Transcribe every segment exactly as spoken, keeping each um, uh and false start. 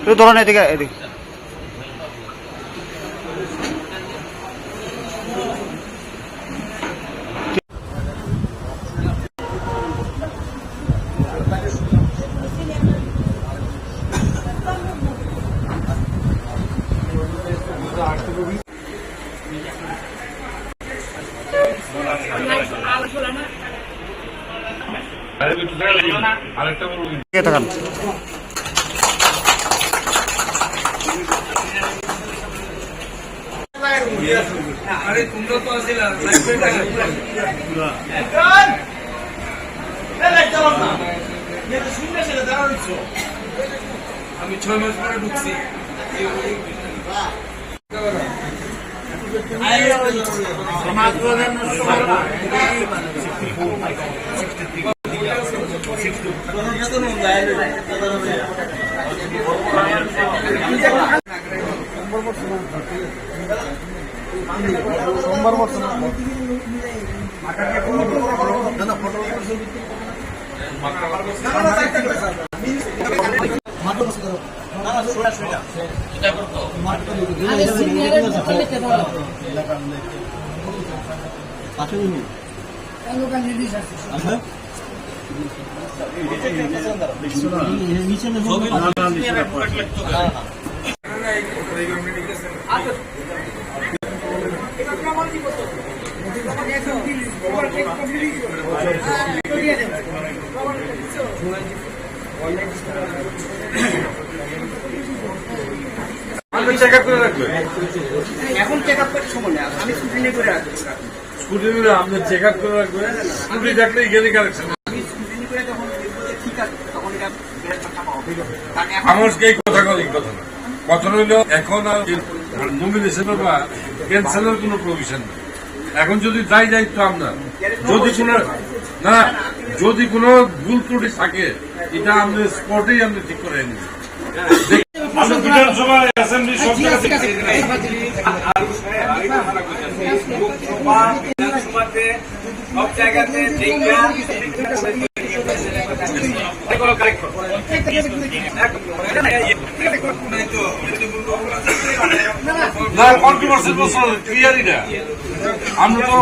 তুই ধরো না এদিকে, এদিকে। কে থাকান? আরে তোমরা তো আসিলা, আমি ছয় মাস পরে ঢুকছি। আপনি চেক আপ করে রাখবেন। এখন চেক আপ করার সময় নেই, আমি স্কুটি নিয়ে করে রাখবো। স্কুটি নিয়ে আপনি চেক আপ করে রাখবেন, স্কুটি থাকলে এখানে কালেকশন। আমি স্কুটি নিয়ে করে যখন দেখবো যে ঠিক আছে, তখন এটা বেশ টাকা হবে। তাহলে এখন আমার এই কথা, কথা, এই কথা না। কথা হইলো, এখন আর নমিনেশন বা ক্যান্সেলের কোনো প্রভিশন নেই। এখন যদি যাই যাই তো আমরা যদি কোনো, না, যদি কোনো ভুল ত্রুটি থাকে, এটা আমরা স্পটেই আমরা ঠিক করে আনি। আমরা বিধানসভা, অ্যাসেম্বলি সব জায়গাতে লোকসভা, বিধানসভাতে সব জায়গাতে দেখবেন। না, কন্ট্রোভার্সি প্রশ্ন ক্লিয়ারই না। আমরা তো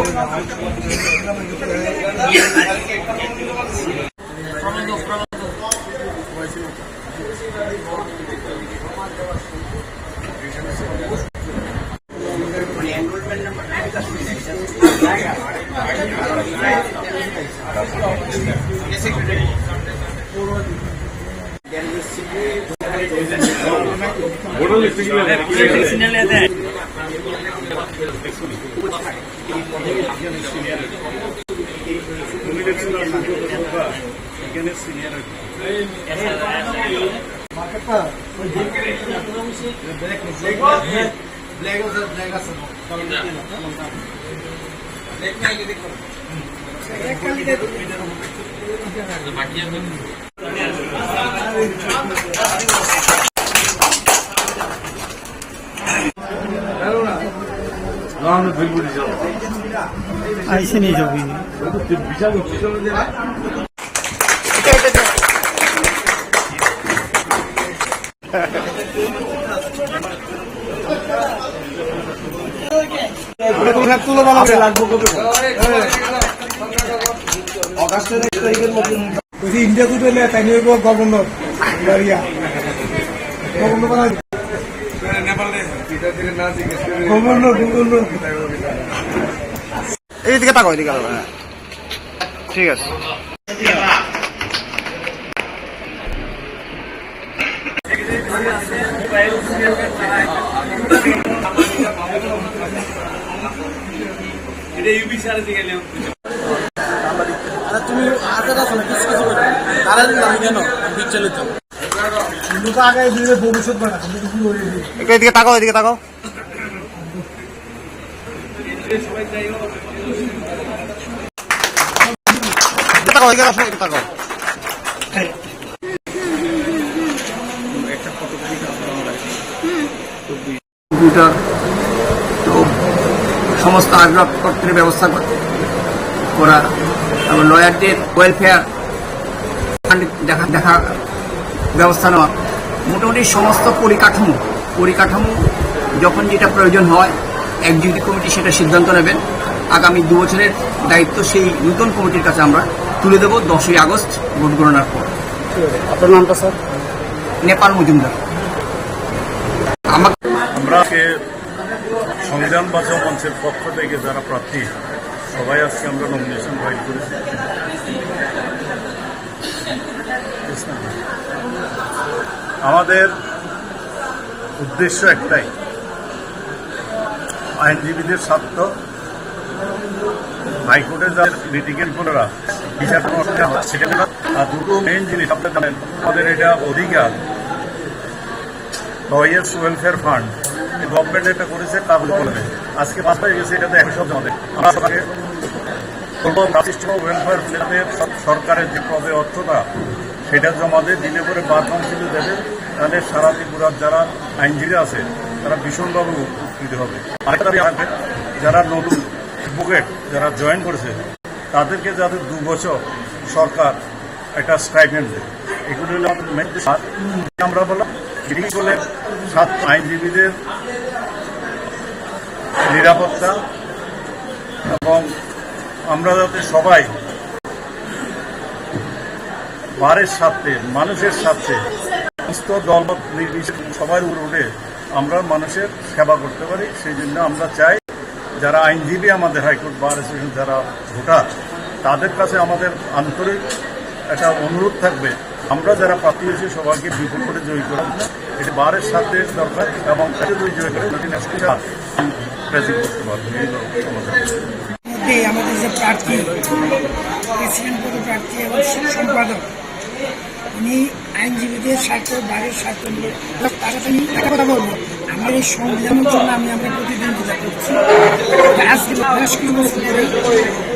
আইসে নিয়ে যাবি। তুলে দেওয়া লাগবে। অগাস্টের এক তারিখের মধ্যে। ওই যে ইন্ডিয়া দুটো এলে তাই নিয়ে গভর্নর। গভর্নর বানাই। Governor, governor. এইদিকে তাকাও, এইদিকে তাকাও, হ্যাঁ। ঠিক আছে। এটা ইউপি স্যার আছে গেলে। আরে তুমি আগে যাচ্ছ না, কিছু কিছু করো। তারা যদি আমি কেন? আমি বিচ্ছালিত। কিন্তু তো আগে দিলে ভবিষ্যৎ বানা, কিন্তু তো পুরো হয়ে গেছে। একটু এদিকে তাকাও, এদিকে তাকাও। তাকাও, এদিকে আসো, একটু তাকাও। কম্পিউটার, তো সমস্ত আসবাবপত্রের ব্যবস্থা কর-, করা, তারপর লয়ারদের ওয়েলফেয়ার ফান্ড দেখা, দেখা ব্যবস্থা নেওয়া, মোটামুটি সমস্ত পরিকাঠামো, পরিকাঠামো যখন যেটা প্রয়োজন হয়, এক্সিকিউটিভ কমিটি সেটা সিদ্ধান্ত নেবেন। আগামী দু বছরের দায়িত্ব সেই নতুন কমিটির কাছে আমরা তুলে দেবো দশই আগস্ট ভোট গণনার পর। আপনার নামটা, স্যার? নেপাল মজুমদার। আমাকে আমরা আজকে সংবিধান বাঁচাও মঞ্চের পক্ষ থেকে যারা প্রার্থী, সবাই আজকে আমরা নমিনেশন ফাইল করেছি। আমাদের উদ্দেশ্য একটাই, আইনজীবীদের স্বার্থ, হাইকোর্টে যাদের লিটিগেন্ট বোনেরা বিচার করতে হয়, সেটা আর দুটো মেইন জিনিস আপনারা জানেন, আমাদের এটা অধিকার, লয়ার্স ওয়েলফেয়ার ফান্ড গভর্নমেন্ট এটা করেছে, কাগজ করে দেয়। আজকে পাঁচ তারিখ গেছে, এটাতে একশো জমা দেয়। আমরা সরকারকে বলবো, রাষ্ট্রীয় ওয়েলফেয়ার ফান্ডের সরকারের যে কবে অর্থটা, সেটা জমা দিয়ে দিলে পরে বার কাউন্সিলে দেবে, তাহলে সারা ত্রিপুরার যারা আইনজীবী আছে, তারা ভীষণভাবে উপকৃত হবে। আরেকটা দাবি রাখবে, যারা নতুন অ্যাডভোকেট, যারা জয়েন করেছে, তাদেরকে যাতে দু বছর সরকার একটা স্টাইপেন্ড দেয়। এগুলো হলো আমাদের মেইন। আর আমরা বললাম, বিশেষ করে সাত আইনজীবীদের নিরাপত্তা এবং আমরা যাতে সবাই বারের স্বার্থে, মানুষের স্বার্থে, সমস্ত দলমত নির্বিশেষে সবার উপরে উঠে আমরা মানুষের সেবা করতে পারি। সেই জন্য আমরা চাই, যারা আইনজীবী, আমাদের হাইকোর্ট বার অ্যাসোসিয়েশন যারা ভোটার, তাদের কাছে আমাদের আন্তরিক একটা অনুরোধ থাকবে, আমরা যারা প্রার্থী হয়েছি সবাইকে বিপুল করে জয়ী করার জন্য। এটা বারের স্বার্থে দরকার এবং তাকে জয়ী করে প্রেজেন্ট করতে পারবে, এই হলো সমাধান। মধ্যে আমাদের যে প্রার্থী, প্রেসিডেন্ট পদপ্রার্থী এবং সম্পাদক, উনি আইনজীবীদের স্বার্থ, বারের স্বার্থ নিয়ে তারা তো নিয়ে একটা কথা বলবো, আমার এই সংবিধানের জন্য আমি আমরা প্রতিদ্বন্দ্বিতা করছি। আজকে বেশ কিছু বছর ধরে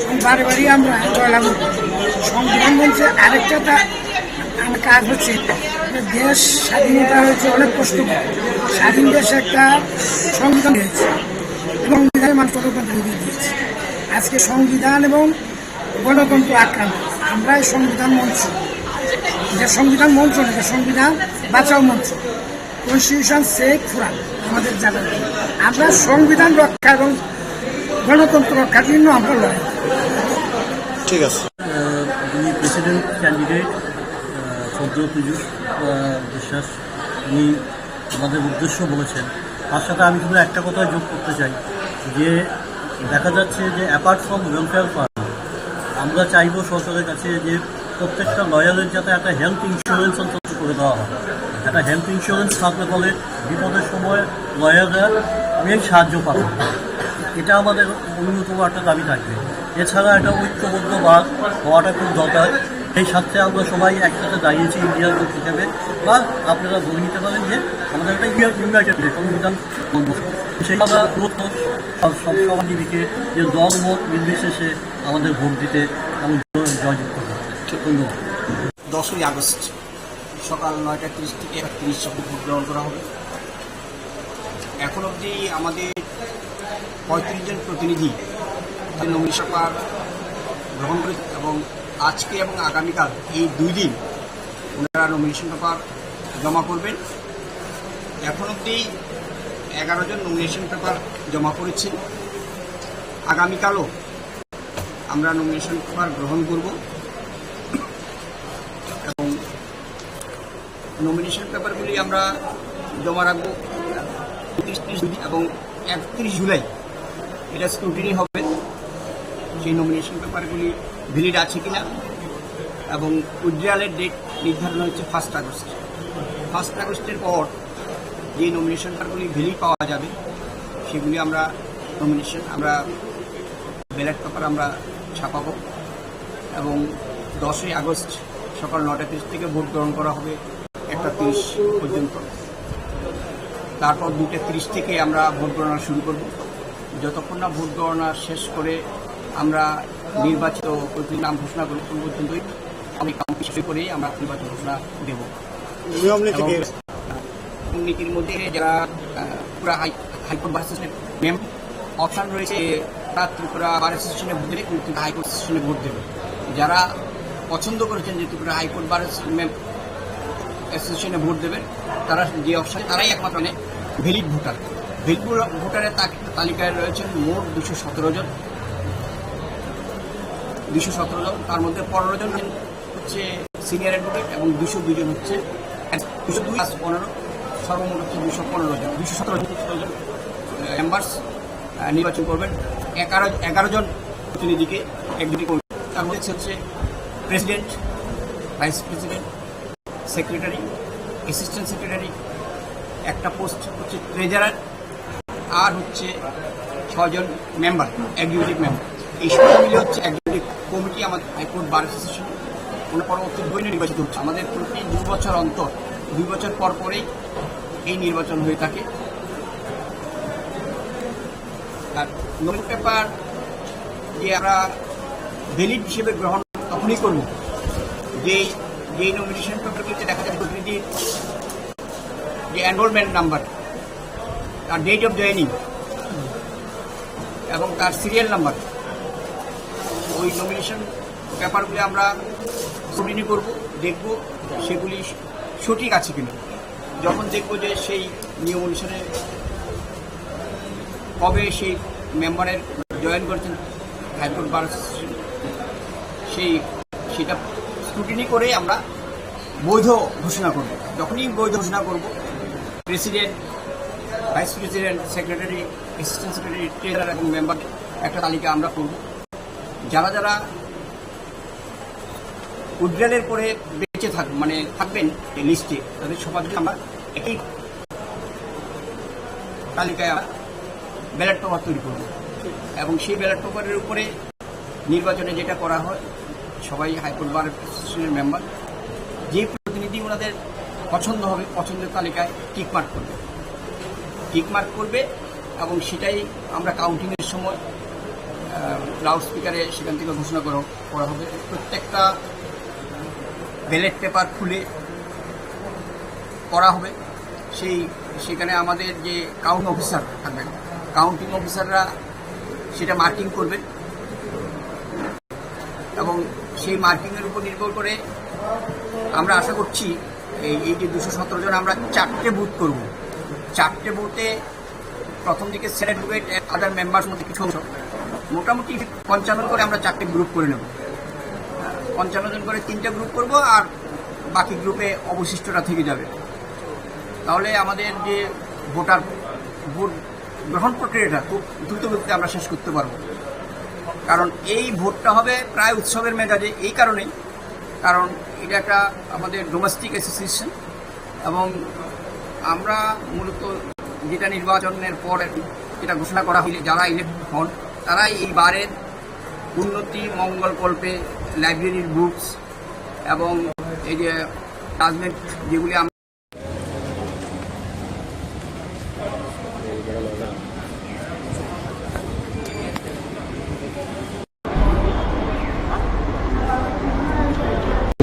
আমি বারে বারে আমরা জয়লাভ করছি। সংবিধান বলছে আরেকটা তা-, আমার কাজ হচ্ছে যে দেশ স্বাধীনতা হয়েছে অনেক কষ্ট করে। স্বাধীন দেশে একটা সংবিধান হয়েছে এবং সংবিধানে মানুষ গণতন্ত্র দিয়ে দিয়েছে। আজকে সংবিধান এবং গণতন্ত্র আক্রান্ত। আমরা এই সংবিধান মঞ্চ, যে সংবিধান মঞ্চ না, যে সংবিধান বাঁচাও মঞ্চ, কনস্টিটিউশন সেভ ফোরাম, আমাদের জানা নেই। আমরা সংবিধান রক্ষা এবং গণতন্ত্র রক্ষার জন্য আমরা লড়াই। ঠিক আছে। যিনি প্রেসিডেন্ট ক্যান্ডিডেট, আহ, সদ্য পীযূষ, আহ, বিশ্বাস, উনি আমাদের উদ্দেশ্য বলেছেন। তার সাথে আমি শুধু একটা কথা যোগ করতে চাই যে দেখা যাচ্ছে যে অ্যাপার্ট ফ্রম ওয়েলফেয়ার ফান্ড, আমরা চাইবো সরকারের কাছে যে প্রত্যেকটা লয়ারের যাতে একটা হেলথ ইন্স্যুরেন্স অন্তত করে দেওয়া হয়। একটা হেলথ ইন্স্যুরেন্স থাকলে ফলে বিপদের সময় লয়াররা মেন সাহায্য পাবে। এটা আমাদের অন্যতম একটা দাবি থাকবে। এছাড়া একটা ঐক্যবদ্ধ বাদ হওয়াটা খুব দরকার। এই স্বার্থে আমরা সবাই একসাথে দাঁড়িয়েছি ইন্ডিয়ার লোক হিসেবে, বা আপনারা ধরে নিতে পারেন যে আমাদের একটা ইউনাইটেড সংবিধান বলবো। সেই আমরা প্রথম সব, সব সমাজজীবীকে যে দল মত নির্বিশেষে আমাদের ভোট দিতে এবং জয়-, জয়যুক্ত করতে। ধন্যবাদ। দশই আগস্ট সকাল নয়টা তিরিশ থেকে একটা তিরিশ অব্দি ভোট গ্রহণ করা হবে। এখন অবধি আমাদের পঁয়ত্রিশ জন প্রতিনিধি নমিনেশন পেপার গ্রহণ করেছে এবং আজকে এবং আগামীকাল এই দুই দিন ওনারা নমিনেশন পেপার জমা করবেন। এখন অবধি এগারো জন নমিনেশন পেপার জমা করেছেন। আগামীকালও আমরা নমিনেশন পেপার গ্রহণ করব এবং নমিনেশন পেপারগুলি আমরা জমা রাখবো তিরিশ জুলাই এবং একত্রিশ জুলাই। এটা স্ক্রুটিনি হবে সেই নমিনেশন পেপারগুলি ভ্যালিড আছে কিনা, এবং উইথড্রয়ালের ডেট নির্ধারণ হচ্ছে ফার্স্ট আগস্ট। ফার্স্ট আগস্টের পর যে নমিনেশন পেপারগুলি ভ্যালিড পাওয়া যাবে সেগুলি আমরা নমিনেশন, আমরা ব্যালট পেপার আমরা ছাপাবো এবং দশই আগস্ট সকাল নটা তিরিশ থেকে ভোট গ্রহণ করা হবে একটা তিরিশ পর্যন্ত। তারপর দুটা তিরিশ থেকে আমরা ভোট গণনা শুরু করব। যতক্ষণ না ভোট গণনা শেষ করে আমরা নির্বাচিত প্রতিনিধির নাম ঘোষণা করি, ততক্ষণ পর্যন্তই আমি কাউন্টিং শেষ করেই আমরা নির্বাচন ঘোষণা দেব। নিয়ম নীতি এবং কি? নীতির মধ্যে যারা ত্রিপুরা হাই হাইকোর্ট বার অ্যাসোসিয়েশনের মেম্বার অপশন রয়েছে, তারা ত্রিপুরা বার অ্যাসোসিয়েশনে ভোট দেবে, কিন্তু হাইকোর্ট অ্যাসোসিয়েশনে ভোট দেবে। যারা পছন্দ করেছেন যে ত্রিপুরা হাইকোর্ট বার অ্যাসোসিয়েশনে ভোট দেবেন, তারা যে অপশন, তারাই একমাত্র মানে ভ্যালিড ভোটার। ভ্যালিড ভোটারের তা- তালিকায় রয়েছেন মোট দুশো সতেরো জন। দুশো সতেরো জন, তার মধ্যে পনেরো জন হচ্ছে সিনিয়র অ্যাডভোকেট এবং দুশো দুই জন হচ্ছে, দুশো দুই প্লাস পনেরো, সর্বমোট হচ্ছে দুশো পনেরো জন, দুশো সতেরো জন, সতেরো জন মেম্বার্স নির্বাচন করবেন। এগারো এগারো জন প্রতিনিধিকে এক্সিকিউটিভ কমিটি, তার মধ্যে হচ্ছে president, vice president, secretary, assistant secretary, একটা পোস্ট হচ্ছে ট্রেজারার, আর হচ্ছে ছজন মেম্বার, এক্সিকিউটিভ মেম্বার। এই সব মিলে হচ্ছে এক্সিকিউটিভ কমিটি আমাদের হাইকোর্ট বার অ্যাসোসিয়েশন, ওনার পরবর্তী বৈধ নির্বাচিত হচ্ছে। আমাদের প্রতি দুই বছর অন্তর, দুই বছর পর পরেই এই নির্বাচন হয়ে থাকে। আর নমিনেশন পেপার যে আমরা ভ্যালিড হিসেবে গ্রহণ তখনই করব, যেই যেই নমিনেশন পেপারগুলিতে দেখা যায় প্রতিনিধির যে এনরোলমেন্ট নাম্বার, তার ডেট অফ জয়েনিং এবং তার সিরিয়াল নাম্বার, ওই নমিনেশন পেপারগুলি আমরা স্ক্রুটিনি করব, দেখব সেগুলি সঠিক আছে কিনা। যখন দেখব যে সেই নিয়ম অনুসারে কবে সেই মেম্বারের জয়েন করেছেন হাইকোর্ট বার অ্যাসোসিয়েশন, সেই সেটা স্ক্রুটিনি করে আমরা বৈধ ঘোষণা করব। যখনই বৈধ ঘোষণা করব, president, vice president, secretary, assistant secretary, treasurer এবং মেম্বার একটা তালিকা আমরা করব। যারা যারা উইথড্রয়ালের পরে বেঁচে থাক মানে থাকবেন এই লিস্টে, তাদের সবার জন্য আমরা একই তালিকায় আমরা ব্যালট পেপার তৈরি করব এবং সেই ব্যালট পেপারের উপরে নির্বাচনে যেটা করা হয়, সবাই হাইকোর্ট বার অ্যাসোসিয়েশনের মেম্বার যে প্রতিনিধি ওনাদের পছন্দ হবে, পছন্দের তালিকায় টিক মার্ক করবে, টিক মার্ক করবে এবং সেটাই আমরা কাউন্টিংয়ের সময় লাউড স্পিকারে সেখান থেকে ঘোষণা করা করা হবে। প্রত্যেকটা ব্যালট পেপার খুলে করা হবে। সেই সেখানে আমাদের যে কাউন্ট অফিসার থাকবেন, কাউন্টিং অফিসাররা সেটা মার্কিং করবেন এবং সেই মার্কিংয়ের উপর নির্ভর করে আমরা আশা করছি এই এই যে দুশো সতেরো জন, আমরা চারটে বুথ করব। চারটে বুথে প্রথম দিকে সেনেট অ্যাডভোকেট, আদার মেম্বার্স মধ্যে কিছু অংশ, মোটামুটি পঞ্চান্ন করে আমরা চারটে গ্রুপ করে নেব। পঞ্চান্ন জন করে তিনটা গ্রুপ করব, আর বাকি গ্রুপে অবশিষ্টটা থেকে যাবে। তাহলে আমাদের যে ভোটার ভোট গ্রহণ প্রক্রিয়াটা খুব দ্রুত গতিতে আমরা শেষ করতে পারবো, কারণ এই ভোটটা হবে প্রায় উৎসবের মেজাজে। এই কারণেই, কারণ এটা একটা আমাদের ডোমেস্টিক অ্যাসোসিয়েশন এবং আমরা মূলত যেটা নির্বাচনের পর যেটা ঘোষণা করা হয়েছে, যারা ইলেক্ট হন, তারাই এই বারের উন্নতি মঙ্গল কল্পে লাইব্রেরির বুকস এবং এই যে রাজনৈতিক যেগুলি আমরা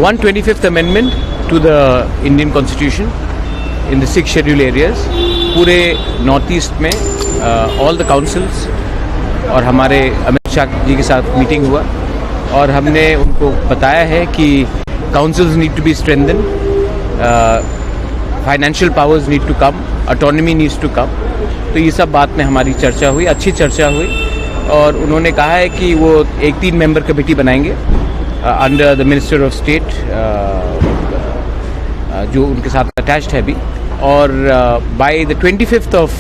One twenty-fifth amendment to the Indian Constitution in the six schedule areas. पूरे नॉर्थ ईस्ट में ऑल द काउंसिल्स और हमारे अमित शाह जी के साथ मीटिंग हुआ और हमने उनको बताया है कि councils need to be strengthened, financial powers need to come, autonomy needs to come. तो ये सब बात में हमारी चर्चा हुई, अच्छी चर्चा हुई और उन्होंने कहा है कि वो एक तीन मेंबर कमेटी बनाएंगे under the Minister of State जो उनके साथ अटैच्ड है अभी, और by the twenty fifth of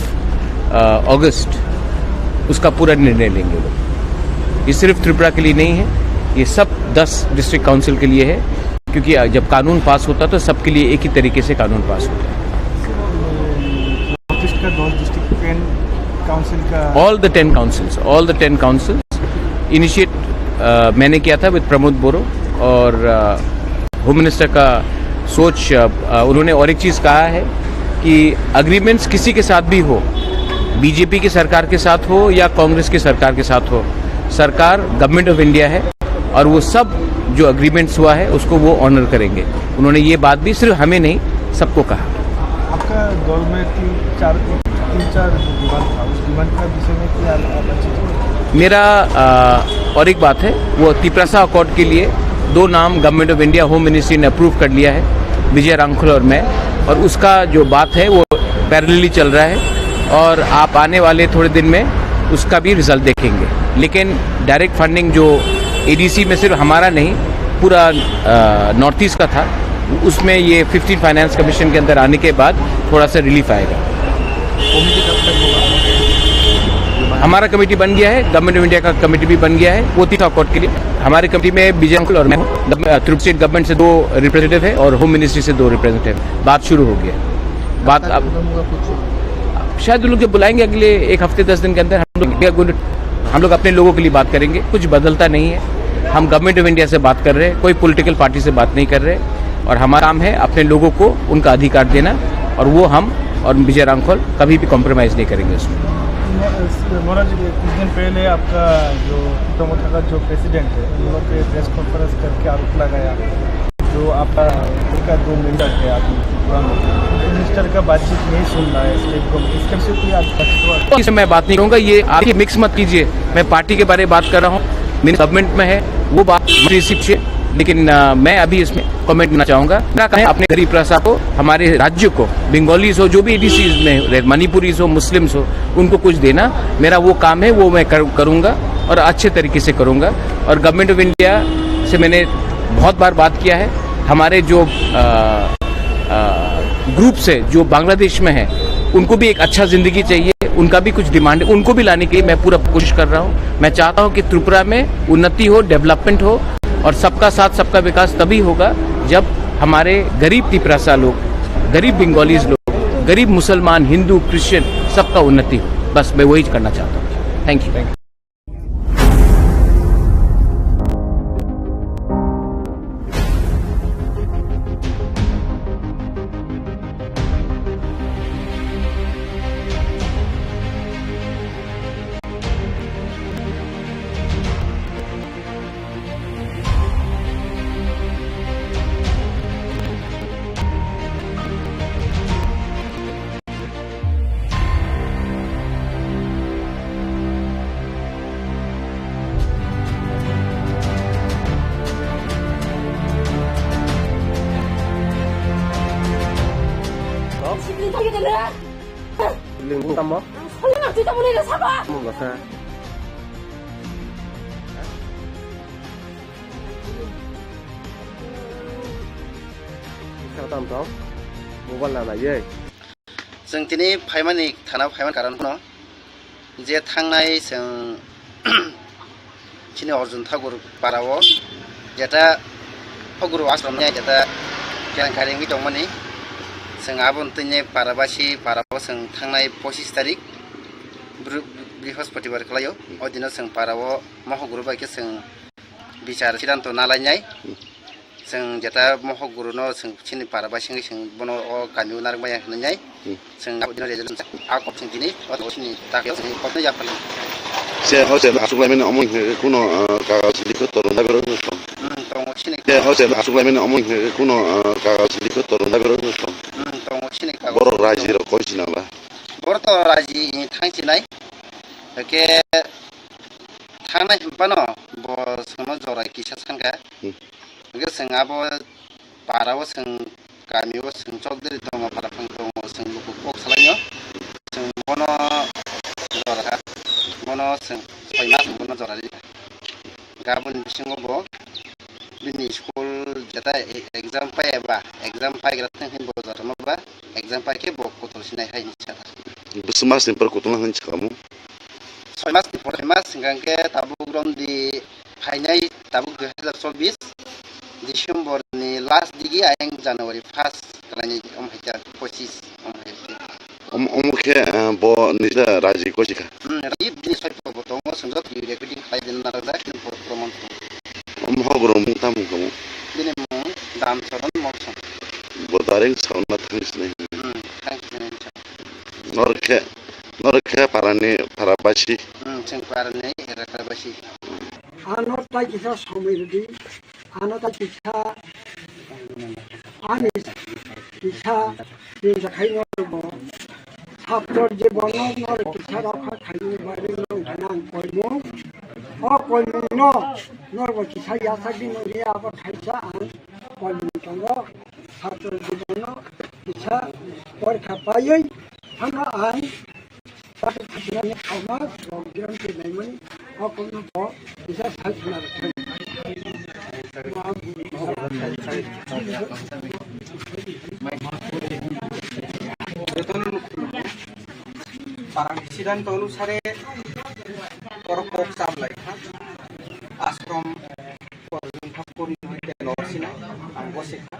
August उसका पूरा निर्णय लेंगे लोग। ये सिर्फ त्रिपुरा के लिए नहीं है, ये सब दस डिस्ट्रिक्ट काउंसिल के लिए है, क्योंकि जब कानून पास होता है तो सबके लिए एक ही तरीके से कानून पास होता है। नॉर्थ ईस्ट का दस डिस्ट्रिक्ट, टेन काउंसिल का। All the ten councils, all the ten councils initiate मैंने किया था विद प्रमोद बोरो और होम मिनिस्टर का सोच। उन्होंने और एक चीज़ कहा है कि एग्रीमेंट्स किसी के साथ भी हो, बीजेपी की सरकार के साथ हो या कांग्रेस की सरकार के साथ हो, सरकार गवर्नमेंट ऑफ इंडिया है और वो सब जो एग्रीमेंट्स हुआ है उसको वो ऑनर करेंगे। उन्होंने ये बात भी सिर्फ हमें नहीं, सबको कहा। आपका दल में तीन चार तीन चार डिमांड था, उस डिमांड का विषय में क्या बातचीत हुई? मेरा, अ, और एक बात है, वो तिपरासा अकॉर्ड के लिए दो नाम government of India home ministry ने अप्रूव कर लिया है, विजय रांखल और मैं, और उसका जो बात है वो पैरेलली चल रहा है और आप आने वाले थोड़े दिन में उसका भी रिजल्ट देखेंगे। लेकिन डायरेक्ट फंडिंग जो एडीसी में सिर्फ हमारा नहीं, पूरा, अ, नॉर्थ ईस्ट का था, उसमें ये फिफ्टीन फाइनेंस कमीशन के अंदर आने के बाद थोड़ा सा रिलीफ आएगा। कमेटी कब तक होगा? हमारा कमेटी बन गया है, गवर्नमेंट ऑफ इंडिया का कमेटी भी बन गया है, वो तीन अकॉर्ड के लिए। हमारी कमेटी में विजय अंकल और मैं हूँ। गव-, अ, त्रिपुरा स्टेट गवर्नमेंट से दो रिप्रेजेंटेटिव है और होम मिनिस्ट्री से दो रिप्रेजेंटेटिव। बात शुरू हो गया। बात अब शायद उन लोग जब बुलाएंगे अगले एक हफ्ते, दस दिन के अंदर, हम लोग, हम लोग अपने लोगों के लिए बात करेंगे। कुछ बदलता नहीं है। हम गवर्नमेंट ऑफ इंडिया से बात कर रहे हैं, कोई पॉलिटिकल पार्टी से बात नहीं कर रहे। और हमारा काम है अपने लोगों को उनका अधिकार देना, और वो हम और विजय रांखल कभी भी कॉम्प्रोमाइज नहीं करेंगे उसमें। महाराज जी, कुछ दिन पहले आपका जो उत्तम का जो प्रेसिडेंट है, उन लोग पे प्रेस कॉन्फ्रेंस करके आरोप लगाया, जो आपका, उनका दो मिनिस्टर है, आप मिनिस्टर का बातचीत नहीं सुन रहा है स्टेट गवर्नमेंट, इसका विषय कोई आप बातचीत हुआ? इस मैं बात नहीं करूंगा, ये आप मिक्स मत कीजिए। मैं पार्टी के बारे में बात कर रहा हूँ, मेरी गवर्नमेंट में है, वो बात मंत्री सिर्फ से, लेकिन, अ, मैं अभी इसमें कमेंट करना चाहूंगा। मेरा काम है अपने गरीब प्रजा को, हमारे राज्य को, बंगालीज हो, जो भी एडीसीज में रहे, मणिपुरीज हो, मुस्लिम्स हो, उनको कुछ देना, मेरा वो काम है, वो मैं कर, करूंगा और अच्छे तरीके से करूंगा। और गवर्नमेंट ऑफ इंडिया से मैंने बहुत बार बात किया है। हमारे जो, अ, अ, ग्रुप्स है जो बांग्लादेश में है, उनको भी एक अच्छा जिंदगी चाहिए, उनका भी कुछ डिमांड है, उनको भी लाने के लिए मैं पूरा कोशिश कर रहा हूँ। मैं चाहता हूँ कि त्रिपुरा में उन्नति हो, डेवलपमेंट हो, और सबका साथ सबका विकास तभी होगा जब हमारे गरीब तिपरासा लोग, गरीब बंगालीज लोग, गरीब मुसलमान, हिंदू, क्रिश्चियन, सबका उन्नति हो। बस मैं वही करना चाहता हूँ। Thank you. Sibling tamo? Ang solo na twi tamo nai saba. Tamo bwsa. Sa tam tong. Mobile na nai ye. Chwng tini phaimani thana phaimani karon phano je thangnai chwng chini Arjun Thakur para o jeta Thakur ashram ni jeta kelang kari wngwi tongmani, chwng aboni twini para basi para o chwng thangnai pochis tarik Bru-, Brihospatibar khlaio. O dino chwng para o mohok guru bai khe chwng bichar sidanto nalainai. Chwng jeta mohok guru no chwng chini para bai singwi chwng bono o kami o narwk maya hinwi nai. Hmm. Chwng abo dino resolution a kok chwng tini o chini takyo chwng kok no yapharli. Se ho se aswk laimani omo hwnkhe kuno, ah, kagaj likho torung daibar wngkha. Hmm, tongo chini. Se ho se aswk laimani omo hwnkhe kuno, ah, kagaj likho torung daibar wngkha. Hmm, tongo chini kagaj. Borok raji rok koi sinala. Borok to raji thang sinai. Hwnkhe thangnai hinphano bo chwngno jora kisa sankha. Hmm. Hwnkhe chwng abo para o chwng kami o chwng chokdari tongo, para phang tongo, chwng luku kok salainw. Chwng bono jora kha, bono chwng soi mas bono jora rikha. Gabon bisingo bo bini school jeta e-, exam pai eba, exam paigra thang hin bo jora ma ba, exam pai khe bo kotor sinai hai hinwi sakha. Bwswk mas ni pore kotor hinwi sakha mo? Soi mas ni pore, soi mas hingkha khe tabuk romdi phainai tabuk dui hazar chobbish December ni last digi ayang January first kalainai om haikhe pochis om haikhe. Om-, omo khe, eh, bo nijla raji kosi kha. Hmm, raji bini soi bo tongo, swngjak recording khlai din narwkjak, khe bo proman tongo. Omo hok rok mung tamo kamo? Bini mung Dan Choron Molsong. Bo dareng sauna thang sinai. Hmm, thang sinai. Norok khe, norok khe parani, para basi. Hmm, chwng parani, era para basi. Ano tai kisa somoi rwdi, ano tai kisa, ani kisa, ni jakhaino bo, Sabto jibono norok kisa rokha khaini bagwi nongkhana ang koimung. O koimungno norok kisa yasakni nongya abo thaisa ang koimung tongo. Sabto jibono kisa porikha paiwi thangkha ang. Sabto khasinani thangma rok jiyam twi naimani. Jotono parang siddhanto onusare borok kok cham lai kha. Ashram Arjun Thakur ni hoite nor sinai, ang bo sikha.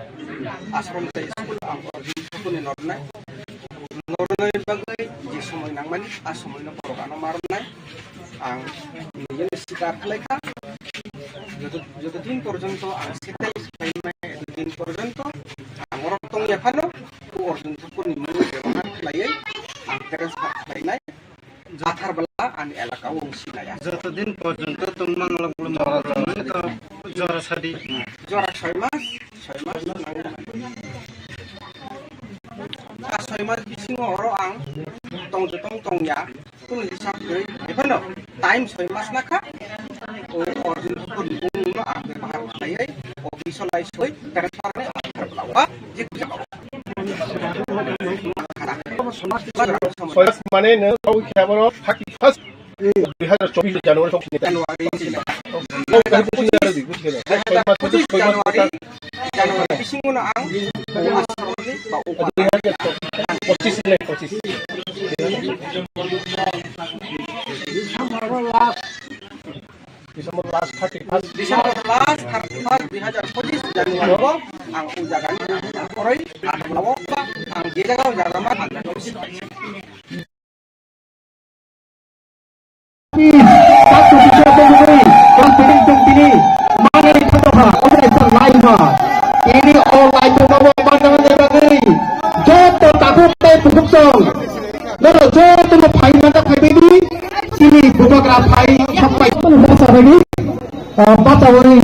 Ashram tei school ang Arjun Thakur ni nor nai. Nor nai bagwi je somoi nangmani, a somoi no borok ano mar nai. Ang nini sikar khlai kha. Joto, joto din porjonto ang settle khlai mai, eto din porjonto ang orok tong ya phano, o Arjun Thakur ni mung bebohar khlaiwi ang transfer khlai nai. Jathar bela ani elaka o wng sinai ya. Joto din porjonto tong mang lok lok to jora sadi. Jora soi mas, soi mas no nang. A soi mas bisingo oro ang tong jotong tong ya. Kunu hisab kwrwi, ekheno time soi mas nakha, o Arjun Thakur ni bumungno ang bebohar khlaiwi, office o lai soi, transfer ni ang kharpla wa, je puja babu. Soi mas mane no, kau khe aboro thirty first, dui hazar chobbish January thok sini. January sini. Kau khe sini aro di, buji khe. Soi mas, soi mas. January bisingo no ang ashram ni ba upa. Dui hazar pochisni, pochisni. December last. December last thirty first. December last thirty first dui hazar pochisni January o ang o jaga ni koroi ang lawo ba ang je jaga o jaga ma ang jaga o. Tato bisa tongwi, confident tong tini, mangai thangkha, obo kaisa laima. Tini o laima no manna bagwi, joto takhuk tei bukhuk song, norok joto no phai manna phai baidi, tini bubagra phai sapai. Basa baidi, ah, basa oi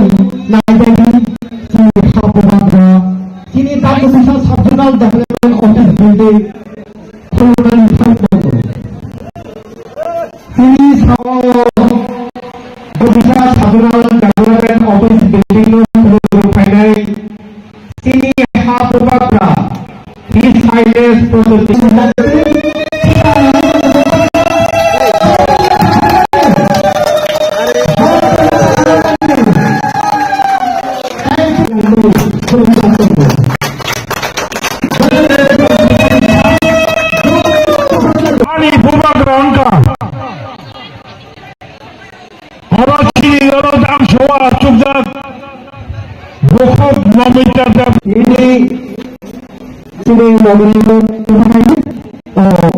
nai baidi, tini ha bubagra, tini tato bisa sub zonal development office building, Tini sao Odisha Sabunal Development Office building no phunukjak phainai. Tini ha bubagra His Highness President. Ani bubagra wngkha. Oro chini oro dam soa chukjak. Bukhuk Namita Deb. Ini chini Namita Deb. Oh,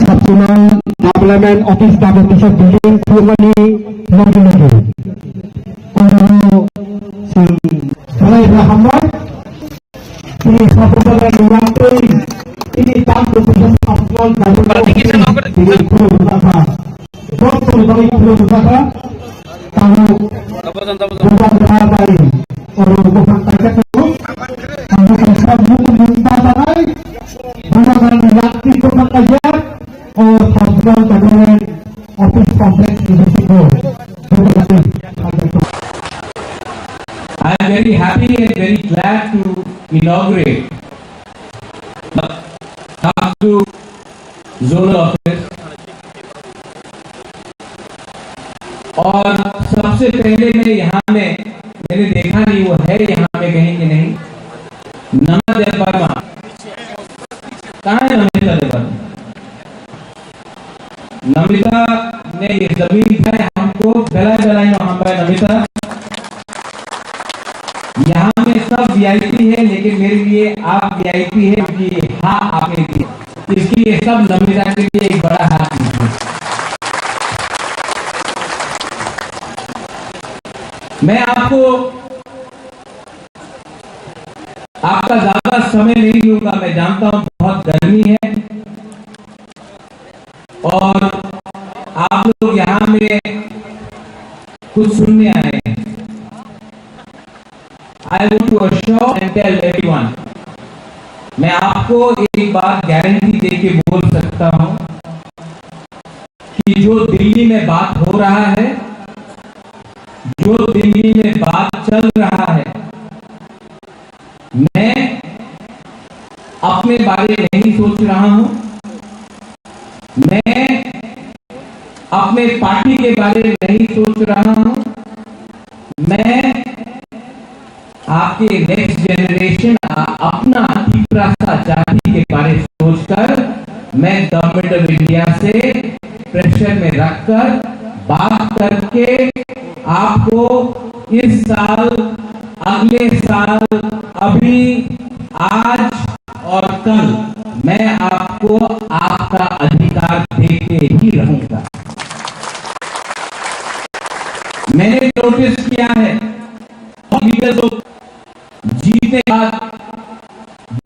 Sabunal Development Office Dabo Kisa Building Kumani Namita Deb. Oro sing. Belai hambai. Tini sabubagra ni wngtwi tini tam bukusa sabsol tini khulum jakha. Joto ni bagwi khulum jakha. Tamo bubagra bai oro buphang kaisa tongo. Tamo kaisa mung mung ta tanai. Bubagra ni yakti buphang kaisa. O Sabunal Development Office Complex ni bisingo bubagra ni I am very happy and very glad to inaugurate Thamsuk Zonal Office। और सबसे पहले मैं यहाँ में, मैंने देखा नहीं वो है यहाँ में कहीं कि नहीं, नमिता देव वर्मा। कहाँ है नमिता देव वर्मा? नमिता ने ये जमीन दी है हमको, बेलाय बेलाय में हम भाई नमिता। यहाँ में सब वीआईपी है, लेकिन मेरे लिए आप वीआईपी है, क्योंकि हाँ आपने दी। इसके लिए सब नमिता के लिए एक बड़ा हाथ दीजिए। मैं आपको, आपका ज्यादा समय नहीं लूंगा, मैं जानता हूँ बहुत गर्मी है। और आप लोग यहाँ में कुछ सुनने आए हैं। I want to assure and tell everyone, मैं आपको एक बात गारंटी दे के बोल सकता हूं कि जो दिल्ली में बात हो रहा है, जो दिल्ली में बात चल रहा है, मैं अपने बारे नहीं सोच रहा हूं, मैं अपने पार्टी के बारे में नहीं सोच रहा हूं, मैं आपके नेक्स्ट जनरेशन, अपना तिपरासा जाति के बारे सोचकर मैं गवर्नमेंट ऑफ इंडिया से प्रेशर में रखकर बात करके आपको इस साल, अगले साल, अभी, आज और कल मैं आपको आपका अधिकार देके ही रहूंगा। मैंने नोटिस किया है, लीडर लोग जीतने के बाद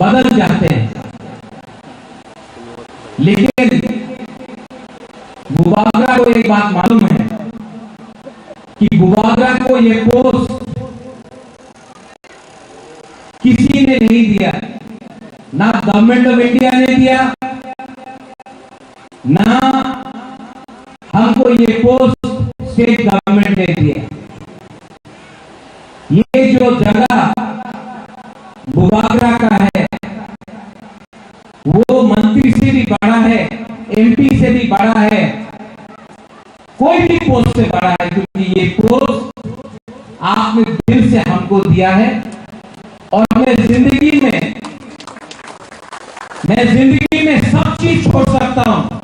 बदल जाते हैं, लेकिन बुबागरा को एक बात मालूम है कि बुबागरा को ये पोस्ट किसी ने नहीं दिया, ना गवर्नमेंट ऑफ इंडिया ने दिया, ना हमको ये पोस्ट स्टेट गवर्नमेंट ने दिया। ये जो जगह बुबागरा का है, वो मंत्री से भी बड़ा है, एमपी से भी बड़ा है, कोई भी पोस्ट से बड़ा है, क्योंकि ये पोस्ट आपने दिल से हमको दिया है। और मैं जिंदगी में, मैं जिंदगी में सब चीज छोड़ सकता हूं,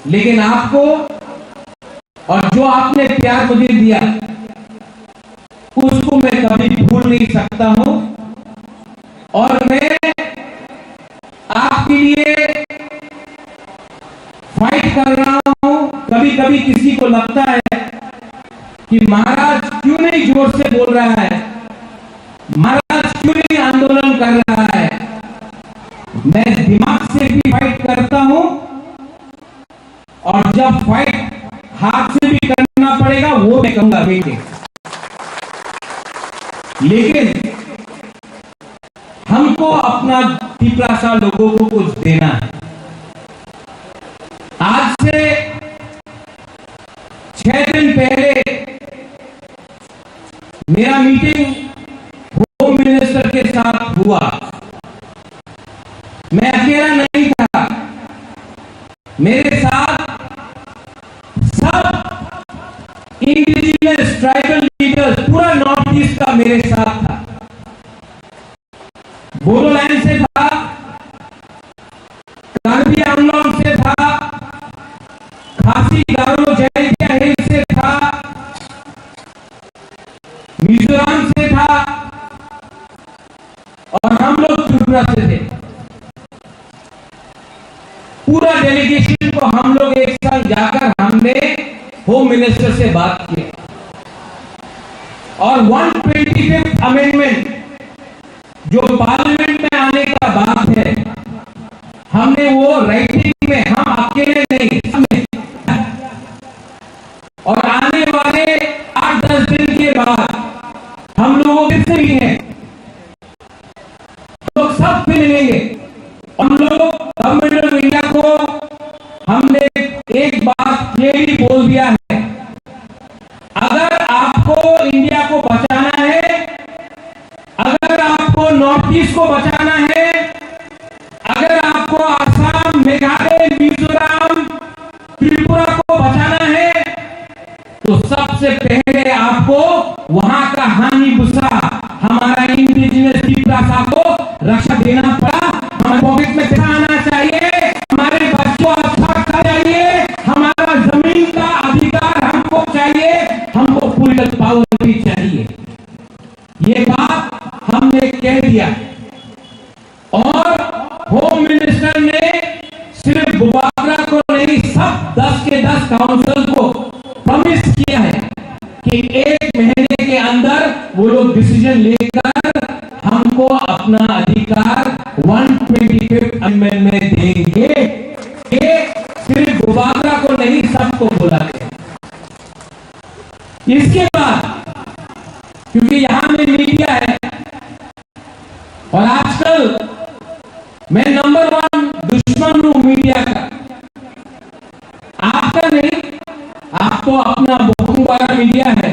लेकिन आपको और जो आपने प्यार मुझे दिया, उसको मैं कभी भूल नहीं सकता हूं। और मैं आपके लिए फाइट कर रहा हूं। कभी-कभी किसी को लगता है कि महाराज क्यों नहीं जोर से बोल रहा है, महाराज क्यों नहीं आंदोलन कर रहा है। मैं दिमाग से भी फाइट करता हूं, और जब फाइट हाथ से भी करना पड़ेगा, वो मैं करूंगा, बेटे। लेकिन हमको अपना तिपरासा लोगों को कुछ देना है। आज से छह दिन पहले मेरा मीटिंग होम मिनिस्टर के साथ हुआ। मैं अकेला नहीं था, मेरे साथ सब इंडिजिनस ट्राइबल लीडर्स, पूरा नॉर्थ ईस्ट का मेरे साथ था। बोडोलैंड से था, कार्बी आंगलोंग से था, खासी गारो जैंतिया हिल्स से था, मिजोरम से था और हम लोग त्रिपुरा से थे। पूरा डेलीगेशन को हम लोग एक साथ जाकर हमने होम मिनिस्टर से बात किया और वन ट्वेंटी फिफ्थ अमेंडमेंट जो पार्लियामेंट में आने का बात है, हमने वो राइटिंग में, हम अकेले नहीं, सबने, और आने वाले आठ दस दिन के बाद हम लोगों के से भी हैं, हम लोग सब से मिलेंगे। हम लोग गवर्नमेंट ऑफ इंडिया को हमने एक बात क्लियरली बोल दिया है, अगर आपको इंडिया को बचाना है, अगर आपको नॉर्थ ईस्ट को बचाना है, अगर आपको आसाम, मेघालय, मिजोरम, त्रिपुरा को बचाना है, तो सबसे पहले आपको वहां का हानी भूसा, हमारा इंडिजिनस तिपरासा को रक्षा देना पड़ा। हमारे पॉकेट में पैसा आना चाहिए, हमारे बच्चों अच्छा करना चाहिए, हमारा जमीन का अधिकार हमको चाहिए, हमको पॉलिटिकल पावर भी चाहिए। ये बात हमने कह दिया। और होम मिनिस्टर ने सिर्फ बुबागरा को नहीं, सब दस के दस काउंसिल को प्रॉमिस किया है कि एक महीने के अंदर वो लोग डिसीजन लेकर हमको अपना अधिकार वन ट्वेंटी फिफ्थ अमेंडमेंट में देंगे। ये सिर्फ बुबागरा को नहीं, सबको बोला गया। इसके बाद, क्योंकि यहाँ में मीडिया है, और आजकल मैं नंबर वन दुश्मन हूं मीडिया का, आपका नहीं। आप तो अपना बोकंगवारा मीडिया है,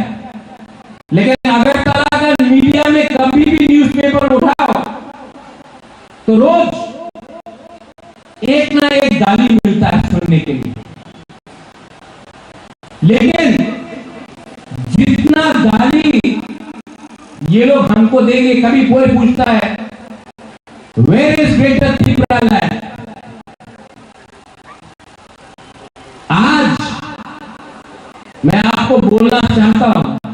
लेकिन अगरतला का मीडिया में कभी भी न्यूज़पेपर उठाओ तो रोज एक ना एक गाली मिलता है सुनने के लिए। लेकिन जितना गाली ये लोग हमको देंगे, कभी कोई पूछता है, "Where is Greater Tipraland?" आज मैं आपको बोलना चाहता हूं,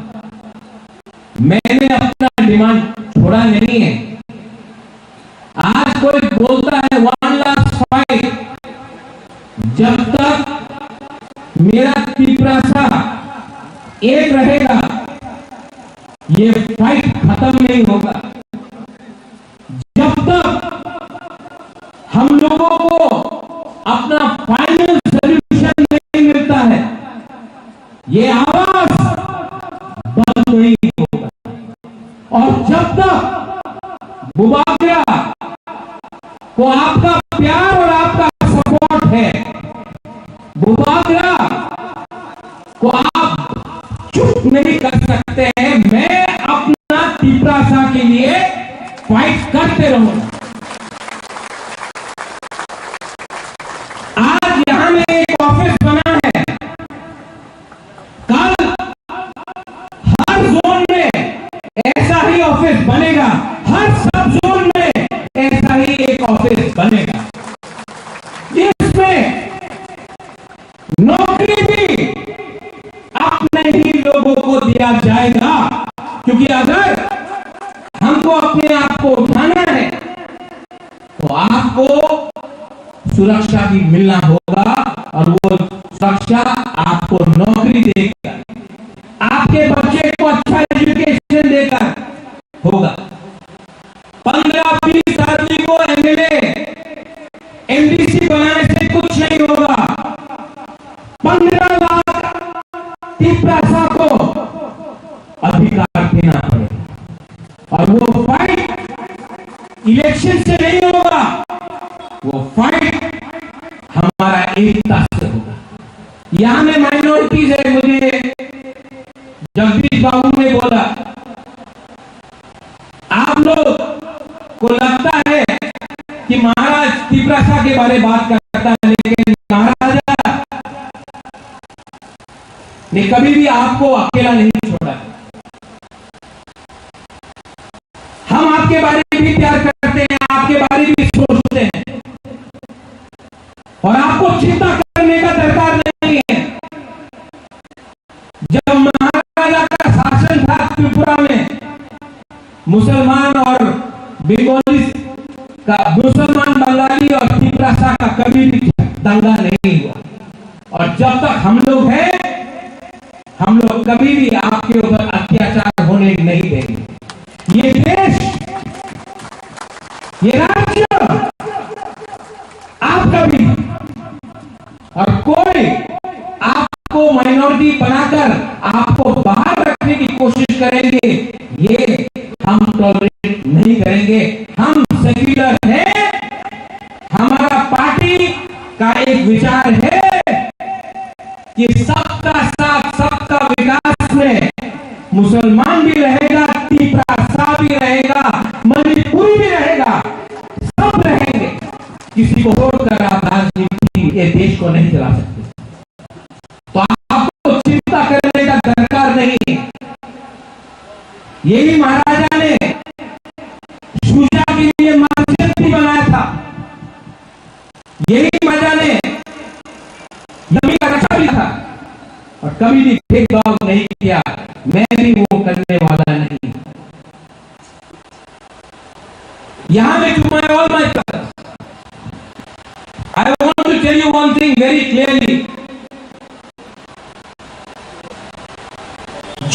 मैंने अपना डिमांड छोड़ा नहीं है। आज कोई बोलता है वन लास्ट फाइट, जब तक मेरा तिपरासा एक रहेगा, ये फाइट खत्म नहीं होगा। जब तक हम लोगों को अपना फाइनल सॉल्यूशन नहीं मिलता है, ये आवाज बंद नहीं होगा। और जब तक बुबागरा को आपका प्यार और आपका सपोर्ट है, बुबागरा को आप चुप नहीं कर सकते हैं। मैं अपना तिपरासा के लिए फाइट करते रहूंगा। आज यहां में एक ऑफिस बना है, कल हर जोन में ऐसा ही ऑफिस बनेगा, हर सब जोन में ऐसा ही एक ऑफिस बनेगा, जिसमें नौकरी भी अपने ही लोगों को दिया जाएगा। क्योंकि अगर हमको अपने आप को उठाना है, तो आपको सुरक्षा भी मिलना होगा, और वो सुरक्षा आपको नौकरी देकर, आपके बच्चे को अच्छा एजुकेशन देकर होगा। पन्द्रह बीस आदमी को एमएलए, एमडीसी बनाने से कुछ नहीं होगा। पन्द्रह लाख तिपरासा को अधिकार देना पड़ेगा। और वो फाइट इलेक्शन से नहीं होगा, वो फाइट हमारा एकता से होगा। यहाँ में माइनॉरिटीज है, मुझे जगदीश बाबू ने बोला, आप लोग को लगता है कि महाराज तिपरासा के बारे बात करता है, लेकिन महाराजा ने कभी भी आपको अकेला नहीं छोड़ा। हम आपके बारे में भी प्यार करते हैं, आपके बारे में भी सोचते हैं, और आपको चिंता करने का दरकार नहीं है। जब महाराजा का शासन था त्रिपुरा में, मुसलमान और बंगाली का, मुसलमान, बंगाली और तिपरासा का कभी भी दंगा नहीं हुआ। और जब तक हम लोग हैं, हम लोग कभी भी आपके ऊपर अत्याचार होने नहीं देंगे। ये देश, ये राज्य आपका भी, और कोई आपको माइनॉरिटी बनाकर आपको बाहर रखने की कोशिश करेंगे, ये हम टॉलरेट नहीं करेंगे। हम सेक्युलर हैं, हमारा पार्टी का एक विचार है कि सबका साथ, सबका विकास में मुसलमान भी रहेगा, तिपरासा भी रहेगा, मणिपुरी भी रहेगा, सब रहेंगे। किसी को छोड़कर आप राजनीति ये देश को नहीं चला सकते। तो आपको चिंता करने का दरकार नहीं है। यही महाराजा ने शुजा के लिए मस्जिद भी बनाया था, यही महाराजा ने नबी का रक्षा भी था, और कभी भी भेदभाव नहीं किया। मैं भी वो करने वाला नहीं। यहाँ में to my all my brothers, I want to tell you one thing very clearly.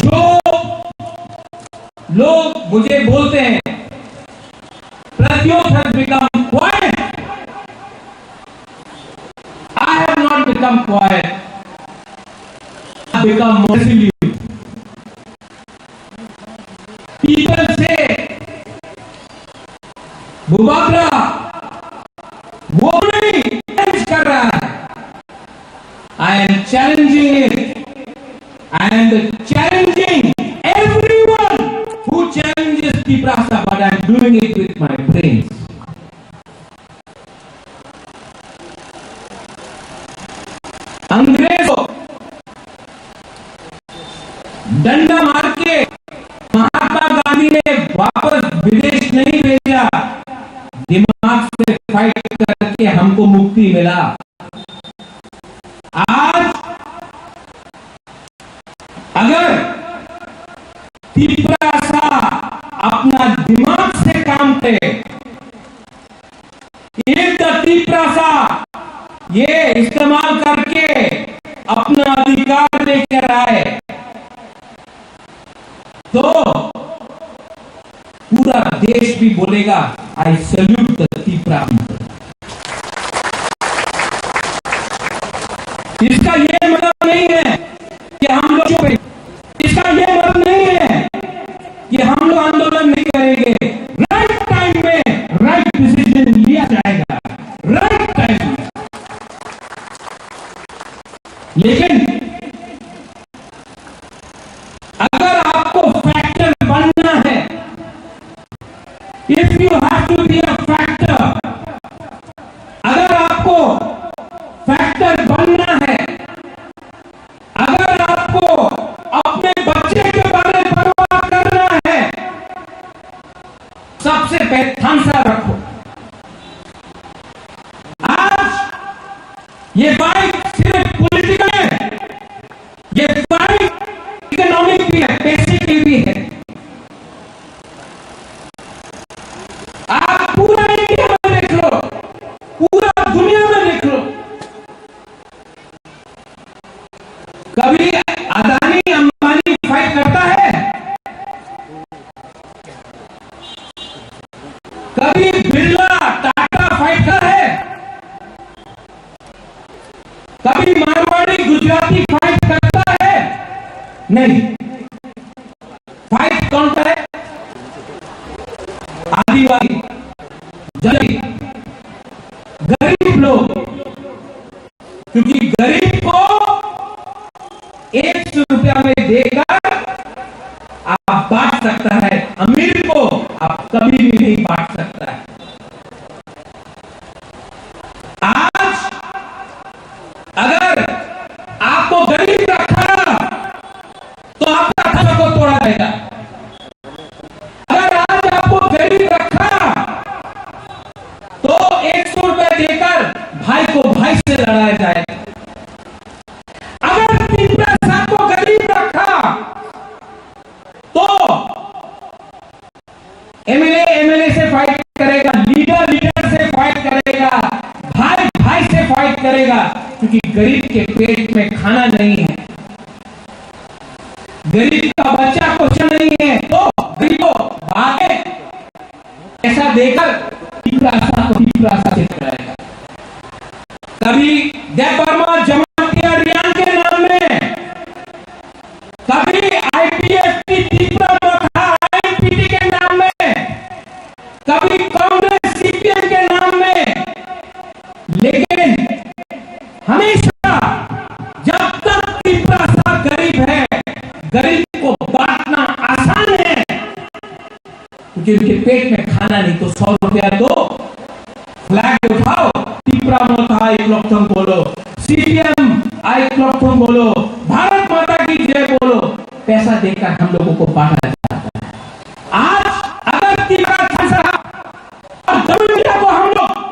जो लोग मुझे बोलते हैं, Pradyot has become quiet, I have not become quiet, I become more resolute. People say, Bubagra, I am the challenging everyone who challenges Tiprasa, but I am doing it with my brains. अंग्रेजों डंडा मार के महात्मा गांधी ने वापस विदेश नहीं भेजा, दिमाग से फाइट करके हमको मुक्ति मिला। आज अगर तिपरासा अपना दिमाग से काम करे, एक तिपरा सा ये इस्तेमाल करके अपना अधिकार लेकर आए, तो पूरा देश भी बोलेगा, "I salute the Tipra people." इसका ये मतलब नहीं है कि हम लोग चुप हैं। इसका ये मतलब नहीं है कि हम लोग आंदोलन नहीं करेंगे। राइट टाइम में राइट डिसीजन लिया जाएगा, राइट टाइम में। लेकिन अगर आपको फैक्टर बनना है, if you have to be a factor, अगर आपको फैक्टर बनना है, अगर आपको अपने बच्चे के बारे में परवाह करना है, सबसे पहले थम्स अप रखो। आज ये फाइट सिर्फ पॉलिटिकल है, ये फाइट इकोनॉमिक भी है, पैसे की भी है। आप पूरा इंडिया में देख लो, पूरा दुनिया में देख लो, कभी अदानी अंबानी फाइट करता है, कभी बिरला टाटा फाइट करता है, कभी मारवाड़ी गुजराती फाइट करता है? नहीं। फाइट कौन करे? आदिवासी, दलित, गरीब लोग। क्योंकि गरीब को एक सौ रुपया में देकर आप बांट सकता है, अमीर को आप कभी भी नहीं बांट सकता है। आज अगर आपको गरीब रखा तो आपका थप्पड़ को तोड़ा जाएगा। अगर आज आपको गरीब रखा तो एक सौ रुपए देकर भाई को भाई से लड़ाया जाएगा। अगर तिपरा सा को गरीब रखा तो एमएलए एमएलए से फाइट करेगा, लीडर लीडर से फाइट करेगा, भाई भाई से फाइट करेगा, क्योंकि गरीब के पेट में खाना नहीं है, गरीब का बच्चा क्वेश्चन नहीं है, तो गरीबों भागे ऐसा देकर तिपरा सा को तिपरा सा से कराएगा। कभी देबबर्मा जमातिया रियांग के नाम में, कभी आईपीएफ की तीव्र प्रथा आईएनपीटी के नाम में, कभी कांग्रेस सीपीएम के नाम में, लेकिन हमेशा जब तक तिपरा सा गरीब है, गरीब को बांटना आसान है। क्योंकि उनके पेट में खाना नहीं, तो सौ रुपया दो, फ्लैग उठाओ, तिपरा मोथा एक लोकथम बोलो, सीपीएम एक लोकथम बोलो, भारत माता की जय बोलो, पैसा देकर हम लोगों को बांटा जाता है। आज अगर तिपरा खान साहब और जमीन को हम लोग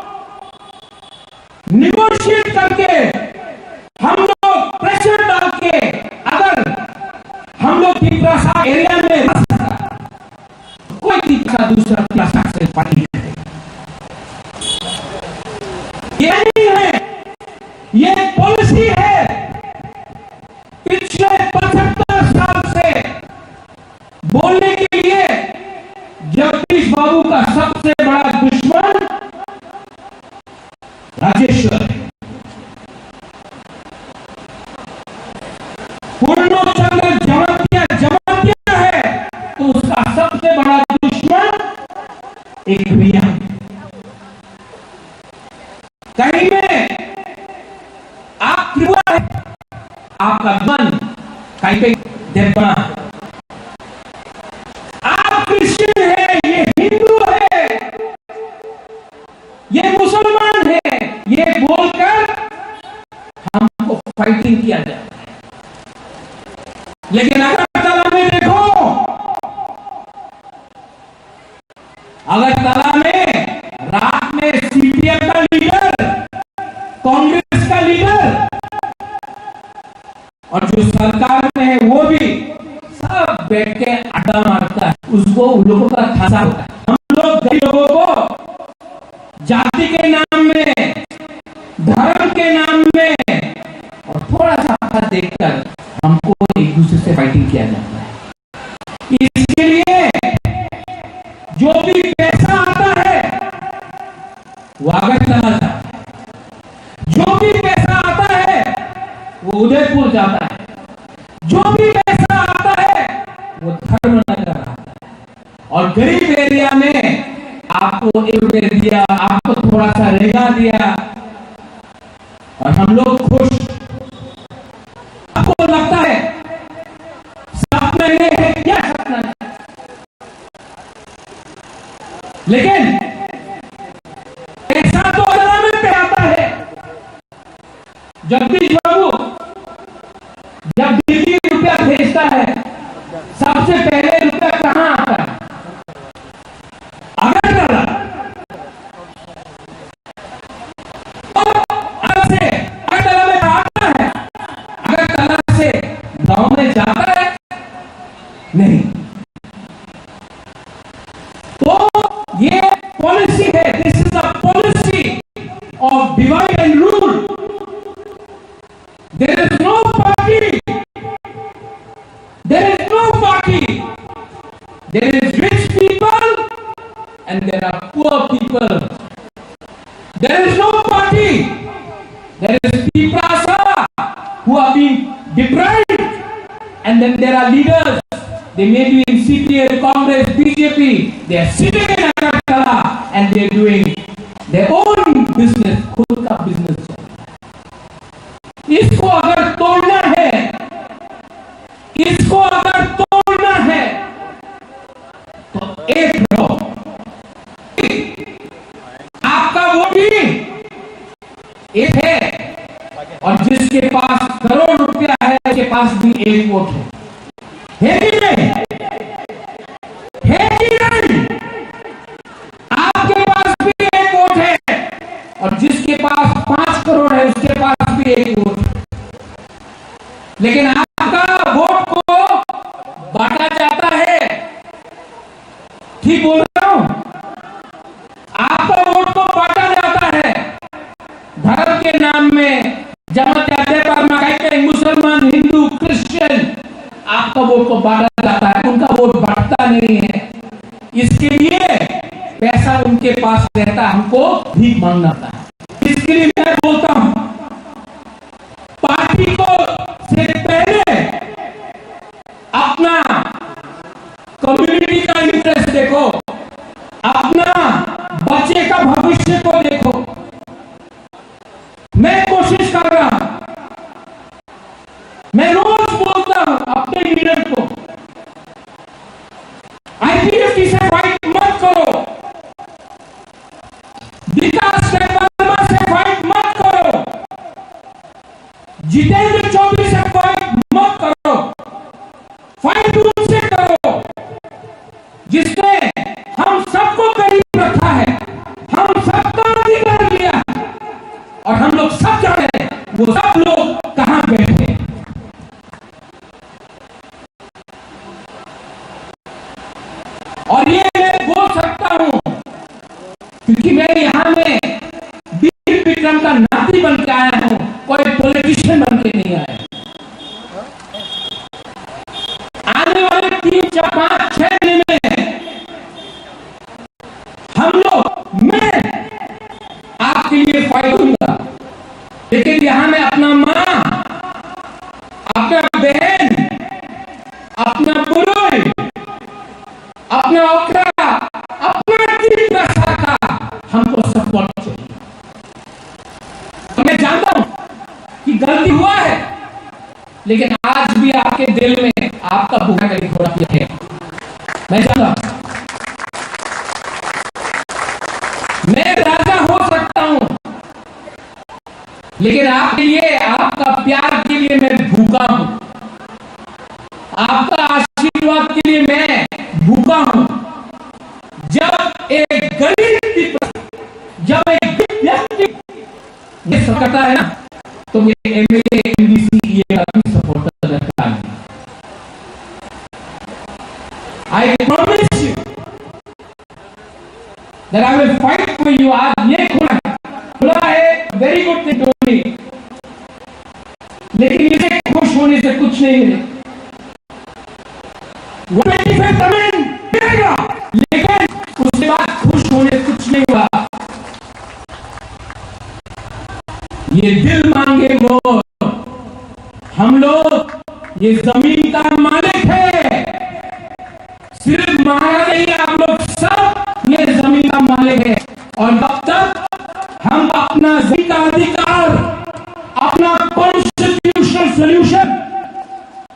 निगोशिएट करके, हम लोग प्रेशर डाल के, अगर हम लोग तिपरा सा एरिया में रह सकता है, कोई तिपरा सा दूसरा तिपरा सा से पार्टी करे। ये नहीं है, ये पॉलिसी है। पिछले पचहत्तर साल से बोलने के लिए जगदीश बाबू का सबसे बड़ा दुश्मन राजेश्वर है। पूर्णचंद्र जमातिया, जमातिया है, तो उसका सबसे बड़ा दुश्मन एक रिया है। कहीं में आप त्रिपुरा है, आपका मन कहीं पे देवता। आप क्रिश्चियन है, ये हिंदू है, ये मुसलमान है, ये बोलकर हमको फाइटिंग किया जाता है। लेकिन अगरतला में देखो, अगरतला में रात में सीपीएम का लीडर, कांग्रेस का लीडर और जो सरकार में है वो भी सब बैठ के अड्डा मारता है, उसको उन लोगों का खासा होता है। हम लोग गरीब लोगों को जाति के नाम में, धर्म के नाम में और थोड़ा सा आवाज देखकर हमको एक दूसरे से फाइटिंग किया जाता है। इसके लिए जो भी पैसा आता है, वो अगरतला जाता है। जो भी पैसा आता है, वो उदयपुर जाता है। जो भी पैसा आता है, वो धर्मनगर आता है। और गरीब एरिया में आपको एक रुपये दिया, आपको थोड़ा सा रेगा दिया, और हम लोग खुश। आपको लगता है सपना ये है, क्या सपना है? लेकिन पैसा तो अगरतला में आता है। जगदीश बाबू जब दिल्ली रुपया भेजता है, सबसे पहले रुपया कहाँ आता है? अगरतला। और अगर से अगरतला में आता है, अगरतला से गांव में जाता है? नहीं। तो ये पॉलिसी है, this is a policy of divide and rule। There is no party, there is no party, there is rich people and there are poor people। There is no party, there is Tiprasa who are being deprived, and then there are leaders, they may be in C P M, Congress, B J P, they are sitting in Agartala and they are doing their own business, खुद का business चल रहा है। इसको अगर तोड़ना है, इसको अगर तोड़ना है, तो एक रहो। आपका वोट भी एक है, और जिसके पास करोड़ रुपया है, उसके पास भी एक वोट है। है कि नहीं? है कि नहीं? आपके पास भी एक वोट है, और जिसके पास पांच करोड़ है, उसके पास भी एक वोट है। लेकिन आपका वोट को बांटा जाता है, ठीक बोल रहा हूं? आपका वोट को बांटा जाता है धर्म के नाम में। जमात देपार माखाई मुसलमान, हिंदू, क्रिश्चियन, आपका वोट को बांटा जाता है, उनका वोट बढ़ता नहीं है। इसके लिए पैसा उनके पास रहता है, हमको भीख मांगना पड़ता है। इसके लिए मैं बोलता हूं, पार्टी को से पहले अपना कम्युनिटी का इंटरेस्ट देखो, अपना बच्चे का भविष्य को देखो। मैं कोशिश कर रहा हूं, मैं रोज बोलता हूं अपने लीडर को, आईपीएस से फाइट मत करो, विकास देबबर्मा से फाइट मत करो, जितेंद्र चौधरी से फाइट मत करो, फाइट उनसे करो जिसने हम सबको गरीब रखा है, हम सबका अधिकार लिया है और हम लोग सब जाने वो सब लोग कहां बैठे हैं। और ये मैं बोल सकता हूं क्योंकि मैं यहां में वीर विक्रम का नाती बन के आया हूं, कोई पॉलिटिशियन बन के नहीं आया। आने वाले तीन, चार, पांच, छह महीने में हम लोग, मैं आपके लिए फाइट करूंगा, लेकिन यहां में अपना माँ, अपना बहन, अपना बुरुई, अपना ओखरा, अपना तीन भाषा का हमको सपोर्ट चाहिए। मैं जानता हूं कि गलती हुआ है, लेकिन आज भी आपके दिल में आपका भूखा कभी घोड़ा पिया है। मैं जानता हूं, मैं राजा हो सकता हूं, लेकिन आपके लिए, आपका प्यार के लिए मैं भूखा हूं, आपका आशीर्वाद के लिए मैं भूखा हूं। जब एक गरीब की, जब एक गरीब व्यक्ति ये सब करता है ना, तो ये एमएलए, एमडीसी, ये कभी सपोर्ट करता नहीं। I promise you that I will fight for you। आज ये खुला है, खुला है, very good thing only, लेकिन इसे खुश होने से कुछ नहीं मिले। ट्वेंटी फ़िफ़्थ अमेंडमेंट मिलेगा, लेकिन उसके बाद खुश होने से कुछ नहीं हुआ। ये दिल मांगे मोर, हम लोग ये जमीन का मालिक है। सिर्फ महाराजा ही, आप लोग सब ये जमीन का मालिक है। और जब तक हम अपना जमीन का अधिकार, अपना कॉन्स्टिट्यूशनल सॉल्यूशन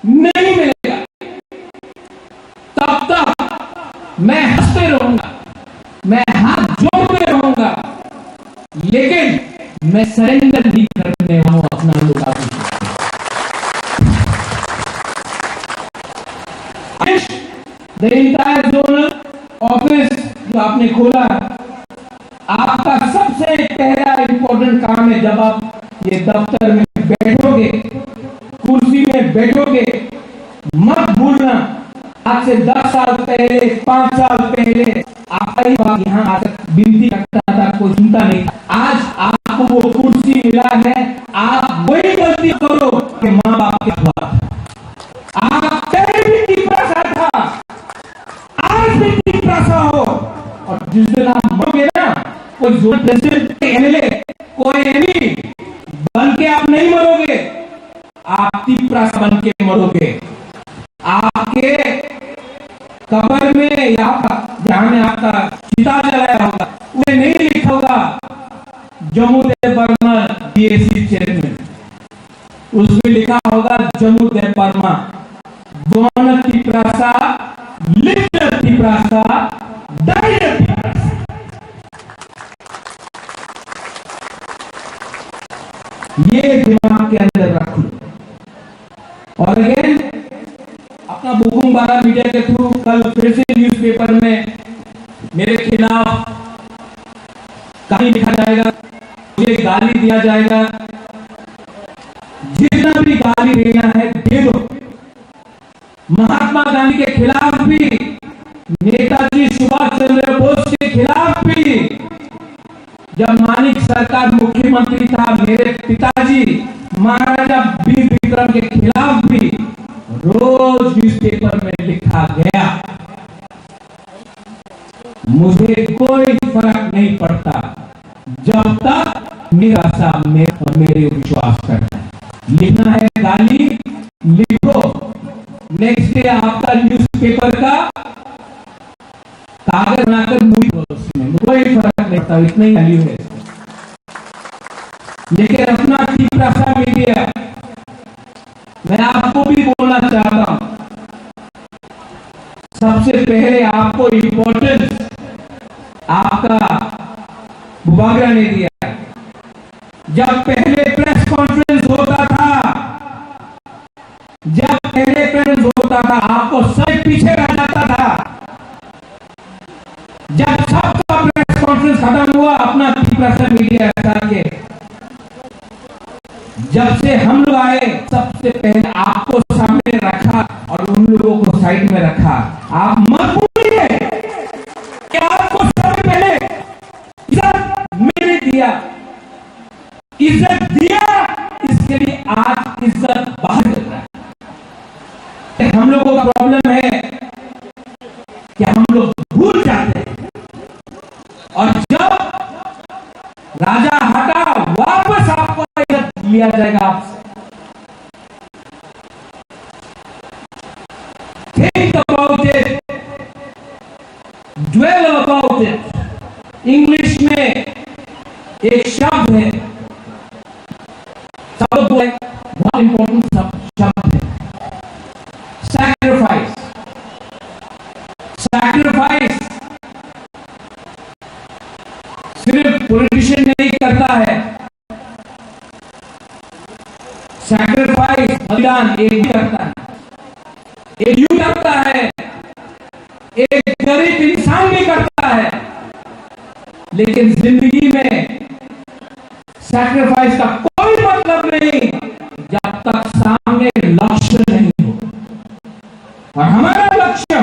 नहीं मिलेगा, तब तक मैं हंसते रहूंगा, मैं हाथ जोड़ते रहूंगा, लेकिन मैं सरेंडर नहीं करने वाला हूं अपना लोगों को। The entire zonal office जो आपने खोला, आपका सबसे पहला इंपॉर्टेंट काम है, जब आप ये दफ्तर में बैठोगे, कुर्सी में बैठोगे, मत भूलना, आज से दस साल पहले, पाँच साल पहले आपका ही बाप यहाँ आकर विनती करता था, कोई सुनता नहीं था। आज आपको वो कुर्सी मिला है, आप वही गलती करो कि माँ बाप के खिलाफ। आप पहले भी तिपरासा था, आज भी तिपरासा हो, और जिस दिन आप मरोगे ना, कोई जोन प्रेसिडेंट, एमएलए, कोई एमपी बन के आप नहीं मरोगे, आप तिपरासा बन के मरोगे। आपके कब्र में, या जहाँ में आपका चिता जलाया होगा, उसमें नहीं लिखा होगा जम्मू देव वर्मा डीएसी चेयरमैन, उसमें लिखा होगा जम्मू देव Verma, born a Tiprasa, live a Tiprasa, die a Tiprasa। ये दिमाग के अंदर रख लो। और अगेन, अपना बुकुम बारा मीडिया के थ्रू कल फिर से न्यूज़पेपर में मेरे खिलाफ कहानी लिखा जाएगा, मुझे गाली दिया जाएगा, जितना भी गाली देना है दे दो। महात्मा गांधी के खिलाफ भी, नेताजी सुभाष चंद्र बोस के खिलाफ भी, जब मानिक सरकार मुख्यमंत्री था, मेरे पिताजी महाराजा वीर विक्रम के खिलाफ भी रोज न्यूज़पेपर में लिखा गया। मुझे कोई फर्क नहीं पड़ता, जब तक मेरा साहब मेरे, और मेरे विश्वास करता है। लिखना है गाली, लिखो। नेक्स्ट डे आपका न्यूज़पेपर का कागज बनाकर मुड़ी दो उसमें, कोई फर्क नहीं पड़ता, इतना ही वैल्यू है। लेकिन अपना तिपरासा मीडिया, मैं आपको भी बोलना चाहता हूं, सबसे पहले आपको इंपॉर्टेंस आपका बुबागरा ने दिया। जब पहले प्रेस कॉन्फ्रेंस होता था, जब पहले प्रेस होता था, आपको सब पीछे रह जाता था। जब सबका प्रेस कॉन्फ्रेंस खत्म हुआ, अपना तिपरासा मीडिया हटा के, जब से हम लोग आए, सबसे पहले आपको सामने रखा और उन लोगों को साइड में रखा। आप मत भूलिए कि आपको सबसे पहले इज्जत मैंने दिया, इज्जत दिया, इसके लिए आज इज्जत बाहर मिल रहा है। हम लोगों का प्रॉब्लम है कि हम लोग भूल जाते हैं, और जब राजा हटा, वापस आपको इज्जत लिया जाएगा आपसे। Think about it, dwell about it। English में एक शब्द है, सब लोग बोले, बहुत इंपॉर्टेंट शब्द है। करता है। सैक्रिफाइस, बलिदान एक भी करता है, एक यू करता है, एक गरीब इंसान भी करता है, लेकिन जिंदगी में सैक्रिफाइस का कोई मतलब नहीं जब तक सामने लक्ष्य नहीं हो। और हमारा लक्ष्य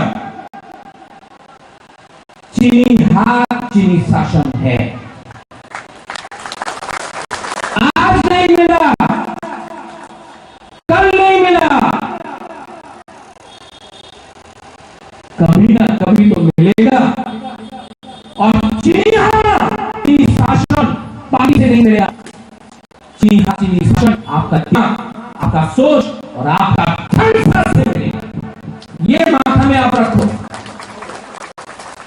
चीनी हाथ, चीनी शासन है। आज नहीं मिला, कल नहीं मिला, कभी ना कभी तो मिलेगा। और चीनी हाथ, चीनी शासन पानी से नहीं मिलेगा। चीनी हाथ, चीनी शासन आपका दिमाग, आपका सोच और आपका धन से मिलेगा। ये माथा में आप रखो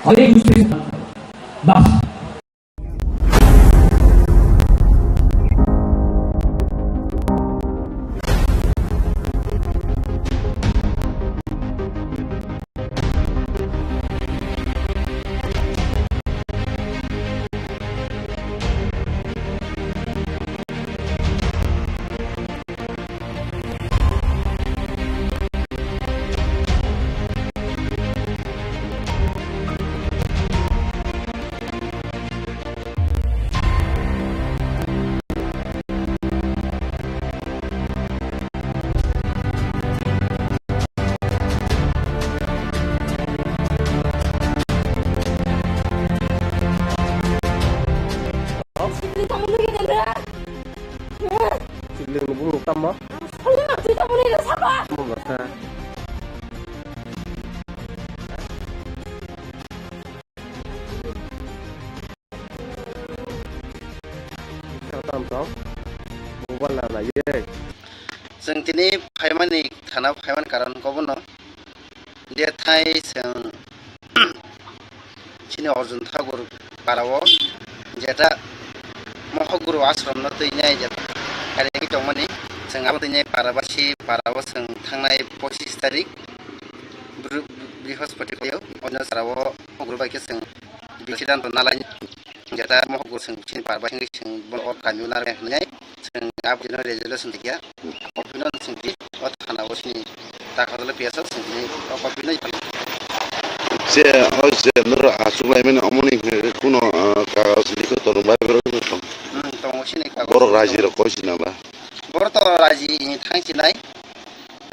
और एक दूसरे से बस। Sibling ni bumung tamo? Tamo bwsa. Tamo tamo. Mobile na na ye. Chwng tini phaimani thana phaimani karon kobono. Je thai chwng chini Arjun Thakur parao jeta Mohoguru ashram no twi nai jeta khairengwi tongmani. Chwng abo twi nai para basi parao chwng thangnai pochis tarik Bru-, Brihospoti khaio. Ono sarao Mohoguru bai khe chwng Bisidan to nalai jeta Mohoguru chwng chini para basi chwng bono o kamio narwknai hwnwi. Chwng aboni resolution twiya. Copy no chwng di o thana o sini ta khajalo P S o chwng di o copy no. Se o se noro achuk lai mani omoni kuno kagaj likho torung bai borok no tong. Hmm, tongo sini kagaj. Borok raji rok koi sina ba. Borok to raji ni thang sinai.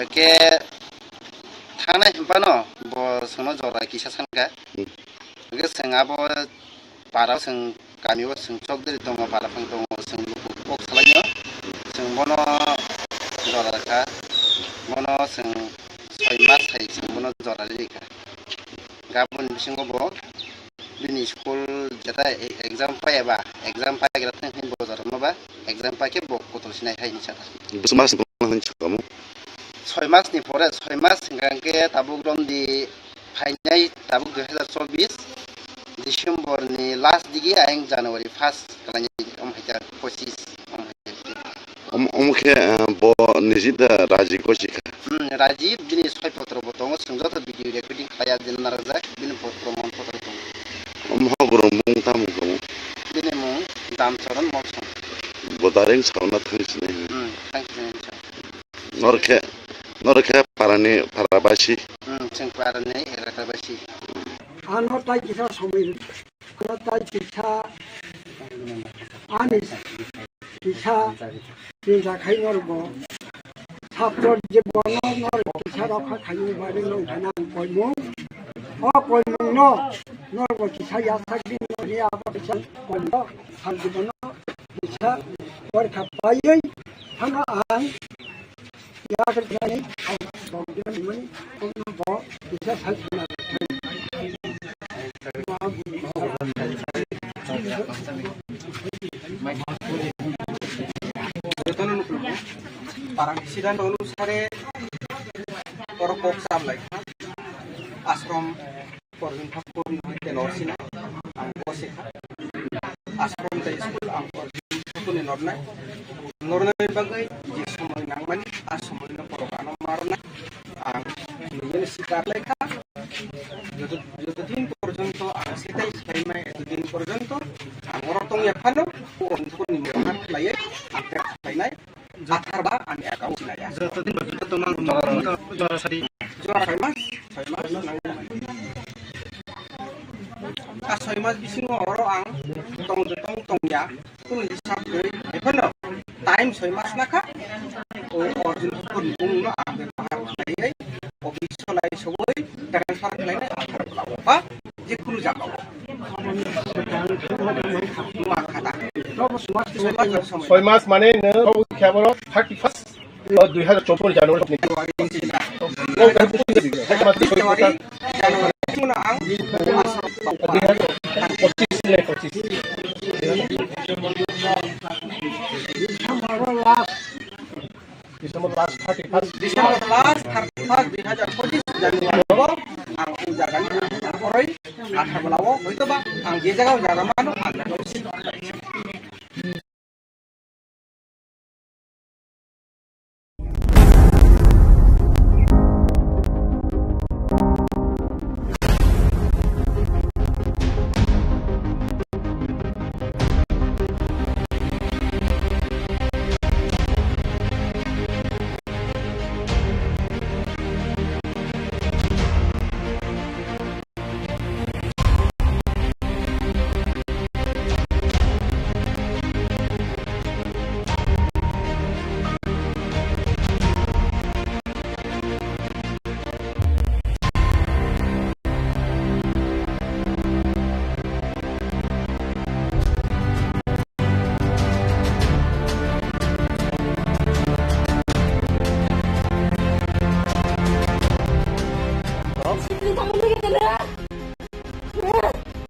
Ke thangnai hwnphano bo chwngno jora kisa sanka. Hmm. Hwnkhe chwng abo parao chwng kamio chwng chokdri tongo, para phang tongo, chwng luku kok salainw chwng bono jora rwkha, bono chwng soi mas hai chwng bono jora rikha. Gaboni bisingo bo bini school jeta e-, exam pai eba, exam paigra thang hwnwi bo jora rwma ba, exam paikhe bo kotor sinai hai hinwi sakha. Bwswk mas ni kwbangma hinwi sakha omo? Soi mas ni pore, soi mas hwnkha hwnkhe tabuk romdi phainai tabuk dui hazar chobbish December ni last digi ayang January first kalainai om haikha pochis om haikha. Om-, omo khe, eh, bo niji da raji gosi kha? Hmm, raji bini soi potro bo tongo, chwng joto video recording khlaiya jena narwkjak, bini potro mon potro tongo. Omo hogoro mung tamo tongo? Bini mung Damcharan Molsong. Bo direct sauna thang sinai. Hmm, thang sinai sa. Norkhe, norkhe parani, parabasi. Hmm, chwng parani, erakabasi. Ano tai kisa somoi, ano tai kisa, ani kisa, kisa khai norbo. Satro je bono nor kisa rokha khai ni bari nong thana ang koimung. O koimung no, norbo kisa yasak di nor ni abo kisa koimung. Sal di bono kisa porkha paiwi thana ang. Parang siddhanto onusare borok kok cham lai kha. Ashram Arjun Thakur ni tenor sina ang bo se kha. Ashram tei school ang Arjun Thakur ni nornai. Nornai bagwi je somoi nangmani, a somoi no borok ano ma rwnai. Ang nini sikar lai kha. Joto, joto din porjonto ang sitai sai mai, eto din porjonto ang oro tong ya phano, o Athar ba ani account sinaya. Joto din ba joto mang jora sari. Jora soi mas, soi mas nang. A soi mas bisingo oro ang tong tong tong ya. Kunu hisab khe, ekheno time soi mas nakha. O Arjun Thakur ni bung no ang bebhar khlaiwi office o lai sogwi transfer khlainai athar bwlao ba je kunu jagao. Ma khata. Soi mas jora somoi. Soi mas mane nwng khe abo thirty first. O dui hajar chobbish January ni. January, January, January. Muna ang dui hajar pochisni, pochisni. December last thirty first. December last thirty first, dui hajar pochisni January o ang o jaga ni poroi atha bwlao hoito ba ang je jaga o jaga mano ang jaga o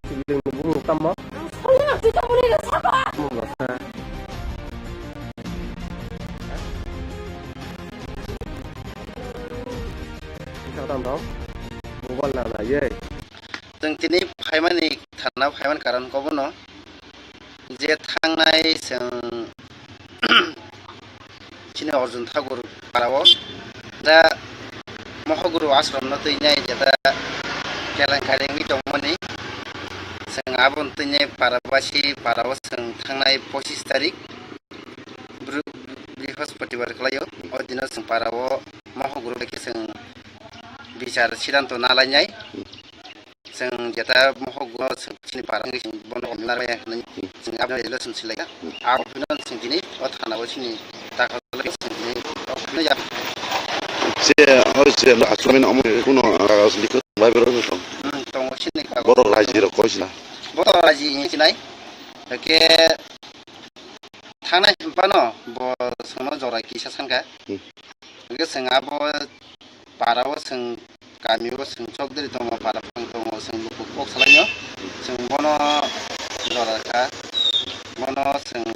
Sibling ni bumung tamo? Ang songya twi tamo ni sapa? Bumung rasa. Ika tang dong. Mobile na na ye. Chwng tini phaimani thana phaimani karon kobono. Je thangnai chwng chini Arjun Thakur parao da Mohoguru ashramno twinai jeta kelenkari wngwi tongmani. Chwng aboni twinai parabasi parao chwng thangnai pochis tarik Bru-, Brihospatibar khlaio. O dino chwng parao Mohoguru bai khe chwng bichar sidanto nalainai. Chwng jeta mohok no chwng chini para wngwi chwng bono hamna rwya hinwi chwng aboni election silaikha. Abo phino chwng tini o thana o chini dakhal chwng tini o phino ya. Se, o se, achomino omo kuno kagoz likho bai bero to. Hmm, tongo chini kagoz. Borok raji rok koi sina. Borok raji hinwi chinai. Hake thangnai hinphano bo chwngno jora kisa sankha. Hmm. Hake chwng abo Para o chwng kami o chwng chokdri tongo, para phang tongo, chwng luku kok salaino, chwng bono jora kha, bono chwng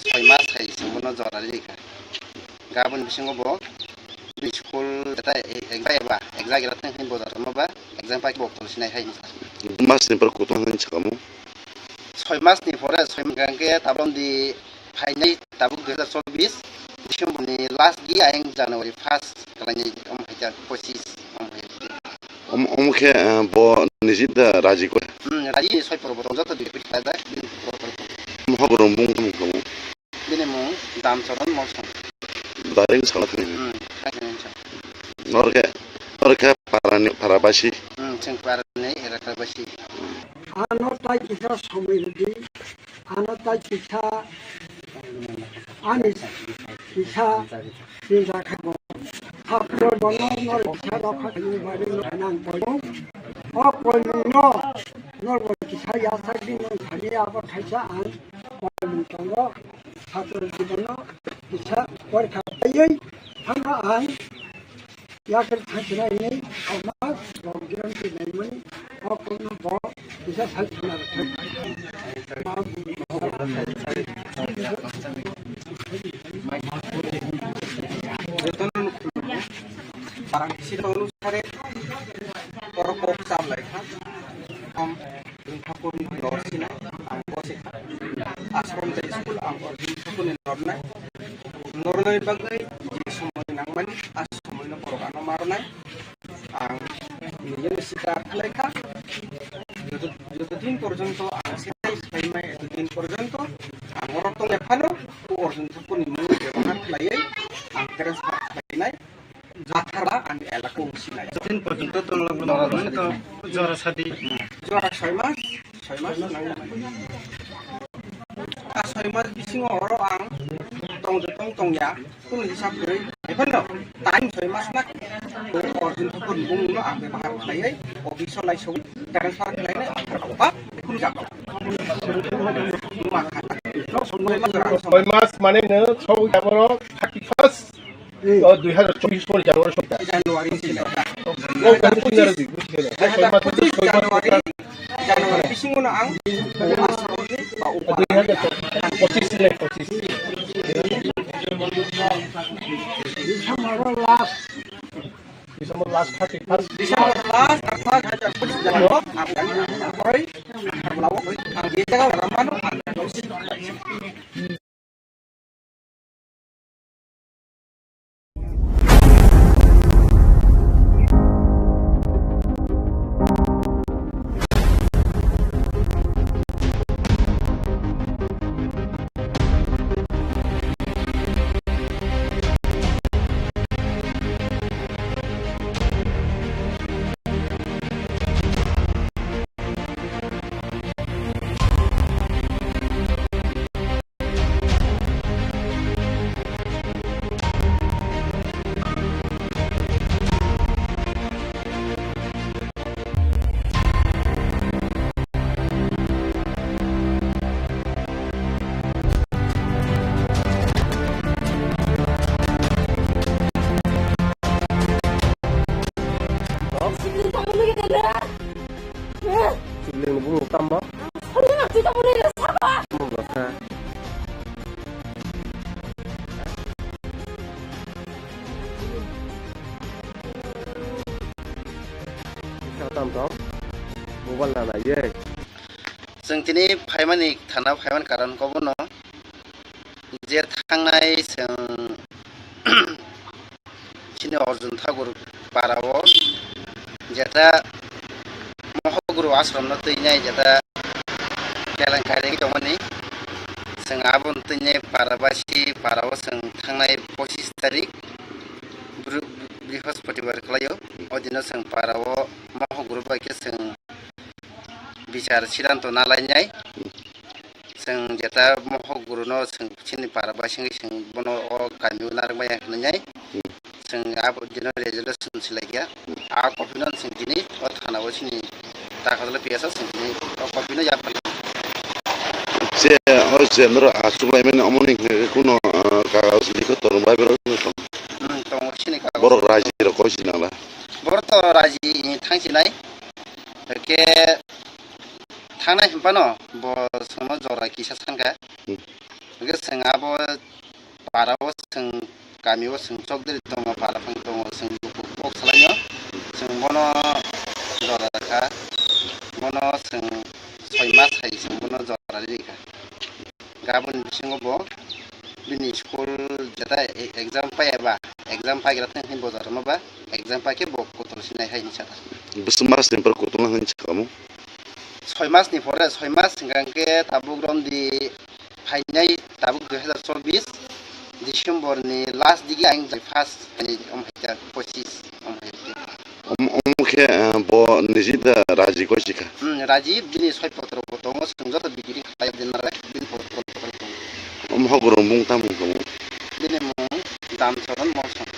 soi mas hai chwng bono jora ri kha. Gabon bisingo bo school jeta exam eba exam gira thang hin bo jora ma ba exam pai bo tong sinai hai. Mas ni pore kutung hin chakamu. Soi mas ni pore soi mas hingke tabok di phainai tabuk dui hajar chobbish December ni last di ayang January first kalainai omo hai ta pochis omo hai. Om, omo khe, eh, bo niji da raji kore. Hmm, raji soi poro bo tongjak ta dui piti ta da. Mohogoro bung bung kamu. Bini mung Damcharan Molsong. Direct sakla thani. Hmm, thani sa. Norke, norke parani, parabasi. Hmm, chwng parani, elakabasi. Ano tai kisa somoi rwdi, ano tai kisa, ani kisa chinta khago. Haklo bono nor kisa rokha khaini bagwi nang koyo. O koimungno nor bo kisa yachakdi nang thani abo khaisa ang koimung tongo. Chhatro jibono kisa porikha paiwi thangkha ang. Yakhel thangsinai hinwi kokma rok giron twi naimani o kokno bo kisa sai thangna rwkha. Jotono nukhungo parang sita onusare oro kok cham laikha. Om Thakurni lor sinai ang bo se kha. Ashram tei school ang Arjun Thakurni lornai. Lornai bagwi je somoi nangmani, a somoino borok ano marnai. Ang nini sita khlai kha. Joto, joto din porjonto ang sitai sitai mai, eto din porjonto ang oro tongya phano, o Arjun Thakurni mung bebak khlaiwi ang transfer khlainai. Jathar ba ang elaka wng sinai. Jotin porjonto tongla bwla mano to jora sadi. Jora soi mas, soi mas nang. A soi mas bisingo oro ang tong je tong tong ya. Kunu hisab kwrwi. Ephano time soi mas na. Arjun Thakur ni bumung no ang bebahar khlaiwi office o laisogwi transfer khlainai ang kha ba kunu jaga. Soi mas mane no soi jaboro thirty first. Oh, dui hajar chobbish pore January soi ta. January soi ta. Oh, kami punya lagi, punya lagi. Soi mas, soi mas, January. January bisingo no ang asromni ba upa. Dui hajar pochis le pochis. December last. December last thirty first. December last, thirty first, hajar pochis jalo, ang kami ang koi, ang lawo koi, ang dia jaga orang mana? Sibling ni bumung tamo? Sibling ni bumung tamo? Sibling ni bumung tamo? Kha tam tong? Mobile na nai ye. Chwng tini phaimani thana phaimani karon kobono je thangnai chwng chini Arjun Thakur para o jeta Mohoguru ashram no twinai jeta kelenkai tongmani chwng aboni twinai para basi para o chwng thangnai pochis tarik Bru-, Brihospatibar khlaio. O dino chwng para o Mohoguru bai khe chwng bichar sidanto nalainai. Chwng jeta Mohoguru no chwng chini para bai singwi chwng bono o kami o narwkmaya hinwi nai. Chwng abo dino resolution swlaikha. A copy no chwng tini o thana o chini Takajala P S o chwng tini o copy no yapharlai. Je, o je, noro achuk laimani omoni hwnkhe kuno, ah, kagaj likho tong bai borok wngwi tong. Hmm, tongo chini kagaj. Borok raji rok koi sinala. Borok to raji thang sinai. Hwnkhe thangnai hwnphano bo chwngno jora kisa sankha. Hmm. Hwnkhe chwng abo para o chwng kami o chwng chokdri tongo, para phang tongo, chwng bukhuk kok salaino. Chwng bono jora kha, bono chwng soi mas hai chwng bono jora rikha. Gaboni bisingo bo bini school jeta e-, exam paiya ba, exam paigra thang hwnwi bo jorano ba, exam paikhe bo kotol sinai hai hinwi sakha. Bwswk mas ni borok kotolna hinwi sakha omo? Soi mas ni pore, soi mas hwnkha hwnkhe tabuk romdi phainai tabuk dui hazar chobbish December ni last digi ang jai first ni om hai ta pochis om hai ta. Om, om khe, eh, bo niji da raji koi sikha. Hmm, raji bini soi potro bo tongo, chwng joto bikiri khlai din nare, bini potro bo tongo. Om hok rong bung tam hwnkha mo? Bini mung Dam Choron Molsong.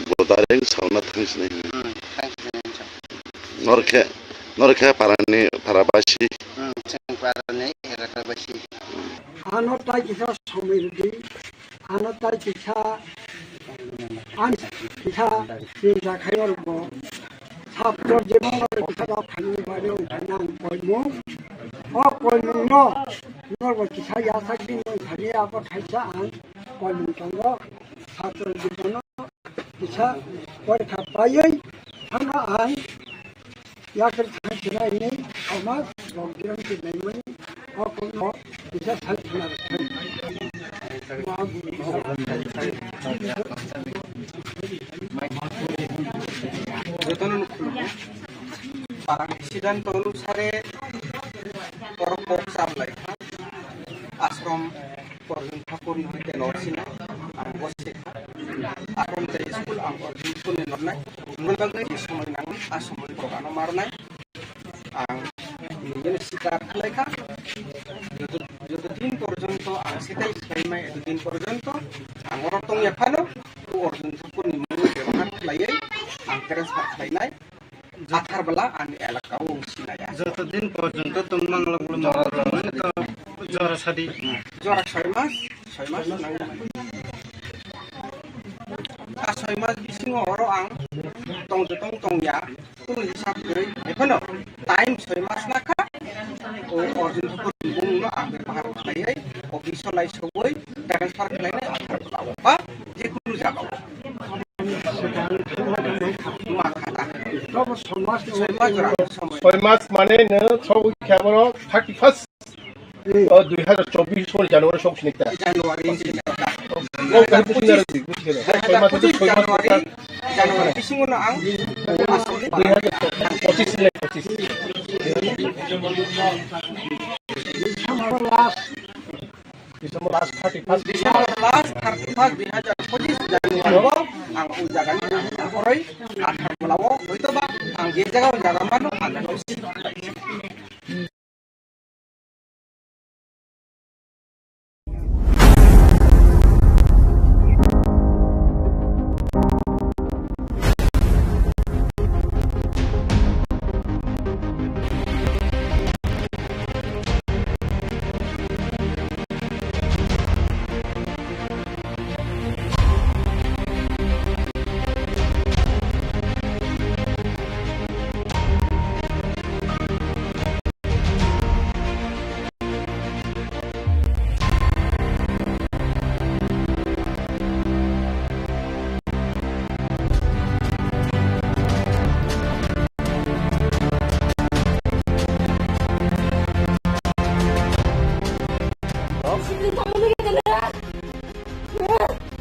Bo direct sauna thang sinai. Hmm, thang sinai. Nor khe, nor khe parani, para basi. Hmm, chwng parani, elaka basi. Ano tai kisa somoi rwdi, ano tai kisa, ani kisa, kisa khayo rwbo. Sabto jebo kisa ba phani bari wngkha nang koimung. O koimung no, norbo kisa yasak di wngkha ni abo khaisa ang koimung tongo. Sabto jebo no. Kisa porikha paiwi thangno ang yakarwi thang sinai hwnwi thangma rok dirang twi naimani o kokno kisa sai khna rwkha. Jotono nukhungo parang siddhanto onusare borok kok cham lai kha. Ashram Arjun Thakur ni hoite no sina ang bo se Aron jai school ang Arjun school ni nornai. Mungkin bagwi di somoi nang, a somoi ko ano marnai. Ang ini sikar khlai kha. Joto, joto din porjonto ang settle khlai mai, eto din porjonto ang oro tong ya phano, o Arjun school ni mungwi bebhar khlaiwi ang transfer khlainai. Athar bwla ani elaka o wng sinaya. Joto din porjonto tongmang lok lok jora, jora sadi. Jora soi mas, soi mas nang. A soi mas bisingo oro ang tong tong tong ya. Kunu hisab kwrwi. Ekhano time soi mas na kha. O Arjun Thakur ni bung no ang bahar khlai hai. Office o lai sogoi transfer khlai nai athar bwla o. Ba je kunu jaga o. Soi mas mane no sogwi kha borok thirty first. O dui hazar chobbish sori January sok sinikta. January. O kaham pusi na rodi, busi na. Soi mas to soi mas. January. January bisingo no ang. Dui hazar pochis ni pochis. December last thirty first. December last thirty first dui hazar pochis January o ang o jaga ni ang koroi athar bwla o hoito ba ang je jaga o jaga mano ang.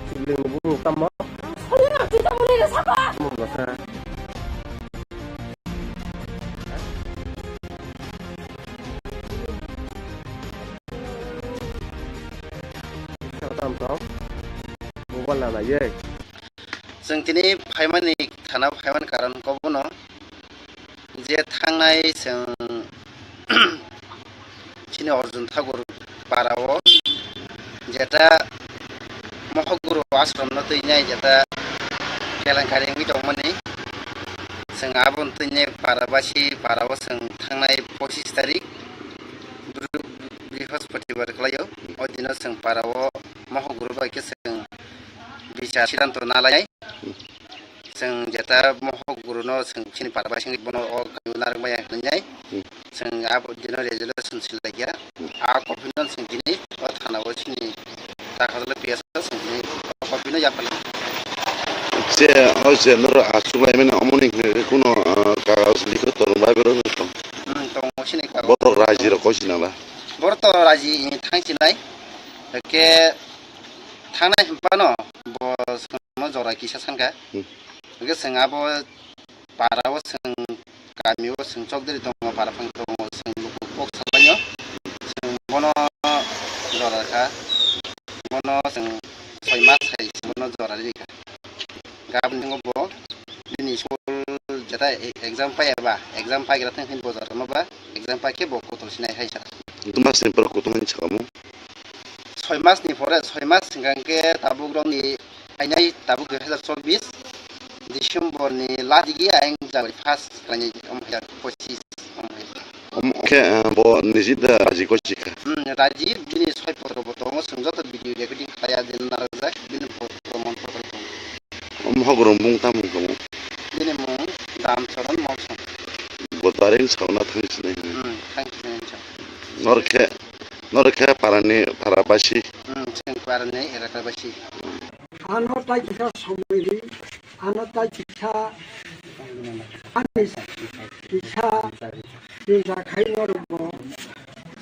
Sibling buru tamo? Tamo basa. Tam tong. Mobile na nai. Chwng tini phaimani thana phaimani karon kobono je thangnai chwng chini Arjun Thakur para o jeta Mohoguru ashram no twi nai jeta kelenkari wngwi tongmani chwng abo twi nai para basi para o chwng thangnai pochis tarik Bru-, Brihospatibar khlaio. O dino chwng para o Mohoguru bai khe chwng bichar siddhanto nalai. Chwng jeta Mohoguru no chwng chini para bai singwi bono o kaiwi narwk maya hinwi nai. Hmm. Chwng abo dino resolution silaikha. Hmm. A copy no chwng tini o thana o chini Dakhatala P S o chwng tini o copy no yapharlai. Je, o je noro achuk lai mani omoni hwnwi kuno, ah, kagaj likho torung bai bero tong. Hmm, tongo chini kagaj. Borok raji rok koi sinala. Borok to raji thang sinai. Eke thangnai hinphano bo chwngno jora kisa sankha. Hmm. Hwnkhe chwng abo para o chwng kami o chwng chokdri tongo, para phang tongo, chwng luku kok salainw. Chwng bono jora kha, bono chwng soi mas hai bono jora rikha. Gaboni bo bini school jeta e-, exam pai eba, exam paigra thang hin bo jora ma ba, exam pai khe bo kotor sinai hai sa. Dumas ni borok kutung hin sakamo. Soi mas ni pore, soi mas hingka hingke tabuk rok ni ainai tabuk dui hazar chobbish December ni last digi ayang January first khlainai, omo hai pochis, omo hai. Omo khe, eh, bo niji da raji ko chikha. Hmm, raji bini soi potro bo tongo, chwng joto video recording khlaiya, din narajak, bini potro mon potro tongo. Omo hogoro mung tamo kamo. Bini mung Dam Charan Molsom. Bo taring sauna thang sinai. Hmm, thang sinai. Nor khe, nor khe parani, para basi. Hmm, chwng parani elaka basi. Ano tai kisa somoi ri, ano tai kisa, ani kisa, kisa khai norok bo.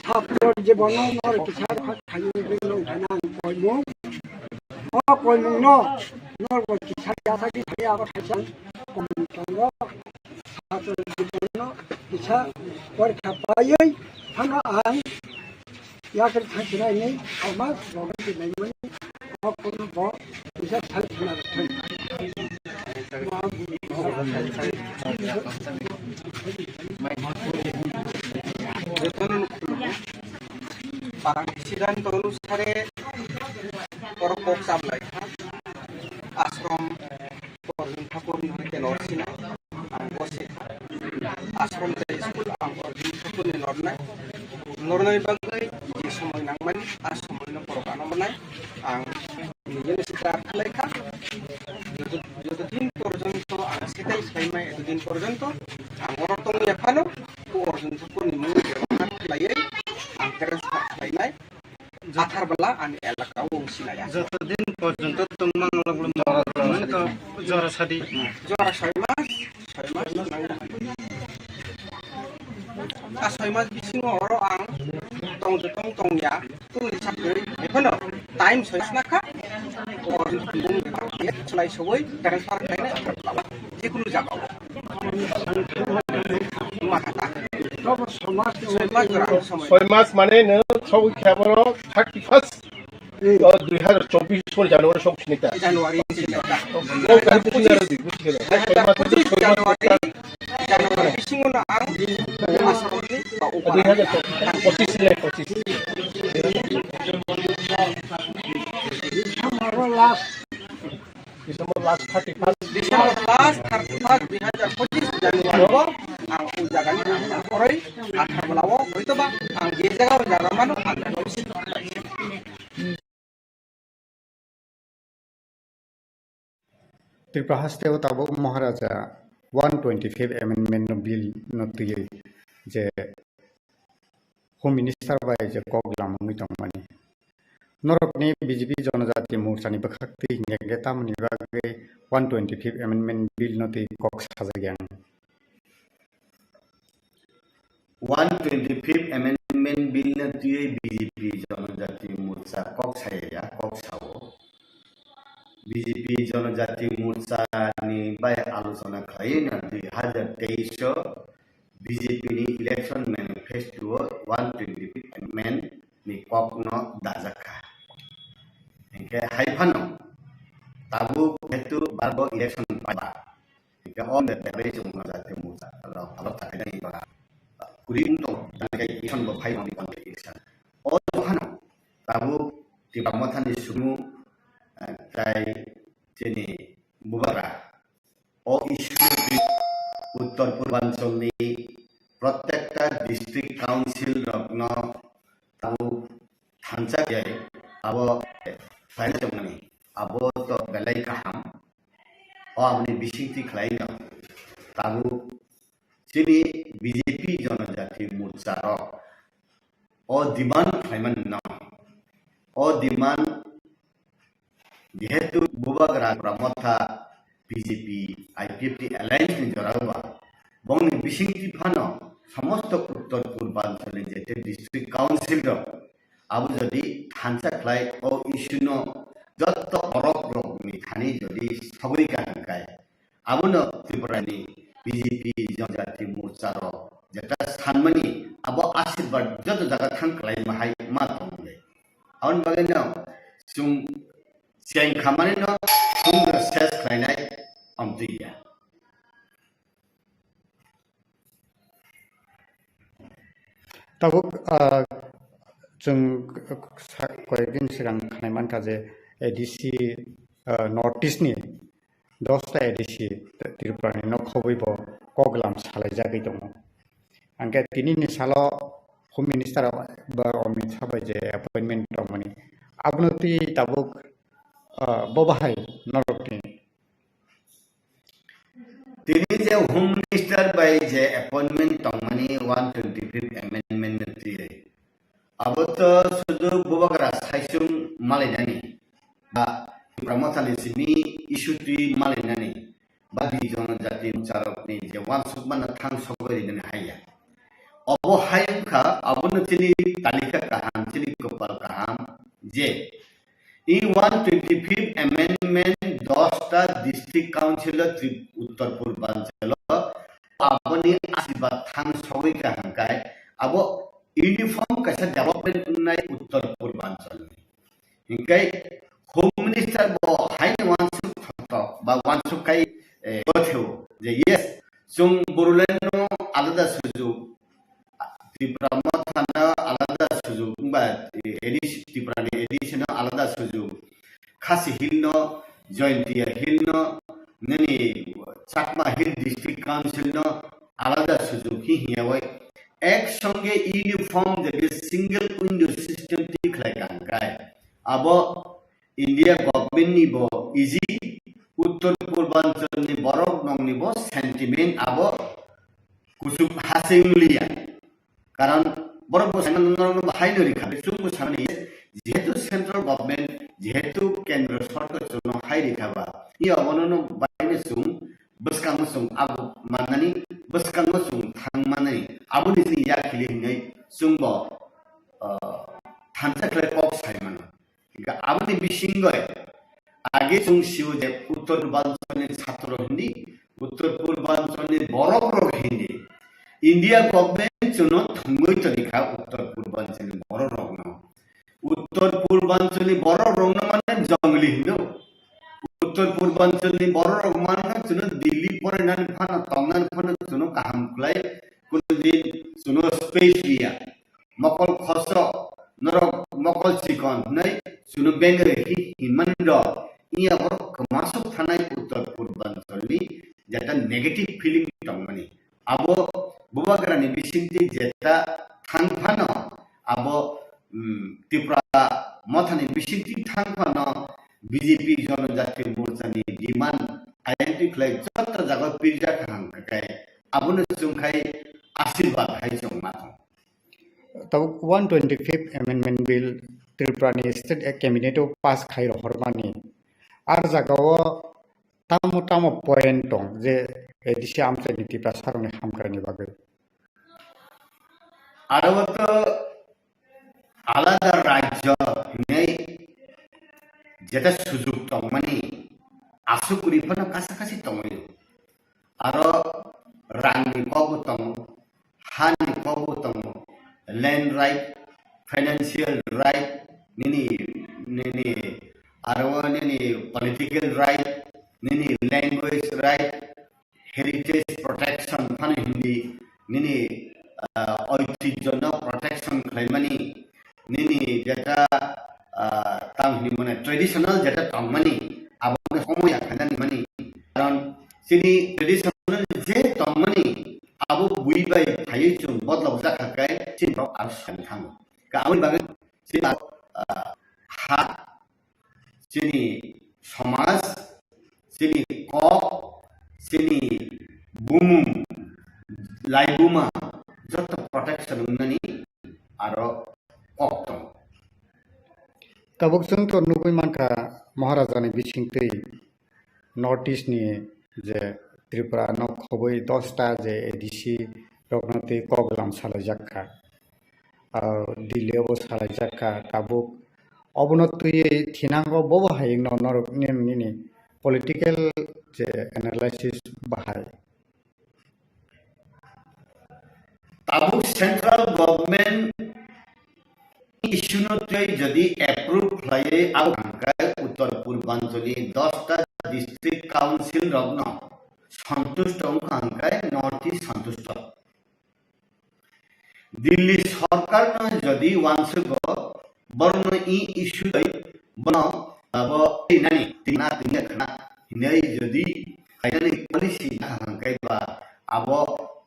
Sapor jibono norok kisa khai norok thani norok thani ang koimung. O koimung no, norok bo kisa yasa kisa abo khaisa koimung tongo. Sapor jibono kisa porikha paiwi phano ang Yakri thangsinai ni ama rogan di nai mani Hokno bo kisa sai khna rwthai. Parang siddhanto onusare borok kok chablai kha. Ashram Arjun Thakur ni hoite lor sinai. Ang bo se ashram tei school ang Arjun Thakur ni lornai. Lornai bagwi je somoi nangmani, a somoi no borok ano manai. Ang nini se kar khlai kha. Joto, joto din porjonto ang setai khlai mai, eto din porjonto ang oro tong ya phano, o Arjun Thakur ni mung khlai ang transfer khlai nai. Athar bala ani elaka o wng sinaya. Joto din porjonto tongmang lok lok to jora sadi. Jora soi mas, soi mas nang. A soi mas bisingo oro ang tong tong tong ya. Tu hisab kori, ekhano time soi mas nakha. O tong ya, chlai soi transfer khaina. Jekunu jaga. Soi mas jora somoi. Soi mas mane no soi khe borok thirty first, eh, o dui hazar chobbish sal January sal sini ta. January sini ta. O kaham buji na rodi, buji na. Soi mas, soi mas January, January bisingo no ang asromni ba dui hazar pochisni, pochisni. December last thirty first. December last thirty first dui hazar pochisni January o ang o jagani ang koroi athar bala o hoito ba ang je jaga o jaga mano ang jaga o. Tripura haste o tabuk Maharaja one twenty fifth amendment no bill no twiwi je Home Minister bai je kok lamwi tongmani. Norokni B J P Jonojati Morchani bwkhaktwi hinkhe tamoni bagwi one twenty fifth amendment bill no twi kok sajakya. One twenty fifth amendment bill no twiwi B J P Jonojati Morcha kok saya, kok sao. B J P Jonojati Morcha ni bai alochona khlaiwi no dui hazar teis o B J P ni election manifesto o one twenty fifth amendment ni kok no dajak kha. Hinkhe hai phano tabuk jehetu barbo election pai ba, hinkhe o de bai chwng no jati mucha rok alo takai dai ba. Kuri wng tong, dan kai election bo phai wng tong election. O phano tabuk Tipra Mothani sumu, eh, tai chini bubagra o issue Uttor Purbanchal ni prottekta district council rokno tabuk thansa khe abo khlai tongmani abo to belai kaham. O aboni bisingtwi khlaino tabuk chini B J P Jonojati Morcha rok o demand khlaimani no, o demand jehetu bubagra Tipra Motha B J P I P F T alliance ni jorao ba bongni bisingtwi phano somosto Uttor Purbanchal ni je district council rok abo jodi thansa khlai o issue no jotto borok rok ni thani jodi sogwi kaham kai, abono Tripura ni B J P Jonojati Morcha rok jeta sanmani abo ashirbad joto jaga thang khlai ma hai ma tong le. Aboni bagwi no chwng cheng khamani no chwng no ses khlainai amtwi ya. Tabuk, ah, chwng sa-, koyekdin swkang khnai mankha je A D C, ah, North East ni dosta A D C Tripura ni nok khobwi bo koklam salaijagwi tongo. Hwnkhe tini ni salo Home Minister ba Amit Shah bai je appointment tongmani, abono twi tabuk, ah, bo bahai norokni Tini je Home Minister bai je appointment tongmani one twenty fifth amendment no twiwi, abo to sudu bubagra saichung malainani ba Tipra Mothani simi issue twi malainani ba di Jonojati Morcha rokni je uansukmano thang sogwi rinani haiya. Obo hai wngkha, abono chini talika kaham, chini kopal kaham je I one twenty fifth amendment dosta district council o Tri-, Uttor Purbanchal o aboni ashirbad thang sogwi kha hwnkhe abo uniform kaisa development wngnai Uttor Purbanchal ni. Hwnkhe Home ba uansuk khai, eh, gotheo je yes, chwng Bodoland no alada sujuk, Tipra Motha no alada sujuk, wngba, eh, A D C, Tipra ni A D C no alada sujuk, Khasi Hill no, Jaintia Hill no, nini Chakma Hill District Council no alada sujuk hi hiya wai ek songe uniform jadi single window system ti khlai kang kai. Abo India government ni bo easy, Uttor Purbanchal ni borok nong ni bo sentiment abo kuchuk hasing liya. Karon borok bo saimano norok no bo hai no rikha, chwng bo samani jehetu central government, jehetu kendro sorkar chwngno hai rikha ba, i obono no bai no chwng bwskango chwng abo mannani, bwskango chwng thang mannani, aboni chini yak khili hinwi chwng bo, ah, thansa khlai kok sai mano. Hingkhe aboni bisingo age chwng sio je Uttor Purbanchal ni chhatro hindi, Uttor Purbanchal ni borok rok hindi. India government chwngno thwngwi toni kha Uttor Purbanchal ni borok rokno. Uttor Purbanchal ni borok rokno mane jongli hindo. Uttor Purbanchal ni borok rok mane chwngno Delhi porinani phano tongnani phano chwngno kaham khlai kunudin chwngno space liya. Mokol khosok, norok mokol chikon hwnwi chwngno bengre hi hinmani rok, iya borok kwmasuk thanai Uttor Purbanchal ni jeta negative feeling tongmani. Abo Bubagrani bisingtwi jeta thang phano abo, mm, Tipra Mothani bisingtwi thang phano B J P Jonojati Morchani demand ayang twi khlai joto jaga pirjak hang kai abono chwng khai asirwad hai chwng ma thang. Tabuk one twenty-fifth Amendment Bill Tripura ni State Cabinet o pass khai rohormani. Ar jaga o tamo tamo point tong je A D C amchaini Tiprasa rokni hamkrai ni bagwi. Aro to alada rajyo hinwi jeta sujuk tongmani aswk kwrwi phano kasa kasi tongwi. Aro rangni kokbo tongo, hani kokbo tongo, land right, financial right, nini, nini, aro nini political right, nini language right, heritage protection phano hindi, nini, ah, oitijyo no protection khlaimani, nini jeta, ah, tang hini mane traditional jeta tongmani, abo no somoya khainani mani. Karon chini traditional je tongmani, abo bui bai phaiwi chwng bodlok jakha kai chini rok aro sani thango. Ka aboni bagwi chini, ah, ha, chini somaj, chini kok, chini bumung, laibuma joto protection wngnani aro kok tongo. Tabuk chwng to nugwi mankha Maharajani bisingtwi North East ni je Tripura no khobwi dosta je A D C rokno twi kok lam salaijak kha. Ah, Delhi o bo salaijak kha tabuk. Obono twiwi thinango bobo hai wngno norok nini, nini political je analysis bahai. Tabuk central government issue no tei jodi approve khlaiwi abo hwnkhai Uttor Purbanchali dosta district council rokno santusto wngkha hwnkhai North East santusto. Delhi sorkar no jodi uansukgo borokno i issue bai bono abo teinani tina tini khna hinwi jodi khainani policy na hwnkhai ba abo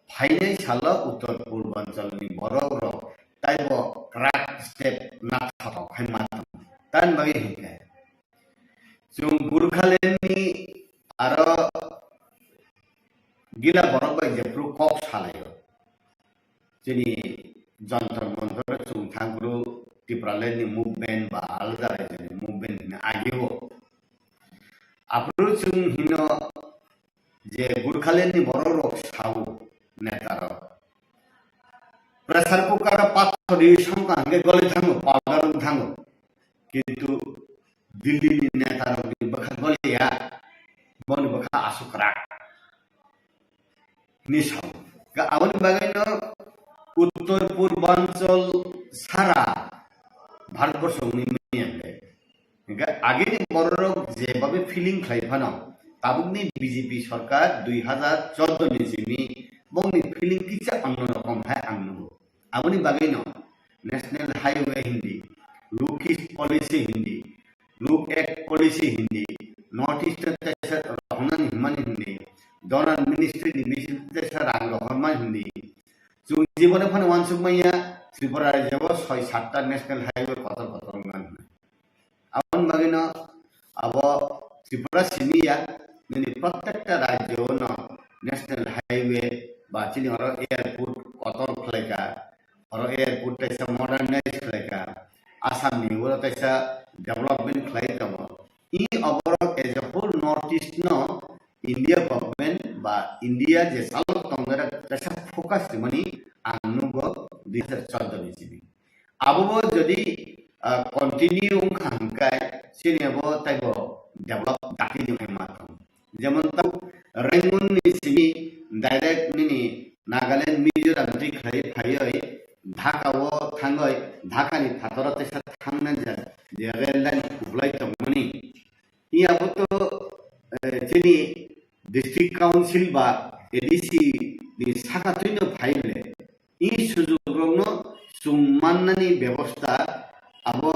phainai salo Uttor Purbanchal ni borok rok taibo kwrak step nathotok khai ma tong. Tamni bagwi hinkhe chwng Gurkhaland ni aro gila borok bai jephru kok salaio. Chini Jantar Mantar chwng thangphru Tipraland ni movement ba alada raijani movement hwnwi agio. Aphuru chwng hino je Gurkhaland ni borok rok sao neta rok. Pressure cooker o pathor ri songkha hwnkhe goli thango, powder wng thango. Kintu Delhi ni neta rok ni bwkha goli ya, boni bwkha aswk kwrak. Hinwi sao. Ga aboni bagwi no Uttor Purbanchal sara Bharatborsho wngwi manya hwnkhe. Hingkhe agini bororok jebabe feeling khlai phano, Tabukni B J P sarkar dui hazar chordo ni simi bongni feeling kisa onno rokom hai ang nugo. Aboni bagwino National Highway hindi, Look East Policy hindi, Look Act Policy hindi, North East teisa rohornani hwnmani hindi, Donor Ministry ni bising teisa rang rohormani hindi. Chwng jibone phano uansuk manya Tripura rajyo o soi satta National Highway kotor kotor wngna hwnwi. Aboni bagwino abo Tripura simi ya, nini prottekta rajyo no National Highway ba chini oro airport kotor khlaika, oro airport teisa modernize khlaika, Assam ni oro teisa development khlai tongo. I oborok as a whole North East no India government ba India je chalok tongmani teisa focus rimani ang nugo dui hazar chordo ni simi. Abobo jodi, ah, continue wngkha hwnkhe chini abo taibo develop dakti ni hai ma thang. Jemon tau Rangoon ni simi direct nini Nagaland, Mizoram twi khlai phaiwi Dhaka o thangwi Dhaka ni phataro teisa thangna je rail line kuplai tongmani. I abo to, eh, chini district council ba A D C ni saka twino phai le. I sujukrokno chwng mannani bebosta abo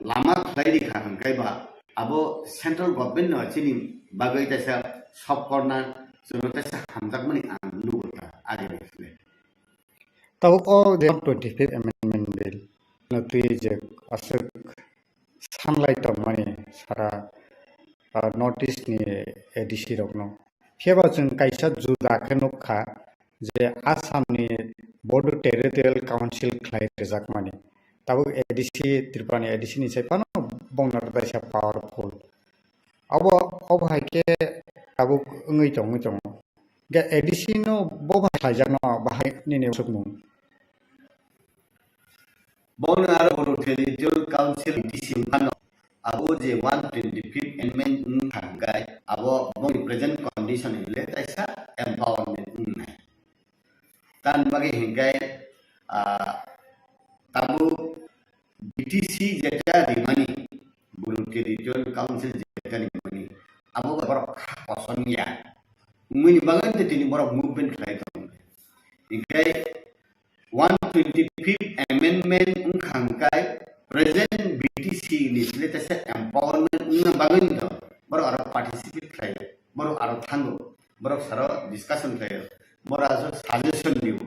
lama khlai rikha hwnkhe ba abo central government no chini bagwi teisa sop korna chwngno teisa hamjakmani ang nugo ta agini sle. Tabuk o je twenty-fifth Amendment Bill no twi je aswk sanlai tongmani sara, ah, North East ni A D C rokno. Phiya ba chwng kaisa juda khe nukha je Assam ni Bodo Territorial Council khlai rwjakmani. Tabuk A D C, Tripura ni A D C ni sai phano bongno kaisa powerful. Abo, obo hai khe tabuk wngwi tongwi tongo. Ga A D C no bo bai khlaijakno bahai nini usukmung. Bono aro Bodo Territorial Council A D C phano abo je one twenty-fifth amendment wngkha hwnkhe abo boni present condition ni le kaisa empowerment wngnai. Tan bagwi hwnkhe, ah, tabuk B T C jeta rimani, Bodo Territorial Council jeta rimani, abo borok kha koson ya. Wngmani bagwi tei tini borok movement khlai tongo. Hinkhe one twenty-fifth amendment wngkha hwnkhe present B T C ni sile teisa empowerment wngna bagwi no borok aro participate khlai, borok aro thango, borok saro discussion khlai, borok aro suggestion dio.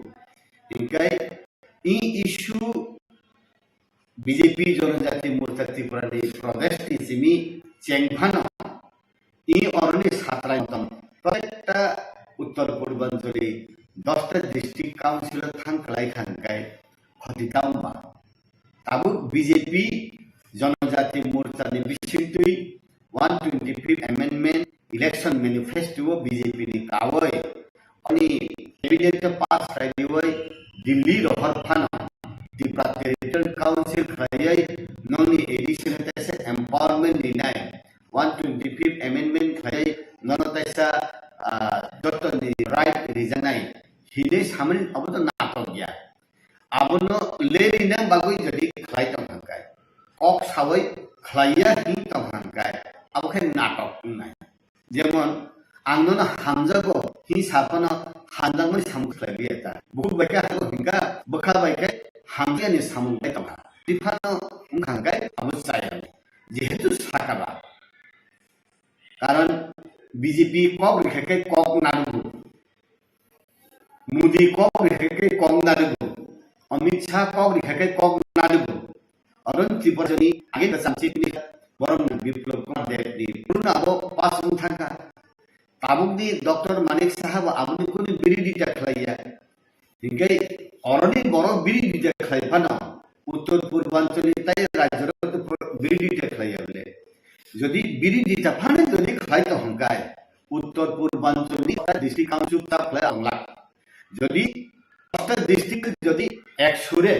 Hinkhe i issue B J P Janajati Morcha Tripura ni Pradesh ni simi chengphano i oroni satrai tong protekta Uttor Purbanchali dosta district council thang khlai khan kai khoti tamba. Tabuk B J P Janajati Morcha ni bisingtwi one twenty-fifth amendment election manifesto o B J P ni kawai oni cabinet o pass khlaiwi Delhi rohor phano Tripura Territorial Council khlaiwi noni A D C no teisa empowerment rinai one twenty-fifth amendment khlaiwi nono teisa, ah, jotoni right rijanai hinwi samani abo to natok ya. Abono lerina bagwi jodi khlai tong hangkai, kok sawi khlaiya hin tong hangkai, abo khe natok wngnai. Jemon, ang nono hamjago hin saphano hamjakmani samung khlai liya ta. Bukhuk bai khe hago hinka, bwkha bai khe hamjakni samung khlai tongkha. Tei phano wngkha hangkai abo chaya. Jehetu sakaba. Karon B J P kok rikha khe kok narugo. Modi kok rikha khe kok narugo. Amit Shah kok rikha khe kok narugo. Aron Tripura ni age da samchit ni borok ni Biplab Kumar Deb ni purna abo pass wng thangkha. Tabuk ni Doctor Manik Saha bo aboni kunu birodita khlaiya. Hinkhe oroni borok birodita khlai phano Uttor Purbanchal ni tai rajyo rok birodita khlaiya bole. Jodi birodita phano jodi khlai tong hwnkhe Uttor Purbanchal ni district council ta khlai ang lak. Jodi dosta district jodi ek sure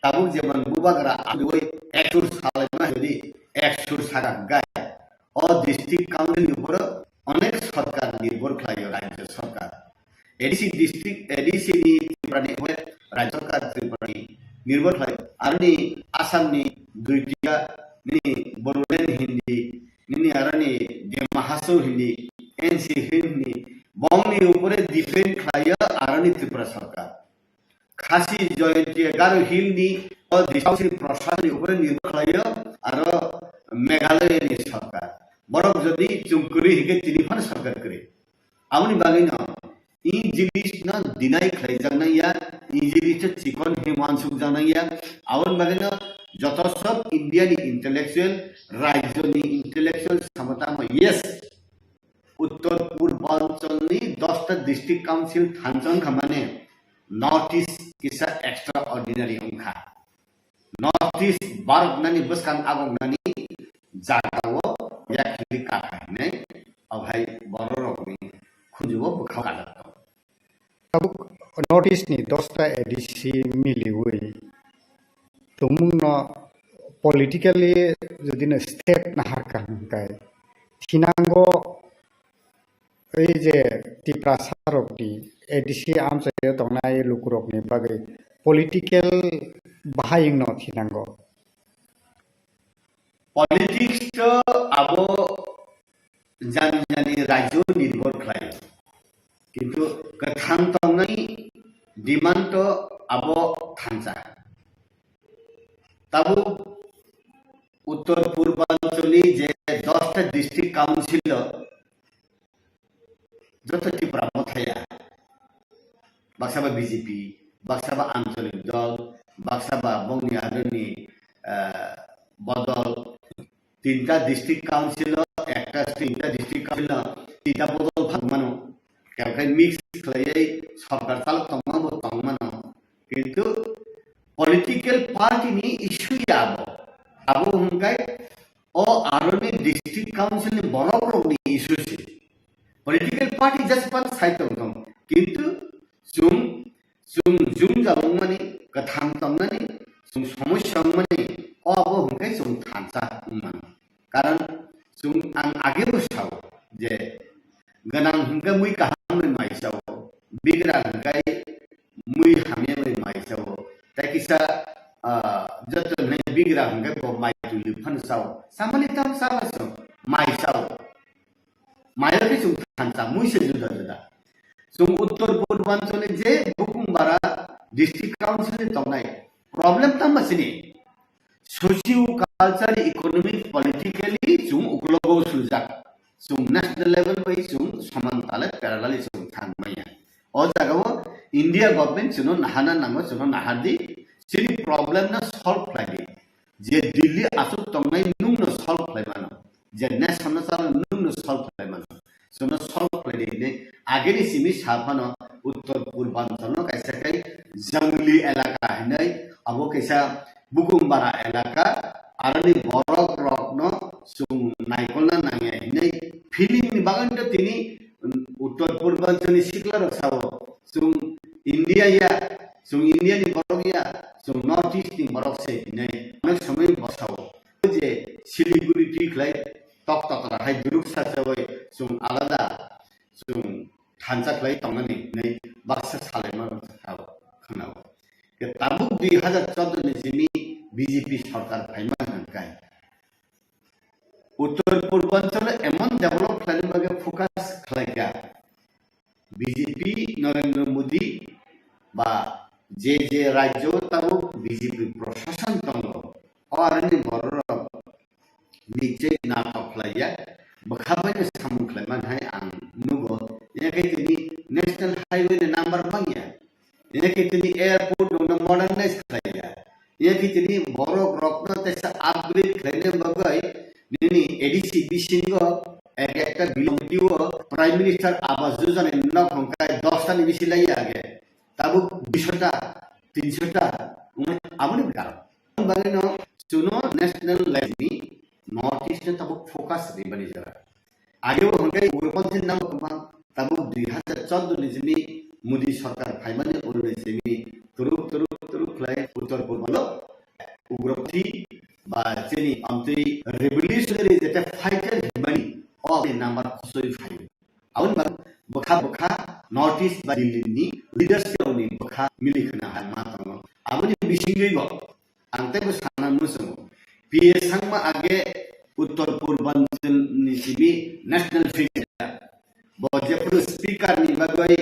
tabuk jemon Bubagra aboni ek sur salaima jodi ek sur saka hwnkhe o district council ni upor onek sarkar nirbhor khlaio, rajyo sarkar. A D C district, A D C ni Tripura ni upor rajyo sarkar Tripura ni nirbhor khlai. Aroni Assam ni duitia ni Bodoland hindi, nini aroni Dima Hasao hindi, N C Hill ni, bongni upore depend khlaio aroni Tripura sarkar. Khasi Jaintia Garo Hill ni o district council ni prasasoni upore nirbhor khlaio aro Meghalaya ni sarkar. Borok jodi chwng kwrwi hinkhe tini phano sarkar kwrwi. Aboni bagwino i jinis no deny khlaijak nang ya, i jinis no chikon hinwi uansuk jak nang ya. Aboni bagwino joto sok India ni intellectual, rajyo ni intellectual samata mo, yes, Uttor Purbanchal ni dosta district council thansa wngkha mane North East kisa extraordinary wngkha. North East baroknani bwskang agoknani jagao yakhili kha hinwi obo hai bororokni khunjugo bwkhao kajak tongo. Tabuk North East ni dosta A D C miliwi tongmungno politically jodi no step naharkha hwnkhe thinango ei je Tiprasa rokni A D C amchaio tongnai lukurokni bagwi political bahai wngno thinango. Politics to abo jani jani rajyo nirbhor khlai. Kintu kwthang tongnai demand to abo thansa. Tabuk Uttor Purbanchali je dosta district council o joto Tipra mothaya. Baksa ba B J P, baksa ba Ancholik Dol, baksa ba bongni adoni, eh, bodol. Tinta district council o, ekta tinta district council o, tinta bodol phang mano. Kebkhe mix khlaiwi sarkar chalok tongma bo tong mano. Kintu political party ni issue ya abo. Abo hwnkhai o aroni district council ni borok rokni issue se. Political party just pan sai tong tong. Kintu chwng, chwng jwngjal wngmani, kwthang tongnani, chwng somosya wngmani, o abo hwnkhe chwng thansa wngmano. Karon chwng ang agebo sao je gwnang hwnkhe mui kaham bai mai sao, bigra hwnkhe mui hamya bai mai sao, tei kisa, ah, joto hwnwi bigra hwnkhe bo mai twi phano sao. Samani tam saba chwng mai sao. Mayo khe chwng thansa, mui se juda juda. Chwng Uttor Purbanchal ni je Bukumbara District Council ni tongnai problem tamo sini socio culture, economic, politically chwng uklogo suljak. Chwng national level bai chwng soman tale parallel chwng thang maya. O jaga o India government chwngno nahana nango, chwngno nahardi, chini problem no solve khlai di. Je Delhi aswk tongnai nwngno solve khlai mano, je nation no chalo nwngno solve khlai mano, chwngno solve khlai di hinwi ageni simi sa phano Uttor Purbanchal no kaisa khai jangli elaka hinwi abo kaisa Bukumbara elaka, aroni borok rokno chwng naikolna nangya hinwi feeling ni bagwi no tini Uttor Purbanchal ni sikla rok sao chwng India ya, chwng India ni borok ya, chwng North East ni borok se hinwi onek somoi bosao. Je Siliguri twi khlai tok totra hai duruk sachawi chwng alada chwng thansa khlai tongnani hinwi baksa salaima rok sao khwnao. Ke tabuk dui hazar chordo ni simi B J P sarkar phaima hwnkhe Uttor Purbanchal emon develop khlaina bagwi focus khlaikha. B J P Narendra Modi ba je je rajyo tabuk B J P proshashan tongo, o aroni bororok nichai natok khlaiya, bwkha baino samung khlaiman hai ang nugo. Yakhe tini national highway ni number bangya. Yakhe tini airport rokno modernize khlaiya. Yakhe tini borok rokno teisa upgrade khlaina bagwi nini A D C bisingo ek ekta bilong tio Prime Minister Awas Yojana ni nok hwnkhai dosta ni bisi lai age. Tabuk duiso ta, tinso ta, wngmani aboni karon. Bagwino chuno national level ni North East no tabuk focus ribani jora. Agebo hwnkhe ugropanthi nang kwbang, tabuk dui hazar chordo ni simi Modi sarkar phaimani ulo ni simi turuk turuk turuk khlai uttor purbo ugropanthi ba chini amtwi revolutionary jeta fighter himani o number khosoi phai. Aboni bagwi bwkha bwkha North East ba Delhi ni leaders rokni bwkha mili khna hai ma tongo. Aboni bisingtwi bo ang teibo sana muchungo. P A Sangma age Uttor Purbanchal ni simi national figure. speaker ni bagwi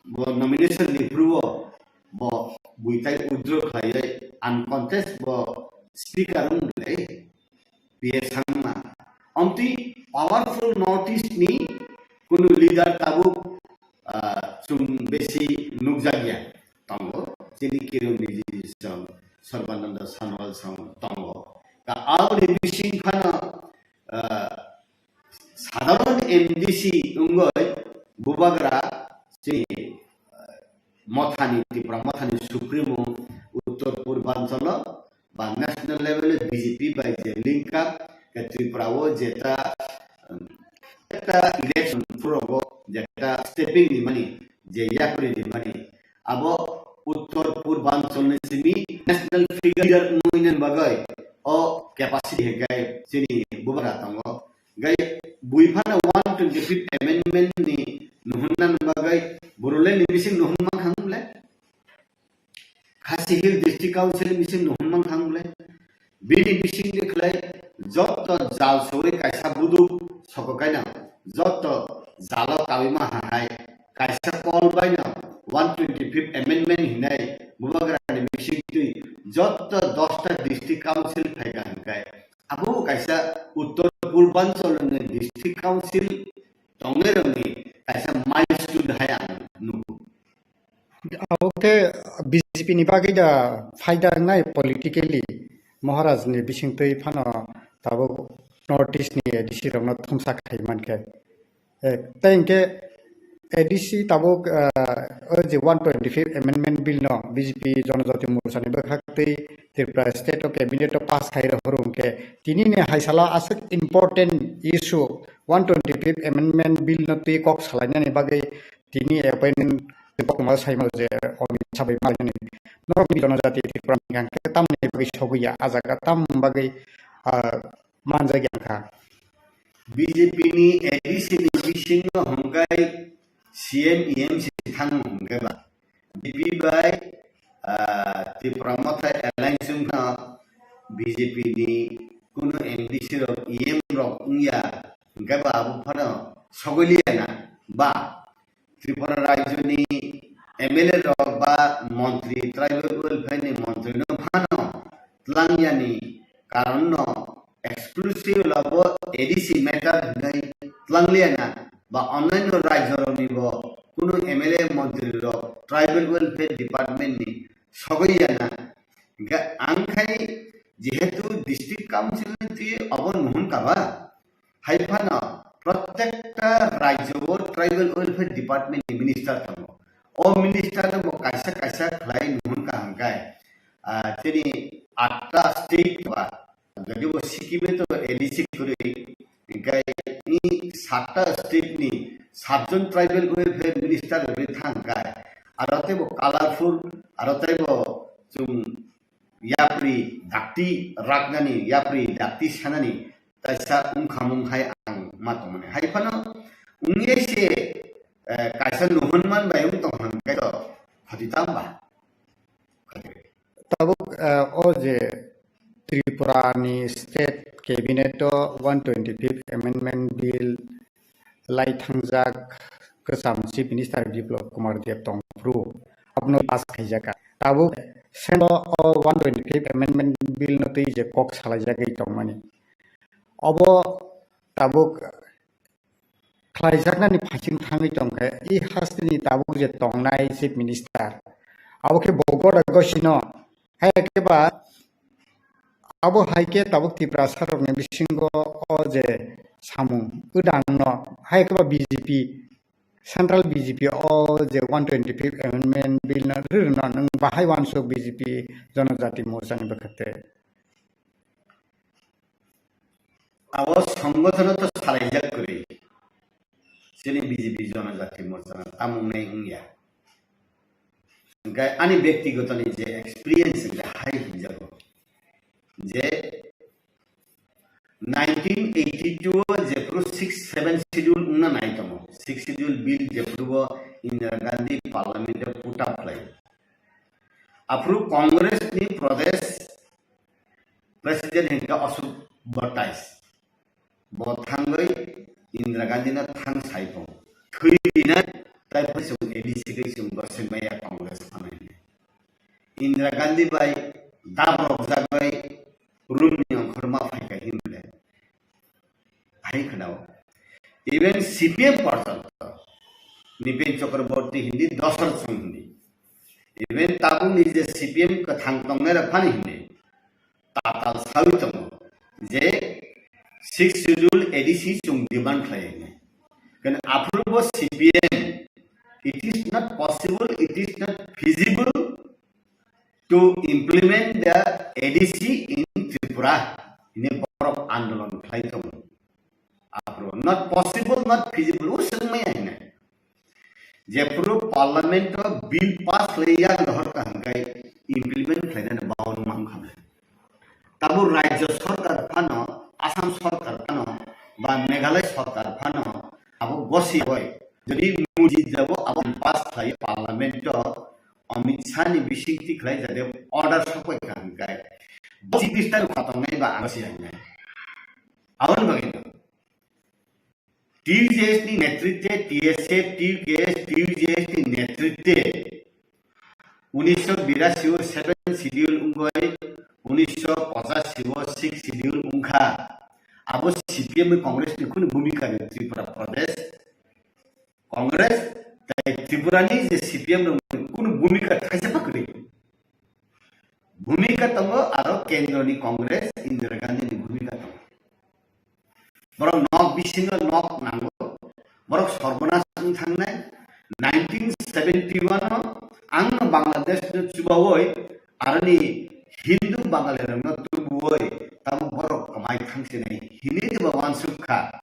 bo nomination ni phuru bo buitai withdraw khlaiwi uncontest bo speaker wng le P A Sangma. Amtwi powerful North East ni kunu leader tabuk, ah, chwng besi nukjakya tongo. Chini Kiran Rijiju song, Sarbananda Sonowal song tongo. Ka aboni bising phano, ah, sadharon M D C wngwi bubagra chini, ah, mothani, Tipra mothani supremo Uttor Purbanchalo ba national level o B J P bai je link up, ke Tripura o jeta, um, jeta election phurogo jeta stepping ni mani, je yakri ni mani, abo Uttor Purbanchal ni simi national figure wngwi nani bagwi o capacity hinkhe chini bubagra tongo. Gai bui phano one twenty fifth amendment ni nuhunna bagwi borole ni bising nuhun mankha wng le. Khasi Hill District Council ni bising nuhun mankha wng le. Bini bising de khlai joto jal soi kaisa buduk soko kaina joto jalo kawi ma hai kaisa call baino one twenty fifth amendment hinai bubagra ni bising twi joto dosta district council phaika hinkai. Abo kaisa Uttor Purbanchal ni district council tongnai rokni kaisa milestone hai ang nugo. Abo khe B J P ni bagwi da phaida wngnai politically Maharaj ni bisingtwi phano tabuk North East ni A D C rokno thumsa khai mankhe. Eh, tei hinkhe A D C tabuk, ah, o je one twenty fifth amendment bill no B J P Jonojati Morcha ni bwkhak twi Tripura state o cabinet o pass khai rw horo hinkhe tini ni hai salo aswk important issue one twenty fifth amendment bill no twi kok salainani bagwi tini appointment koktwma saimano je Amit Shah bai malainani norok ni Jonojati Tripura ni hwnkhe tamni bagwi sogwi ya, a jaga tam bagwi, ah, manjak ya kha. B J P ni A D C ni bisingo hwnkhe C M E M si thango hwnkhe ba. B J P bai, ah, Tipra Motha alliance wngkha B J P ni kunu M D C rok E M rok wngya hwnkhe ba abo phano sogwi liya na ba. Tripura rajyoni M L A rok ba montri, tribal welfare ni montri no phano tlangyani karon no exclusive labo A D C matter hinwi tlangliana ba onnaino rajyorokni bo kunu M L A montri rok tribal welfare department ni sogwi yana. Hingkhe ang khai jehetu district council ni twi obo nuhun kaba, hai phano protekta rajyo o tribal welfare department ni minister tongo. O minister no bo kaisa kaisa khlai nuhun kaham kai, ah, chini atta state ba, jodi bo Sikkim e to A D C kwrwi, hingkai ni satta state ni satjon tribal welfare minister rwi thang kai. Aro tei bo colorful, aro tei bo chwng yapri dakti raknani, yapri dakti sanani kaisa wngkhamung hai ang ma tongmani. Hai phano wngya se, eh, kaisa nuhun man bai wng tong hwn khe to khati tamo ba? Tabuk, eh, o je Tripura ni state cabinet o one twenty fifth amendment bill lai thangjak kwcham Chief Minister Biplab Kumar Deb tong phuru abono pass khaijak kha. Tabuk sendo o one twenty fifth amendment bill no twi je kok salaijagwi tongmani. Obo tabuk khlaijaknani phasing thangwi tongkhe, i hasteni tabuk je tongnai Chief Minister, abo khe bo gora gosino, hai khe ba, abo hai khe tabuk Tiprasa rokni bisingo o je samung wdangno, hai khe ba B J P, Central B J P o je one twenty fifth Amendment Bill no rwrwno nwng bahai wansuk B J P Jonojati Morcha ni bwkhak tei. Abo songgothano to salaijak kwrwi. Chini B J P Jonojati Morcha no tamung nai wngya. Hingkhe ani bektigotoni je experience hingkhe hai hinjago je nineteen eighty-two o jephru six seven schedule wngna nai tongo, six schedule bill jephru bo Indira Gandhi parliament o put up khlai. Aphru Congress ni Pradesh President hingkhe Ashok Bhattai. Bo thangwi Indira Gandhi no thang sai tongo. thwi rinai, tai phai chwng A D C khe chwng bo se maya Congress phanai. Indira Gandhi bai dabrok jagwi room ni ongkhorma phai kha himle. Hai khwnao. Even C P M porjonto. Nipin Chakraborty hindi, Dosar Singh hindi. Even tabukni je C P M kwthang tongnai rok phani hindi. Tatal sawi tongo je sixth schedule A D C chwng demand khlai hwnwi. Kan aphuru bo C P M, it is not possible, it is not feasible to implement the A D C in Tripura. Hwnwi borok andolon khlai tongo. Aphuru not possible, not feasible, o swngmaya hwnwi. Jephuru parliament o bill pass khlai ya rohor kaham khai implement khlainani baono mang khamle. Tabo rajya sarkar phano, Assam sarkar phano, ba Meghalaya sarkar phano, abo gosi oi. Jodi mujid jabo abo pass khlai parliament o Amit Shah ni bisingti khlai jade order sokoi kaham khai. Bo Chief Minister khatongnai ba abo si hangnai. Aboni bagwi no. T U J S ni netritwe, T S F, T U K S, T U J S ni netritwe unisho birasi o seven schedule wngwi unisho pochashi o six schedule wngkha. Abo C P M bai Congress ni kunu bhumika rw Tripura Pradesh. Congress tai Tripura ni je C P M rok ni kunu bhumika thaisa pha kwrwi. Bhumika tongo aro kendro ni Congress Indira Gandhi ni bhumika tongo. Borok nok bisingo nok nango. Borok sorbonas wng thangnai. Nineteen seventy-one o ang no Bangladesh no chubaui aroni Hindu Bangali rok no tubuui tamo borok kwmai thangsinai hinwi diba wansuk kha.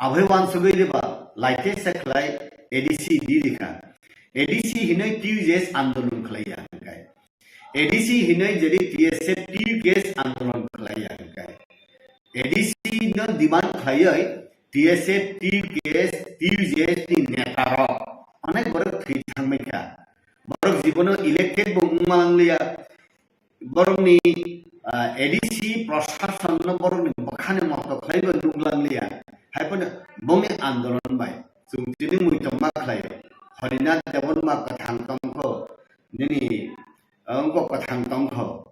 Abhai wansugwi diba laite se khlai A D C di rikha. A D C hinwi T U J S andolon khlai ya hwnkhe. A D C hinwi jodi T S F T U K S andolon khlai ya hwnkhe. A D C no demand khlaiwi T S F T U K S T U J S ni neta rok onek borok thwi thangbai kha. Borok jibono elected bo wngma langliya. Borokni, ah, A D C proshason no borokni bwkhani moto khlaibo nuklangliya. Haiphano bongni andolon bai chwng tini muitom ma khlaio. Harinath Debbarma kwthang tongkho, nini, ah, wngkok kwthang tongkho,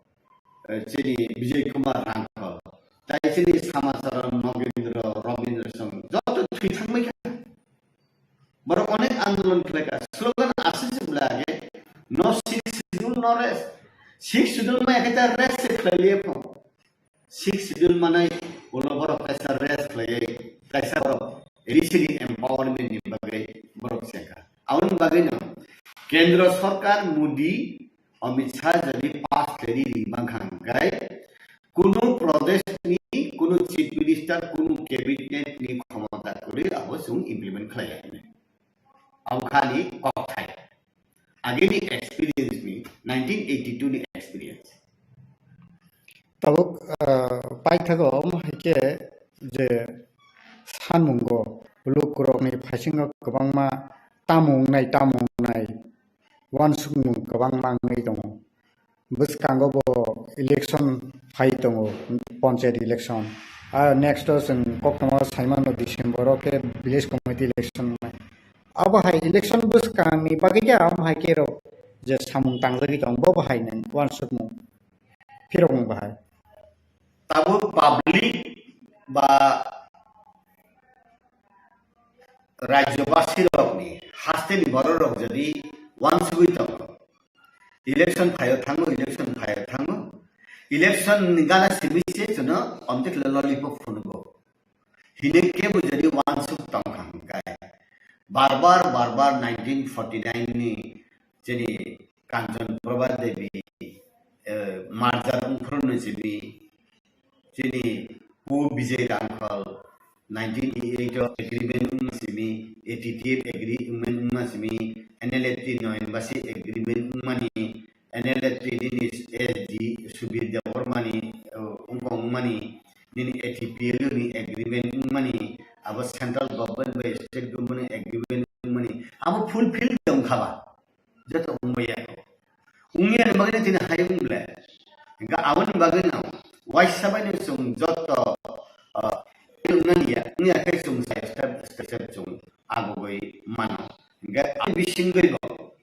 eh, chini Bijay Kumar Rangkhol. Tai chini Samacharan, Nogendra, Robindra Song joto thwi thangbai kha. Borok onek andolon khlaikha, slogan aswk se bwlai age, no sixth schedule, no rest. Sixth schedule maya khe ta rest se khlai liya pho. Sixth schedule manai ulo borok kaisa rest khlaiwi, kaisa borok rishini empowerment ni bagwi borok chengkha. Aboni bagwi no Kendra Sarkar Modi Amit Shah jodi pass khlai ri ri mankha hwnkhe, kunu Pradesh ni kunu Chief Minister, kunu cabinet ni khomota kwrwi abo chwng implement khlai ya hwnwi. Abo khani kokthai. Agini experience ni, nineteen eighty-two ni experience. Tabuk, ah, paithago omo hai khe je sanmungo lukurokni phaisingo kwbangma tamung nai, tamung nai, uansukmung kwbangma wngwi tongo. Bwskango bo election phai tongo, panchayat election. Ah, next o chwng koktwma saimano December o khe village committee election wngnai. Abo hai election bwskangni bagwi khe amo hai khe rok je samung tangjagwi tongo, bo bahai nang uansukmung phirokmung bahai. Tabuk public ba rajyobasi rokni hasteni borok rok jodi uansugwi tongo, election phaio thango, election phaio thango, election ni gana simi se chwngno omte khle lollipop phunukgo. Hine kebo jodi uansuk tongkha hwnkhe, barbar, barbar nineteen forty-nine ni chini Kanchon Prabha Devi, eh, merger wngphuru no simi, chini Pu Bijay Rangkhal, nineteen eighty-eight o agreement wngma simi, A T T F agreement wngma simi, N L F T Noyan Basi agreement wngmani, N L F T nini S D Subir Debbarmani, uh, wngkha wngmani, nini A T P L ni agreement wngmani, abo central government bai state government ni agreement wngmani, abo fulfill wngkha ba? Joto wngbai ya. Wngya ni bagwi tini hai wng ble. Hingkhe aboni bagwi no waisa bai no chwng joto, ah, nang ya, wngya khe chwng step, step, step chwng agugwi mano. Hingkhe ani bisingtwi bo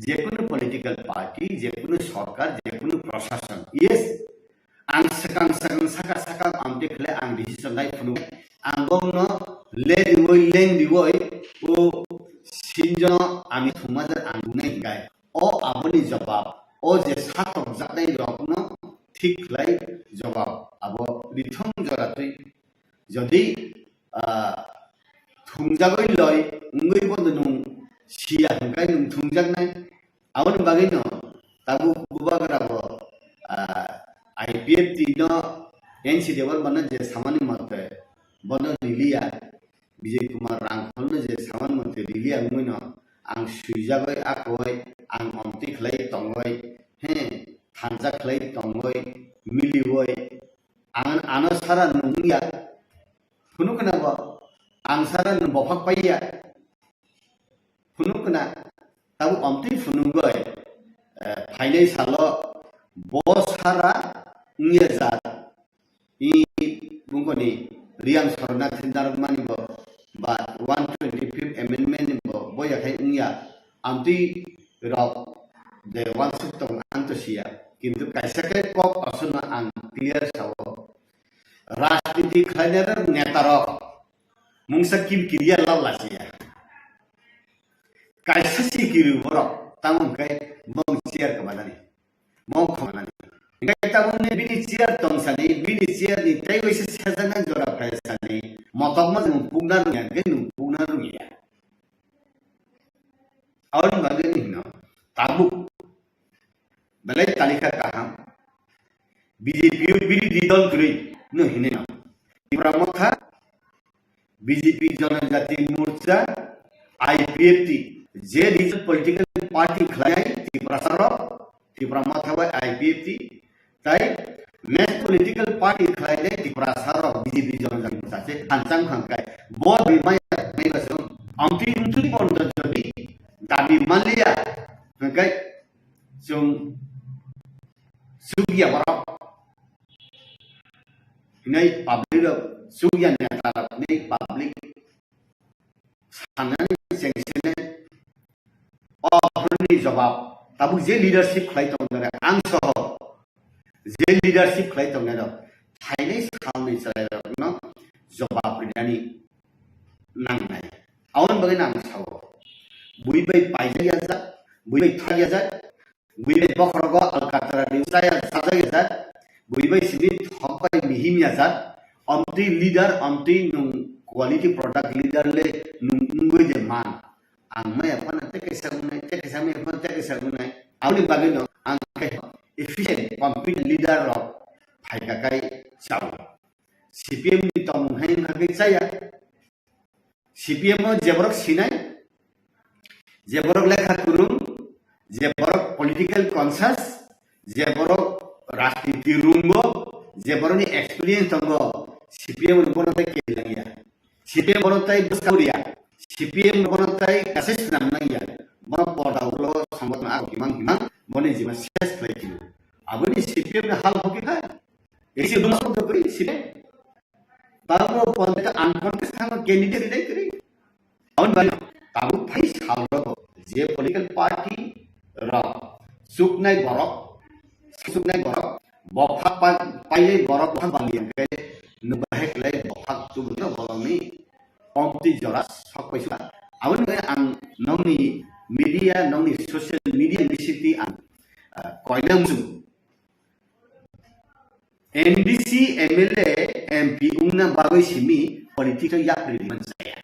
jekunu political party, jekunu sorkar, jekunu prashasan, yes, ang swkang swkang saka saka amtwi khle ang decision lai phunuk. Ang bongno le diwoi leng diwoi o sinjono ami thumajak ang dunai hingkhe o aboni jawab o je satok jaknai rokno thik khlai jawab abo rithong jora twi jodi ah, thumjagwi loi wngwi bono nwng siya hwnkhe nwng thumjaknai. Aboni bagwino tabuk bubagra bo, ah, I P F T no N C Debbarma no je samani mote bono riliya, Bijay Kumar Rangkhol no je samani mote riliya wngwino ang swijagwi akhoi ang omtwi khlai tongoi, he, thansa khlai tongoi, miliwoi, ang ano sara nungya, phunuk khna bo, ang sara nung bophak paiya. Phunuk khna, tabuk omtwi phunugwi, eh, phainai salo bo sara wngya jat, i bungkoni Riyang Sorna Thindarok mani bo, ba one twenty-fifth amendment ni bo, bo yakhai wngya, amtwi rok de wansuk tong ang to siya. Kintu kaisa khe kok aswkno ang clear sao. Rajniti khlainai neta rok mungsa kim kiriya lal lasiya. Kaisa si kiri borok, tamo hwnkhe bong chair kwmanani, bong khomani. Hingkhe tabukni bini chair tongsani, bini chair ni tei waisa sejaknai jora phaisani, motokma nwng pukna rwngya, hingkhe nwng pukna rwngya. Aboni bagwi hino, tabuk belai talikha kaham, B J P o birodhi dol kwrwi no hinwi no. Tipra Motha, B J P Janajati Morcha, I P F T, je regional political party khlainai Tiprasa rok, Tipra Motha bai I P F T, tai main political party khlainai Tiprasa rok B J P Janajati Morcha se hanchang hangkai. Bo bimaya bimaya se amtwi amtwi bondo jodi dabi manliya hangkai chwng sugya borok. Hinai public rok sugya neta rok hinai public sanani chengsinai o aphuruni jawab tabuk je leadership khlai tongnai ang soho je leadership khlai tongnai rok phainai salni chwrai rokno jawab rinani nangnai. Aboni bagwi ang sao bui bai paijak yajak, bui bai thak yajak, bui bai bokhorogo alkatra ni chaya sajak yajak, bui bai simi thok bai mihim yajak, amtwi leader, amtwi nwng quality product leader le nwng wngwi de man. Ang maya phano tei kaisa wngnai, tei kaisa maya phano tei kaisa wngnai. Aboni bagwi no ang khe efficient, competent leader rok phaika kai chao. C P M ni tongmung hai wngkha khe chaya. C P M o je borok sinai, je borok lekha kwrwng, je borok political conscious, je borok rajniti rungo, je borokni experience tongo, C P M ni bono tei kelangya. C P M bono tei bwskango riya. C P M bono tei kasai swnam nangya. Bono porda ulo songbothon aro himang himang boni jima ses khlai phino. Aboni C P M ni hal hoki khai. Isi duma song to kri C P M. Tabuk ponte uncontest thangma candidate rinai kwrwi. Aboni bagwi tabuk phai sal rogo je political party rok chuknai borok, chuknai borok, bophak pa-, painai borok bophak bali hwnkhe nwng bahai khlai bophak tubunno bolongni omtwi jora sok paisuka. Aboni bagwi ang nongni media, nongni social media ni bisingtwi ang, ah, koina muchung. M D C, M L A, M P wngna bagwi simi politics o yapri rwmani chaya.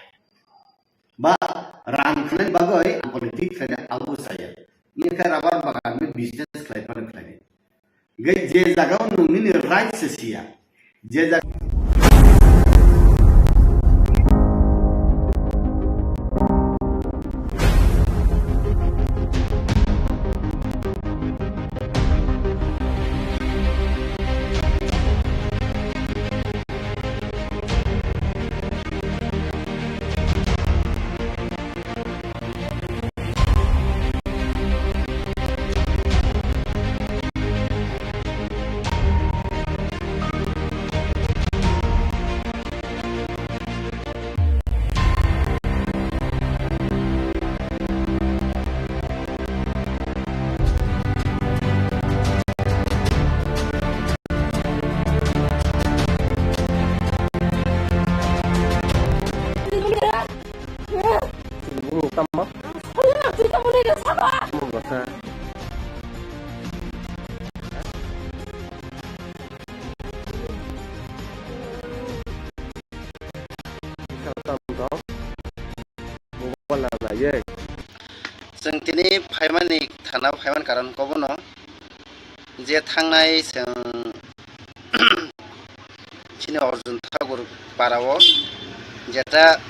Ba rang khanani bagwi ang politics khlaina abo chaya. Wngkha rubber bagan ni business khlai phano khlainai. Hingkhe je jaga o nwng nini right se siya. Je jaga Tini phaimani thana phaimani karon kobono je thangnai chwng chini Arjun Thakur para o jeta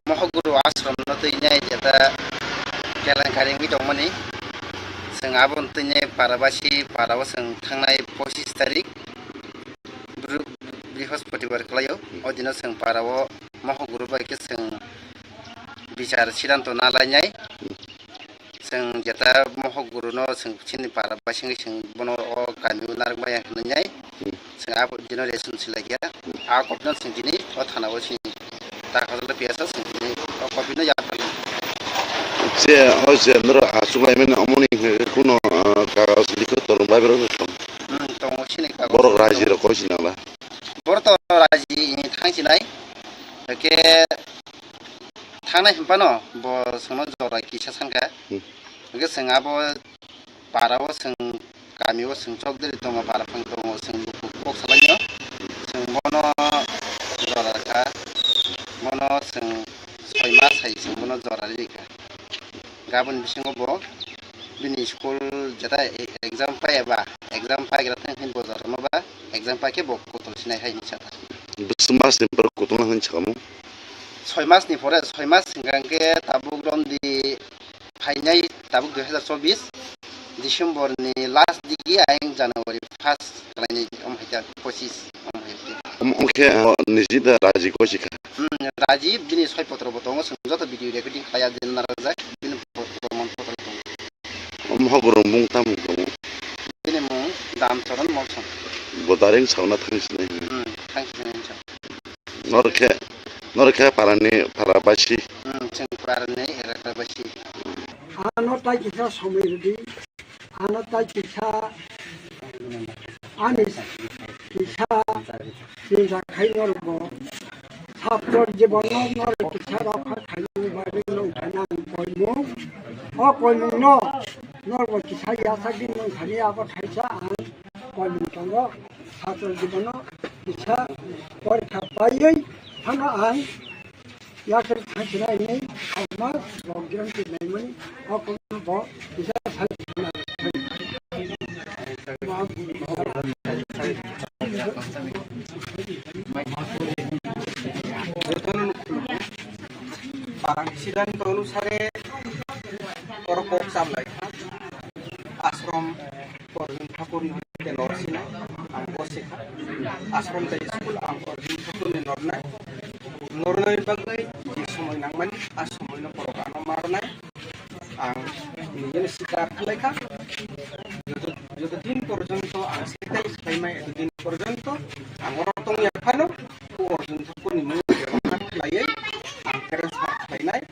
Mohoguru ashram no twi nai jeta kelenkari wngwi tongmani. Chwng abo twi nai para basi para o chwng thangnai pochis tarik Bru-, Brihospatibar khlaio. O dino chwng para o Mohoguru bai khe chwng bichar sidanto na lainai. Chwng jeta Mohoguru no chwng chini para bai singwi chwng bono o kami o narwk bai ang hinwi nai. Chwng abo dino reason si laikha. A copy no chwng tini o thana o sini ta khajalo P S o chwng tini o copy no yapharli. Je, o je, noro achuk laimani omoni hwnkhe kuno, ah, kagaj likho torung bai borok tong. Hmm, tongo sini kagaj. Borok raji rok koi sinala. Borok to raji ni thang sinai. Hwnkhe thangnai hinphano bo chwngno jora kisa sankha. Hmm. Hwnkhe chwng abo para o chwng kami o chwng chokderi tongo, para phang tongo, chwng luku kok salainw. Chwng bono jora kha, bono chwng soi mas hai chwng bono jora rikha. Gabon bisingo bo bini school jeta e-, exam pai eba, exam paigra thang hin bo jora no ba, exam pai khe bo kotol sinai hai hinwi sakha. Bwswk mas ni borok kotolna hinwi sakha mo? Soi mas ni pore, soi mas hwnkha hwnkhe tabuk romdi phainai tabuk dui hazar chobis December ni last digi ayang January first kalainai om haikha pochis om haikha. Om, om khe, ah, niji da raji kosi kha. Hmm, raji bini soi potro bo tongo, chwng joto video recording khlaiya je narwkjak bini potro mon potro tongo. Om hogorong mung tamo tongo. Bini mung Damcharan Molsom. Bo dareng sauna thang sinai. Hmm, thang sinai. Norkhe, norkhe parani para basi. Hmm, chwng parani elaka basi. Ano tai kisa somoi rwdi, ano tai kisa ani kisa chinta khai norbo. Sabtor jibono nor kisa rokha khaini bagwi nung thani ang koimung. O koimungno norbo kisa yasakni nung thani abo thaisa ang koimung tongo. Sabtor jibono kisa porikha paiwi phano ang Yakel thangsinai ni ama rok giron ti naimani o kono bo kisa sai. Parang siddhanto onusare oro kok chaplai ashram Arjun Thakur ni hoite nor sinai, ang bo sikha. Ashram tei school ang Arjun Thakur ni nornai. Nornai bagwi je somoi nangmani, a somoi no borok ano marnai. Ang nini sikar khlai kha. Joto, joto din porjonto ang setai khlaimai, eto din porjonto ang oro tongya phano, o Arjun Thakur ni mung khlaiwi ang transfer khlainai.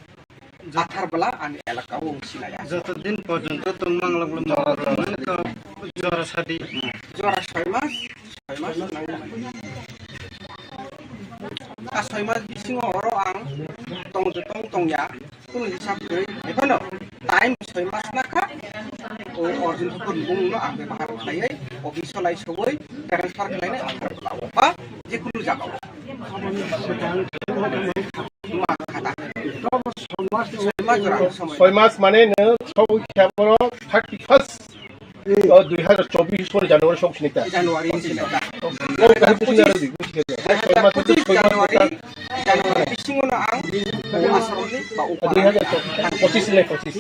Athar bwla ani elaka o wng sinai ya. Joto din porjonto tong mang lok lok jora sadi. Jora soi mas, soi mas nang. A soi mas bisingo oro ang tong tong tong ya. Kunu hisab kwrwi. Ekhano time soi mas na kha. O Arjun Thakur ni mung no ang bebahar khlaiwi office o lai sogwi transfer khlainai athar bwla o ba je kunu jaga o. Soi mas mane nwng sabo khe abo thirty first, o, dui hazar chobbish sori January sok sini ta. January sini ta. O, kaham kuching aro di, kuching aro. Soi mas, soi mas, January, January bisingo no ang asaroni ba dui hazar chobbish, pochis le pochis.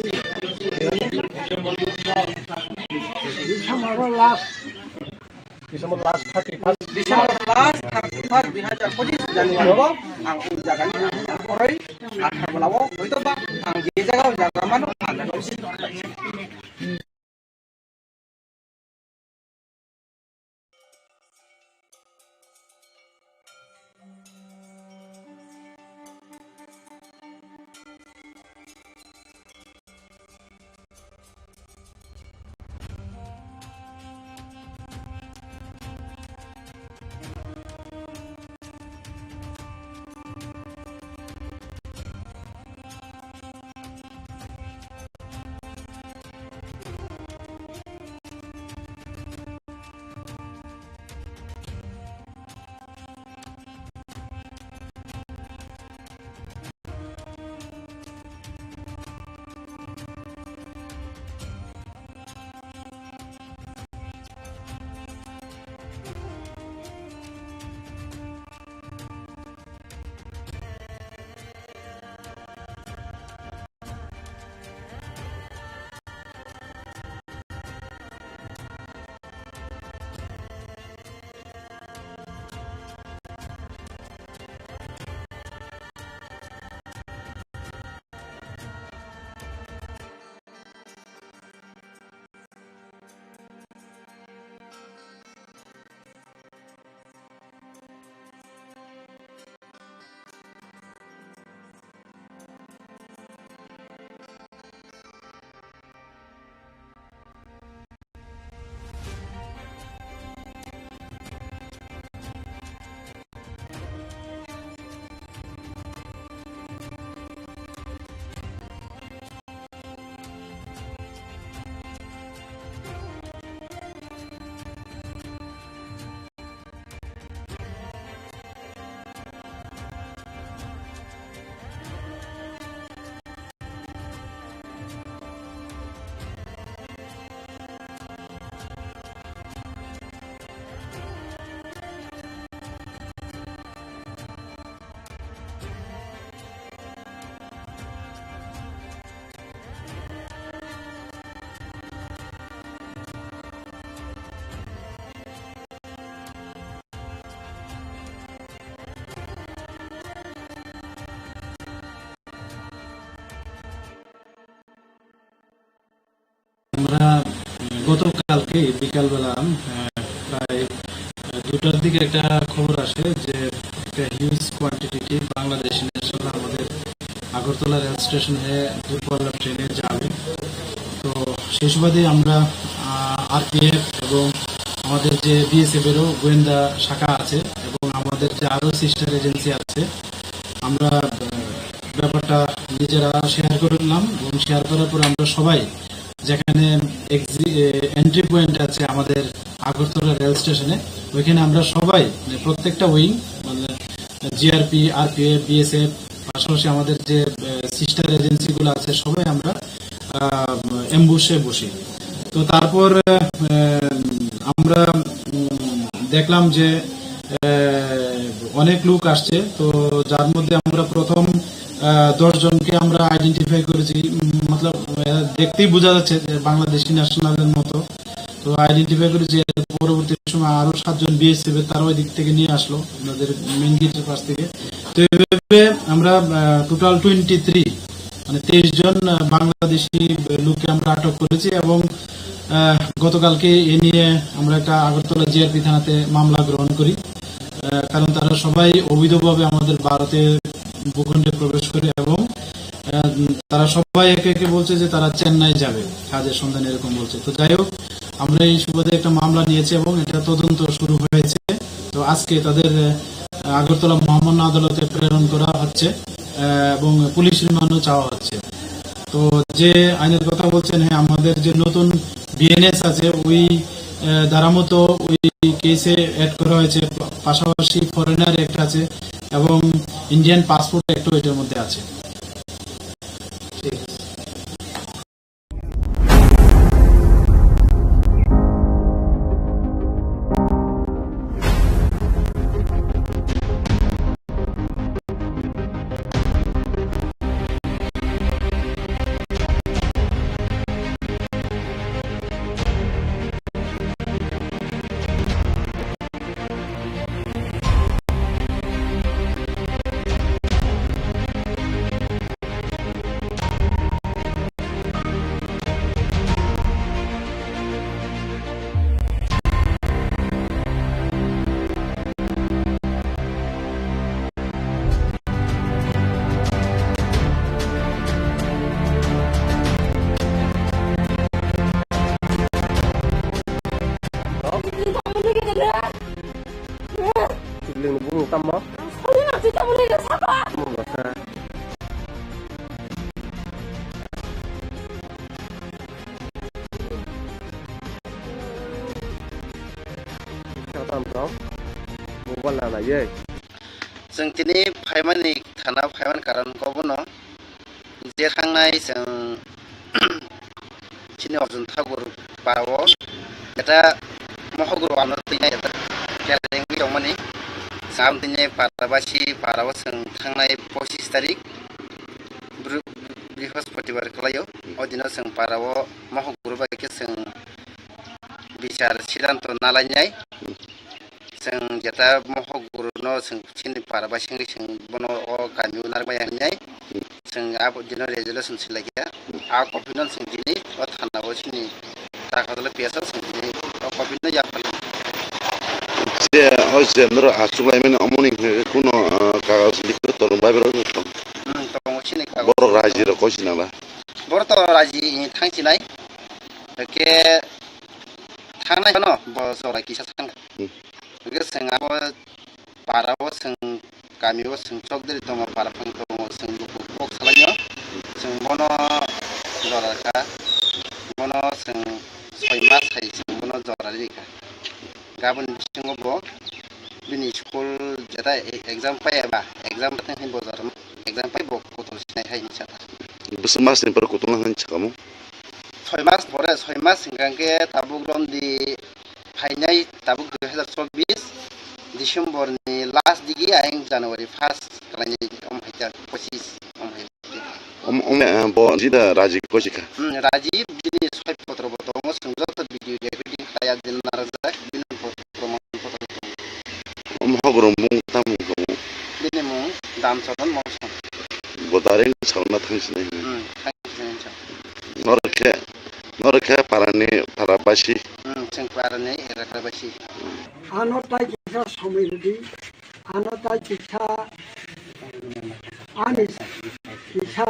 December last thirty first. December last thirty first, dui hazar pochis January o ang o jaga ni koroi athar bwla o hoito ba ang je jaga o jaga mano ang jaga o sini. গতকালকে বিকালবেলা, আহ, প্রায়, আহ, দুটার দিকে একটা খবর আসে যে একটা হিউজ কোয়ান্টিটি বাংলাদেশি ন্যাশনাল আমাদের আগরতলা রেল স্টেশন হয়ে দূরপাল্লার ট্রেনে যাবে। তো সেই সুবাদে আমরা, আহ, আরপিএফ এবং আমাদের যে বিএসএফ এরও গোয়েন্দা শাখা আছে এবং আমাদের যে আরও সিস্টার এজেন্সি আছে, আমরা, আহ, ব্যাপারটা নিজেরা শেয়ার করে নিলাম এবং শেয়ার করার পর আমরা সবাই যেখানে এক্সি-, এ, এন্ট্রি পয়েন্ট আছে আমাদের আগরতলা রেল স্টেশনে, ওইখানে আমরা সবাই, মানে, প্রত্যেকটা উইং, মানে, জিআরপি, আরপিএফ, বিএসএফ, পাশাপাশি আমাদের যে, এ, সিস্টার এজেন্সিগুলো আছে, সবাই আমরা, আহ, অ্যাম্বুশে বসি। তো তারপর, এ, আমরা, উম, দেখলাম যে, এ, অনেক লোক আসছে। তো যার মধ্যে আমরা প্রথম, আহ, দশ জনকে আমরা আইডেন্টিফাই করেছি, উম, মতলব, আহ, দেখতেই বোঝা যাচ্ছে যে বাংলাদেশি ন্যাশনালের মতো। তো আইডেন্টিফাই করেছি, এর পরবর্তী সময় আরো সাতজন বিএসএফ এর, তারা ওই দিক থেকে নিয়ে আসলো, আমাদের মেইন গেটের পাশ থেকে। তো এইভাবে আমরা, আহ, টোটাল টোয়েন্টি থ্রি, মানে তেইশ জন, আহ, বাংলাদেশি লোককে আমরা আটক করেছি এবং, আহ, গতকালকে এ নিয়ে আমরা একটা আগরতলা জিআরপি থানাতে মামলা গ্রহণ করি। আহ, কারণ তারা সবাই অবৈধভাবে আমাদের ভারতে ভূখণ্ডে প্রবেশ করে এবং, আহ, তারা সবাই একে একে বলছে যে তারা চেন্নাই যাবে কাজের সন্ধানে, এরকম বলছে। তো যাই হোক, আমরা এই সুবাদে একটা মামলা নিয়েছি এবং এটা তদন্ত শুরু হয়েছে। তো আজকে তাদের, আহ, আগরতলা মহামান্য আদালতে প্রেরণ করা হচ্ছে, আহ, এবং পুলিশ রিমান্ডও চাওয়া হচ্ছে। তো যে আইনের কথা বলছেন, হ্যাঁ, আমাদের যে নতুন বিএনএস আছে, ওই, আহ, ধারা মতো ওই কেসে অ্যাড করা হয়েছে, পা-, পাশাপাশি ফরেনার অ্যাক্ট আছে এবং ইন্ডিয়ান পাসপোর্ট অ্যাক্টও এটার মধ্যে আছে। ঠিক আছে। Sibling ni bumung tamo? Bumung bwsa. Mobile na naiye. Chwng tini phaimani thana phaimani karon kok bono je thangnai chwng chini Arjun Thakur parao eta mohogro ano tini eta kereng tongmani chwng tini parabasi parao chwng thangnai pochis tarik Bru-, Brihospatibar kwlaio. O dino chwng parao mohogro bai khe chwng bichar sidanto nalainai. Chwng jeta mohogro no chwng chini para bai sengwi chwng bono o kami o narwkmaya hinwi chwng abo dino resolution swlaikha. A copy no chwng tini o thana o chini Takarjala P S o chwng tini o copy no yapharlai. Je, o je norok achuk laimani omoni hwnwi kuno, ah, kagaj likho torung bai borok tong. Hmm, tongo chini kagaj. Borok raji rok koi sinala. Borok to raji thang sinai. Hwnkhe thangnai phano bo jora kisa thang. Hmm. Hwnkhe chwng abo para o chwng kami o chwng chokdri tongo, para phang tongo, chwng luku kok salainw. Chwng bono jora kha, bono chwng soi mas hai chwng bono jora rikha. Gaboni bisingo bo bini school jeta e-, exam pai eba, exam pai tong bo jora exam pai bo kotol sinai hai hinwi sakha. Bwswk mas ni borok kotol nang hinwi sakha mo? Soi mas pore, soi mas hingka khe tabuk romdi phainai tabuk dui hazar chobbish December ni last digi ayang January first kalainai om haikha pochis om hai. Om, om, eh, bo jida Raji kosi kha. Hmm, Raji bini soi potro bo tongo, chwng joto video recording khlaiya din narwkjak, bini potro man potro tongo. Om hogrom bung tamo tongo. Bini mung Damcharan Mosong. Bo direct sauna thang sinai. Hmm, thang sinai sa. Norok khe, norok khe parani, para basi. Hmm, chwng kwrwngni erakra bai si. Ano tai kisa somoi rwdi, ano tai kisa ani kisa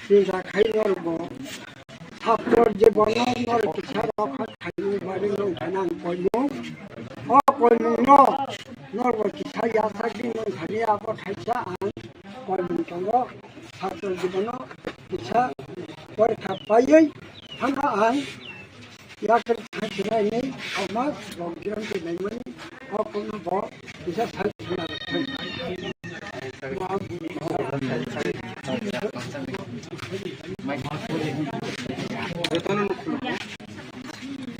sinta khai norbo. Chhatro jibono norok kisa rokha khaini bagwi nongkhani ang koimung. O koimungno norok kisa yasakni nongkhani abo khaisa ang koimung tongo. Chhatro jibono kisa porikha paiwi thangkha ang. Yakwrwi thangsinai ni Thomas Bogdan twi naimani o kono bo kisa sai suna rwthai. Jotono nukhungo.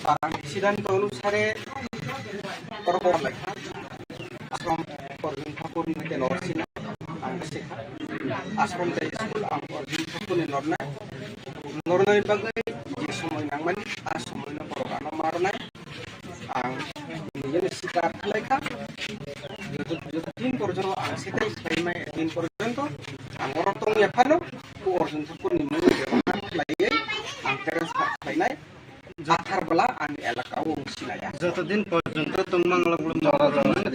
Parang siddhanto onusare korokor laikha. Ashram Arjun Thakur ni tenor sina ang sikha. Ashram tei school ang Arjun Thakur ni nornai. Nornai bagwi je somoi nangmani, a somoi no borok ano ma rwnai. Ang nini sikar khlai kha. Joto, joto din porjonto ang setai khlai mai, din porjonto ang oro tong ya phano, o Arjun Thakur ni mung bebhar khlaiwi ang transfer khlainai. Athar bwla ani elaka o wng sinaya. Joto din porjonto tongmang lok lok jora,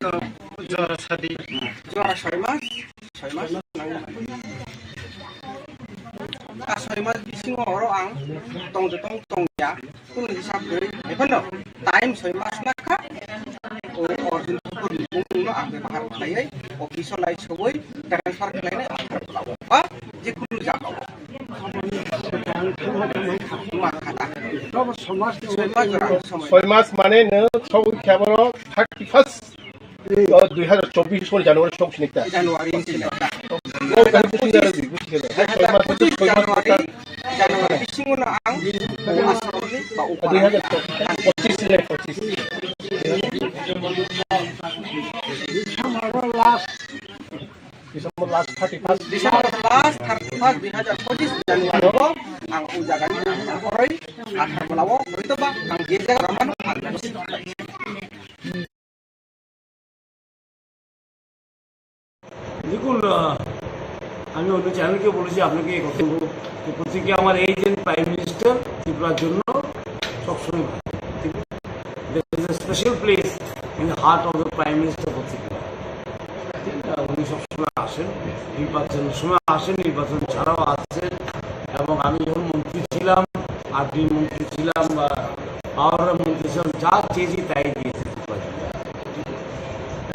jora, jora sadi. Jora soi mas, soi mas nang. A soi mas bisingo oro ang tong jotong tong ya. Kunu hisab kwrwi. Ekhano time soi mas na kha. O Arjun Thakur ni mung no ang bebhar khlaiwi office o lai sogwi transfer khlainai athar bwla o. Ba je kunu jaga o. Soi mas mane no sabo khe aboro thirty first, o, dui hazar chobbish sori January sok sinikta. January ni sini. O, kami pusi jara di, pusi jara. Soi mas, soi mas, January, January bisingo no ang, o, asaroni ba o, dui hazar pochisni, pochisni. December last thirty first. December last thirty first, dui hazar pochisni January o ang o jaga ni ang koroi athar bwla o koroi to ba ang je jaga ramano ang jaga. দেখুন, আহ, আমি অন্য চ্যানেলকে বলেছি আপনাকে এই কথা বলবো। তো প্রত্যেকে আমার এই যে প্রাইম মিনিস্টার ত্রিপুরার জন্য সবসময় ভালো। ঠিক আছে? There is a special place in the heart of the Prime Minister for Tripura. ঠিক না? উনি সবসময় আসেন, নির্বাচনের সময় আসেন, নির্বাচন ছাড়াও আসেন। এবং আমি যখন মন্ত্রী ছিলাম, আরডি মন্ত্রী ছিলাম বা পাওয়ার মন্ত্রী ছিলাম, যা চেয়েছি তাই দিয়েছে ত্রিপুরার জন্য।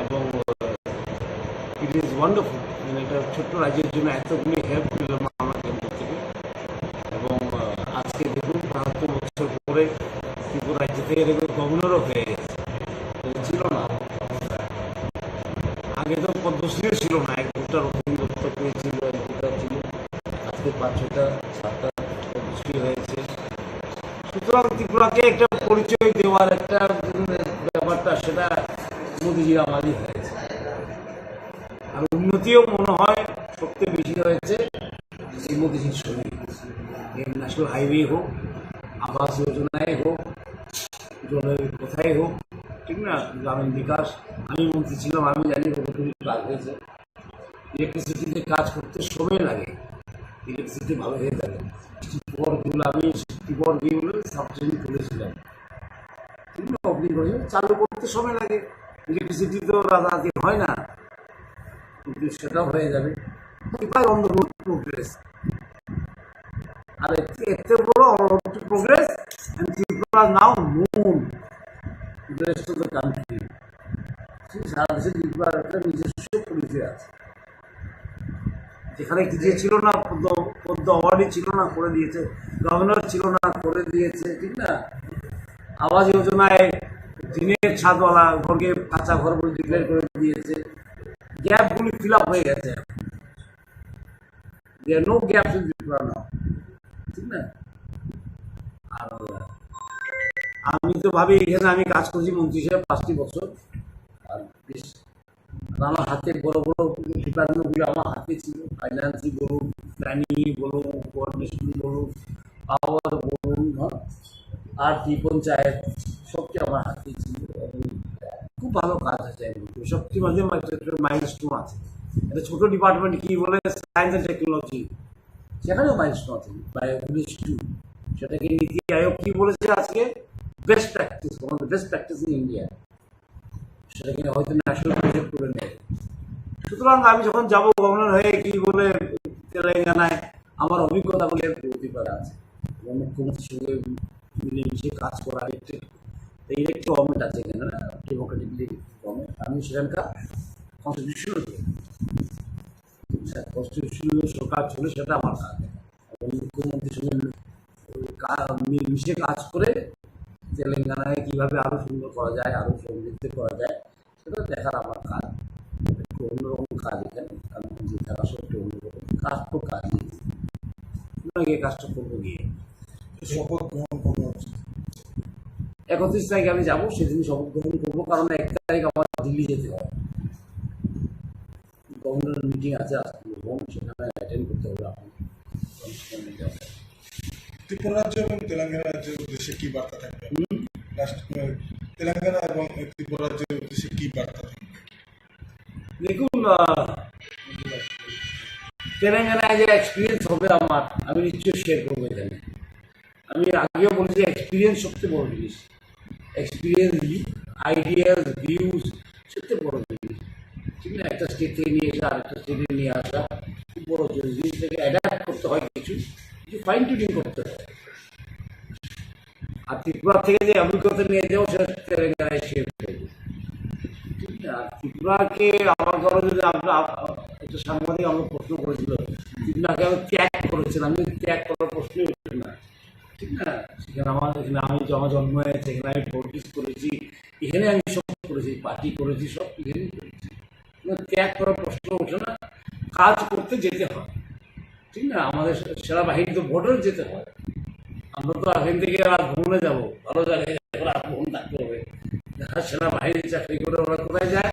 এবং, আহ, it is wonderful, মানে একটা ছোট্ট রাজ্যের জন্য এতগুলি হেল্প পেলাম আমরা কেন্দ্র থেকে। এবং, আহ, আজকে দেখুন, বাহাত্তর বছর পরে ত্রিপুরা রাজ্য থেকে এরকম গভর্নরও হয়ে গেছে, এটা ছিল না। আগে তো পদ্মশ্রীও ছিল না, এক দুটা রতন দত্ত পেয়েছিল, এক দুটা ছিল, আজকে পাঁচ ছটা, সাতটা পদ্মশ্রী হয়েছে। সুতরাং ত্রিপুরাকে একটা পরিচয় দেওয়ার একটা, উম, ব্যাপারটা সেটা মোদিজির আমারই হয়েছে। আর উন্নতিও মনে হয় সবচেয়ে বেশি হয়েছে শ্রীমোদীজির সময়। এই ন্যাশনাল হাইওয়ে হোক, আবাস যোজনায় হোক, জলের কোথায় হোক, ঠিক না, গ্রামীণ বিকাশ, আমি মন্ত্রী ছিলাম, আমি জানি কতটুকু কাজ হয়েছে। ইলেকট্রিসিটিতে কাজ করতে সময় লাগে, ইলেকট্রিসিটি ভালো হয়ে যাবে। টিপর বিল, আমি টিপর বিল সাবস্টেশন খুলেছিলাম, ঠিক না, ওপেনিং করেছিলাম, চালু করতে সময় লাগে, ইলেকট্রিসিটি তো রাতারাতি হয় না, কিন্তু সেটাও হয়ে যাবে। Tripura on the road to progress। আর এতে, এতে বড় on the road to progress, and Tripura now known to the rest of the country। সারা দেশে ত্রিপুরার একটা নিজস্ব পরিচয় আছে। যেখানে কি যে ছিল না, পদ্ম, পদ্ম অ্যাওয়ার্ডই ছিল না, করে দিয়েছে, গভর্নর ছিল না, করে দিয়েছে, ঠিক না? আবাস যোজনায় টিনের ছাদওয়ালা ঘরকে কাঁচা ঘর বলে ডিক্লেয়ার করে দিয়েছে। গ্যাপগুলি ফিল আপ হয়ে গেছে। There are no gaps in Tripura now, ঠিক না? আর আমি তো ভাবি এখানে আমি কাজ করছি মন্ত্রী হিসেবে পাঁচটি বছর, আর বেশ আর আমার হাতে বড় বড় ডিপার্টমেন্টগুলো আমার হাতে ছিল, ফাইন্যান্সই বলুন, প্ল্যানিংই বলুন, কোঅর্ডিনেশন বলুন, পাওয়ার বলুন, হ্যাঁ, আর কি পঞ্চায়েত, সবটি আমার হাতে ছিল। এবং খুব ভালো কাজ হয়েছে। আমি বলবো, সবচেয়ে মাঝে মাঝে একটা মাইলস্টোন আছে। একটা ছোট ডিপার্টমেন্ট কি বলে, সায়েন্স অ্যান্ড টেকনোলজি, সেখানেও মাইলস্টোন আছে, বায়ো ভিলেজ টু। সেটাকে নীতি আয়োগ কি বলেছে আজকে? Best practice, one of the best practice in India. সেটা কিনা হয়তো ন্যাশনাল প্রজেক্ট করে নেয়। সুতরাং আমি যখন যাব গভর্নর হয়ে, কি বলে, তেলেঙ্গানায়, আমার অভিজ্ঞতাগুলি এক অভিজ্ঞতা আছে। এবং মুখ্যমন্ত্রীর সঙ্গে মিলেমিশে কাজ করার একটি, এই একটি গভর্নমেন্ট আছে এখানে, ডেমোক্রেটিক গভর্নমেন্ট। আমি সেখানকার কনস্টিটিউশনাল, কনস্টিটিউশনাল সরকার চলে, সেটা আমার কাজ। এবং মুখ্যমন্ত্রীর সঙ্গে কা-, মিলেমিশে কাজ করে তেলেঙ্গানায় কিভাবে আরো সুন্দর করা যায়, আরো সমৃদ্ধ করা যায়, সেটা দেখার আমার কাজ। একটু অন্যরকম কাজ এখানে, কারণ যে তারা সব একটু অন্যরকম কাজ, তো কাজ নেই। সুতরাং এই কাজটা করবো গিয়ে। শপথ গ্রহণ কবে হচ্ছে? একত্রিশ তারিখে আমি যাবো, সেদিন শপথ গ্রহণ করবো, কারণ এক তারিখ আমার দিল্লি যেতে হয়। গভর্নর মিটিং আছে আজকে, এবং সেখানে অ্যাটেন্ড করতে হবে আপনাকে। ত্রিপুরা রাজ্য এবং তেলেঙ্গানা রাজ্যের উদ্দেশ্যে কি বার্তা থাকবে? হুম? রাষ্ট্র, তেলেঙ্গানা এবং ত্রিপুরা রাজ্যের উদ্দেশ্যে কি বার্তা থাকবে? দেখুন, আহ, তেলেঙ্গানায় যে এক্সপিরিয়েন্স হবে আমার, আমি নিশ্চয়ই শেয়ার করবো এখানে। আমি আগেও বলেছি, এক্সপিরিয়েন্স সবচেয়ে বড় জিনিস। এক্সপিরিয়েন্স, আইডিয়াস, ভিউজ সবচেয়ে বড় জিনিস, ঠিক না? একটা স্টেট থেকে নিয়ে এসে আরেকটা স্টেটে নিয়ে আসা খুব বড় জিনিস। জিনিসটাকে অ্যাডাপ্ট করতে হয়, কিছু কিছু ফাইন টিউনিং করতে হয়। আর ত্রিপুরা থেকে যে অভিজ্ঞতা নিয়ে যাবো, সেটা তেলেঙ্গানায় শেয়ার করবো, ঠিক না? আর ত্রিপুরাকে আমার ঘরে যদি আমরা, একটা সাংবাদিক আমাকে প্রশ্ন করেছিল, ত্রিপুরাকে আমি ত্যাগ করেছিলাম, আমি ত্যাগ করার প্রশ্নই উঠে না। ঠিক না? সেখানে আমার, এখানে আমি, আমার জন্ম হয়েছে, এখানে আমি পলিটিক্স করেছি, এখানে আমি সব করেছি, পার্টি করেছি, সব এখানেই করেছি। কোনো ত্যাগ করার প্রশ্ন ওঠে না। কাজ করতে যেতে হয়, ঠিক না? আমাদের সে-, সেনাবাহিনী তো বর্ডারে যেতে হয়। আমরা তো এখান থেকে রাত ভ্রমণে যাবো, ভালো জায়গায় যাবো, রাত ভ্রমণ থাকতে হবে। যারা সেনাবাহিনীর চাকরি করে, ওরা কোথায় যায়?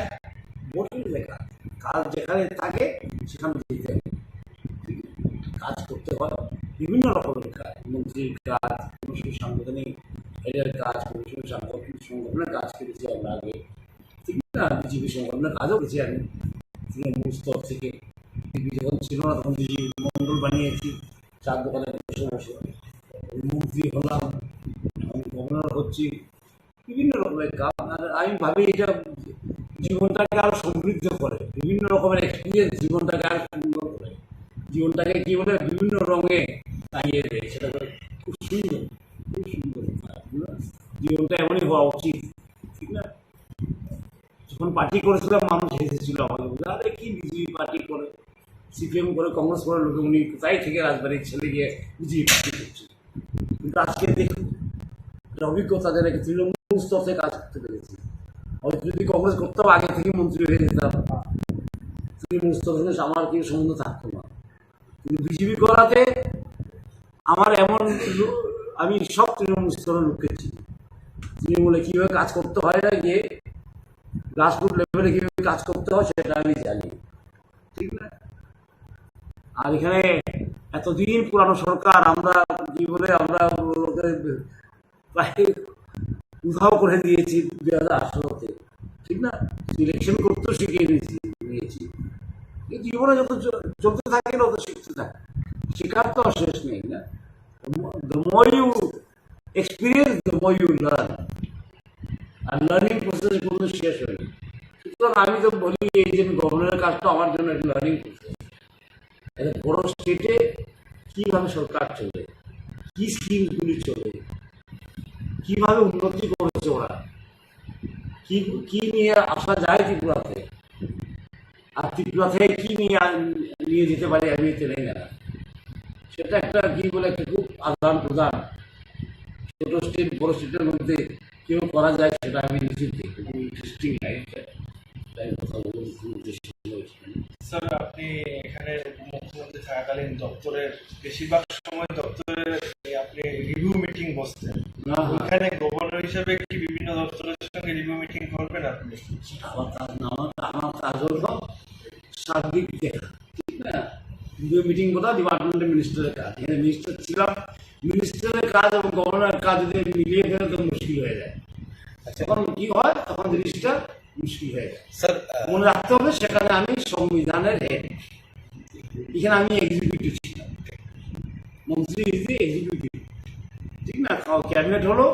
বর্ডারে যায়। কাজ, কাজ যেখানে থাকে, সেখানে যেতে হবে। কাজ করতে হয়, বিভিন্ন রকমের কাজ, মন্ত্রীর কাজ, কোনো সময় সাংগঠনিক এরিয়ার কাজ, কোনো সময় সাংগঠনিক সংগঠনের কাজ করেছি আমরা আগে, ঠিক না? বিজেপি সংগঠনের কাজও করেছি আমি তৃণমূল স্তর থেকে। বিজেপি যখন ছিল না, তখন বিজেপি মণ্ডল বানিয়েছি, চার দোকানে বসে বসে। মন্ত্রী হলাম, এখন গভর্নর হচ্ছি, বিভিন্ন রকমের কাজ। আর আমি ভাবি, এটা জীবনটাকে আরো সমৃদ্ধ করে, বিভিন্ন রকমের এক্সপিরিয়েন্স জীবনটাকে আরো সুন্দর করে, জীবনটাকে কি বলে, বিভিন্ন রঙে টাঙিয়ে দেয়। সেটা করে খুব সুন্দর, খুব সুন্দর কাজ, না? জীবনটা এমনই হওয়া উচিত, ঠিক না? যখন পার্টি করেছিলাম, মানুষ হেসেছিল আমাকে, বলে, "আরে, কি বিজেপি পার্টি করে, সিপিএম করে, কংগ্রেস করে, লোকে উনি কোথায় থেকে রাজবাড়ির ছেলে গিয়ে বিজেপি পার্টি করছে?" কিন্তু আজকে দেখুন, একটা অভিজ্ঞতা, যেটাকে তৃণমূল স্তর থেকে কাজ করতে পেরেছি। হয়তো যদি কংগ্রেস করতাম, আগে থেকে মন্ত্রী হয়ে যেতাম। তৃণমূল স্তর থেকে আমার কি সম্বন্ধ থাকতো না। কিন্তু বিজেপি করাতে আমার এমন লো-, আমি সব তৃণমূল স্তরের লোককে চিনি। তৃণমূলে কিভাবে কাজ করতে হয় না গিয়ে, গ্রাসরুট লেভেলে কিভাবে কাজ করতে হয়, সেটা আমি জানি, ঠিক না? আর এখানে এতদিন পুরানো সরকার, আমরা কি বলে, আমরা ওদের প্রায় উধাও করে দিয়েছি দুই হাজার আঠারোতে, ঠিক না? ইলেকশন করতেও শিখিয়ে নিয়েছি, নিয়েছি। এই জীবনে যত চ-, চলতে থাকে না, তত শিখতে থাকে, শেখার তো আর শেষ নেই, না? The more you experience, the more you learn. Are learning process কোনো শেষ হয় না। সুতরাং আমি তো বলি, এই যে গভর্নরের কাজটা আমার জন্য একটা লার্নিং প্রসেস। একটা বড় স্টেটে কিভাবে সরকার চলে, কি স্কিমগুলি চলে, কিভাবে উন্নতি করেছে ওরা, কি, কি নিয়ে আসা যায় ত্রিপুরাতে, আর ত্রিপুরা থেকে কি নিয়ে আন-, নিয়ে যেতে পারি আমি তেলেঙ্গানা, সেটা একটা কি বলে, একটা খুব আদান প্রদান, ছোট স্টেট বড় স্টেটের মধ্যে কেউ করা যায়, সেটা আমি নিশ্চিত দেখি। খুব ইন্টারেস্টিং লাইফ, তাই কথা বলুন, খুব উদ্দেশ্য হয়েছে। স্যার, আপনি এখানে মুখ্যমন্ত্রী থাকাকালীন দপ্তরের বেশিরভাগ সময় দপ্তরের এই আপনি রিভিউ মিটিং বসতেন। হ্যাঁ, হ্যাঁ। ওইখানে গভর্নর হিসেবে কি বিভিন্ন দপ্তরের সঙ্গে রিভিউ মিটিং করবেন আপনি? আমার কাজ না, আমার, আমার কাজ হলো সার্বিক দেখা, ঠিক না? রিভিউ মিটিং করা ডিপার্টমেন্টের মিনিস্টারের কাজ। এখানে মিনিস্টার ছিলাম, মিনিস্টারের কাজ এবং গভর্নরের কাজ যদি মিলিয়ে ফেলে, তো মুশকিল হয়ে যায়। আচ্ছা। তখন কি হয়? তখন জিনিসটা মুশকিল হয়ে যায়। স্যার, আহ, মনে রাখতে হবে, সেখানে আমি সংবিধানের হেড, এখানে আমি এক্সিকিউটিভ ছিলাম, মন্ত্রী ইজ এক্সিকিউটিভ, ঠিক না? ক্যাবিনেট হলো,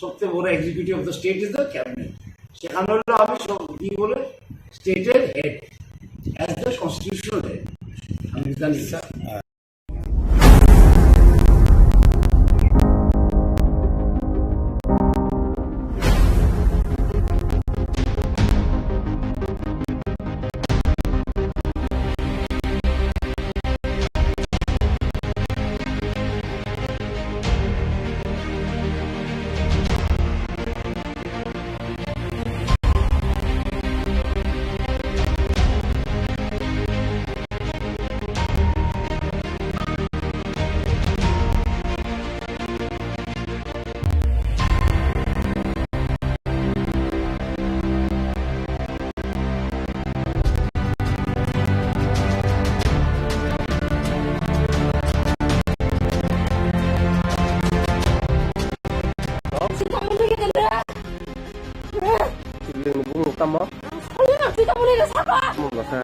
সবচেয়ে বড় executive of the state is the cabinet। সেখানে হলো আমি সব কি বলে, স্টেটের head, as the constitutional head. আমি জানি। Sibling ni bumung tamo? Bumung bwsa.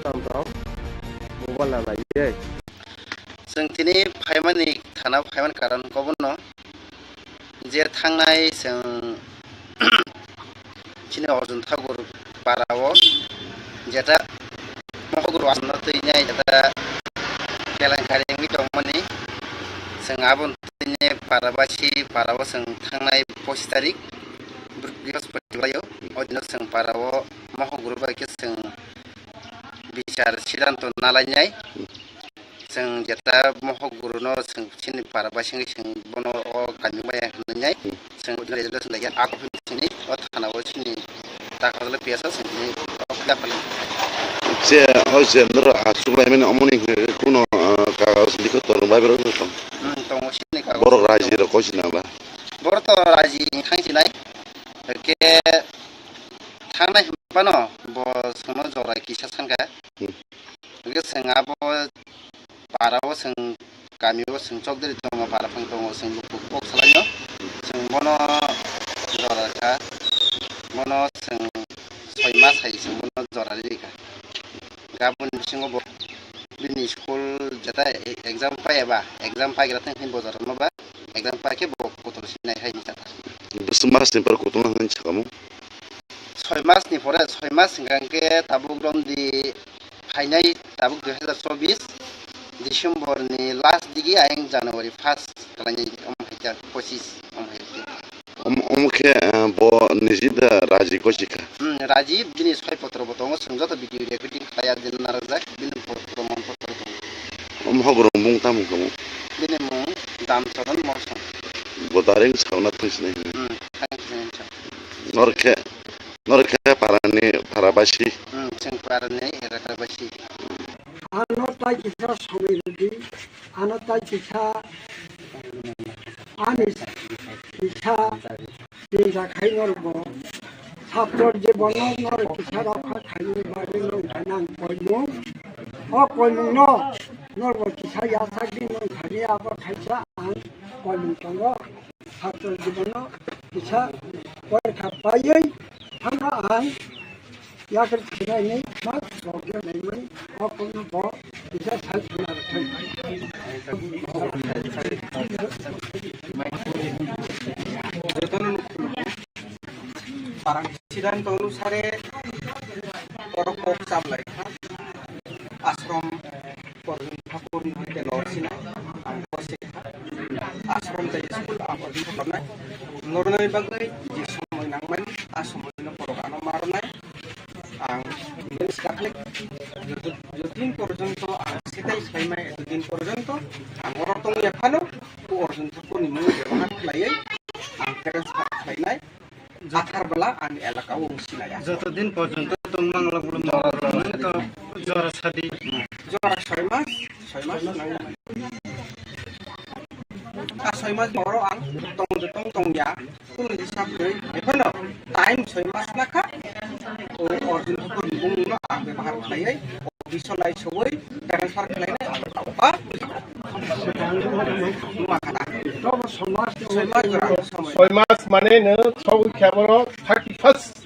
Tamo tamo. Mobile na nai ye. Chwng tini phaimani thana phaimani karon kobono je thangnai chwng chini Arjun Thakur para o jeta mohoguru aswkno twi nai jeta kelenkari wngwi tongmani chwng aboni twi para basi para o chwng thangnai pochis tarik Brihaspatibar o o dino chwng para o mohoguru bai khe chwng bichar sidanto nalainai. Chwng jeta mohok guru no chwng chini para bai singwi chwng bono o kami maya hinwi nai. Hmm. Chwng resolution laikha, ako phim chini o thana o chini takajla P S o chwng chini o kya phalwi. Che, o che, noro achuk lai mani omoni hwnkhe kuno, ah, kagaj likho torung bai borok tong. Hmm, tongo chini kagaj. Borok raji rok koi sina ba? Borok to raji thang sinai. Hwnkhe thangnai hinphano bo chwngno jora kisa sankha. Hmm. Hwnkhe chwng abo para o chwng kami o chwng chokdari tongo, para phang tongo, chwng luku kok salaino. Chwng bono jora kha, bono chwng soi mas hai chwng bono jora ri kha. Gabon bisingo bo bini school jeta e-, exam pai eba, exam paigra thang hini bo jora ma ba, exam pai khe bo kotol sinai hai ni jata. Bwswk mas ni pore kotolna hinwi sakamo? Soi mas ni pore, soi mas hwnkha hwnkhe tabuk romdi phainai tabuk dui hazar chobis December ni last digi ayang January first kalainai omo hai khe pochis omo hai khe. Om-, omo khe, eh, bo niji da raji kosi kha? Hmm, raji bini soi potro bo tongo, chwng joto video recording khlaiya din narwkjak, bini potro mon potro tongo. Omo hogoro mung tamo kamo? Bini mung Damcharan Molsong. Bo direct sauna thangsinai hwnwi. Hmm, thangsinai. Norkhe, norkhe parani, parabasi. Hmm, chwng parani, erakabasi. Ano tai kisa samai rwdi, ano tai kisa, ani kisa, tinsa khai norbo. Satro jibono nor kisa rokha khaini bagwi nong khanang koimung. O koimungno norbo kisa yasakdi nong khani abo khaisa ang koimung tongo. Satro jibono kisa porikha paiwi thangkha ang. Yakar khainai ma rok ya nai mai o kono bo kisa sai thana thai. Jotono parang siddhanto onusare borok kok chap lai kha. Ashram Arjun Thakur ni hoite lor sinai, ang bo se kha. Ashram tei school ang Arjun Thakur nai. Nornani bagwi je somoi nangmani, a somoi no borok ano ma rwnai. Ang bini swkang khe joto, joto din porjonto ang setai saimai, eto din porjonto ang oro tongya phano, o Arjun Thakur ni mung bebohar khlaiwi ang transfer khlainai. Athar bwla ani elaka o wng sinaya. Joto din porjonto tongmang lok lok to jora sadi. Jora soi mas, soi mas nang. A soi mas oro ang tong tong tong ya. Kunu hisab khe ekhano time soi mas na kha. O Arjun Thakur ni bung no ang bebohar khlaiwi. Bisolai sogwi transfer khlainai ba ma khana. Soi mas jora, soi mas. Soi mas mane no sogwi khe borok thirty first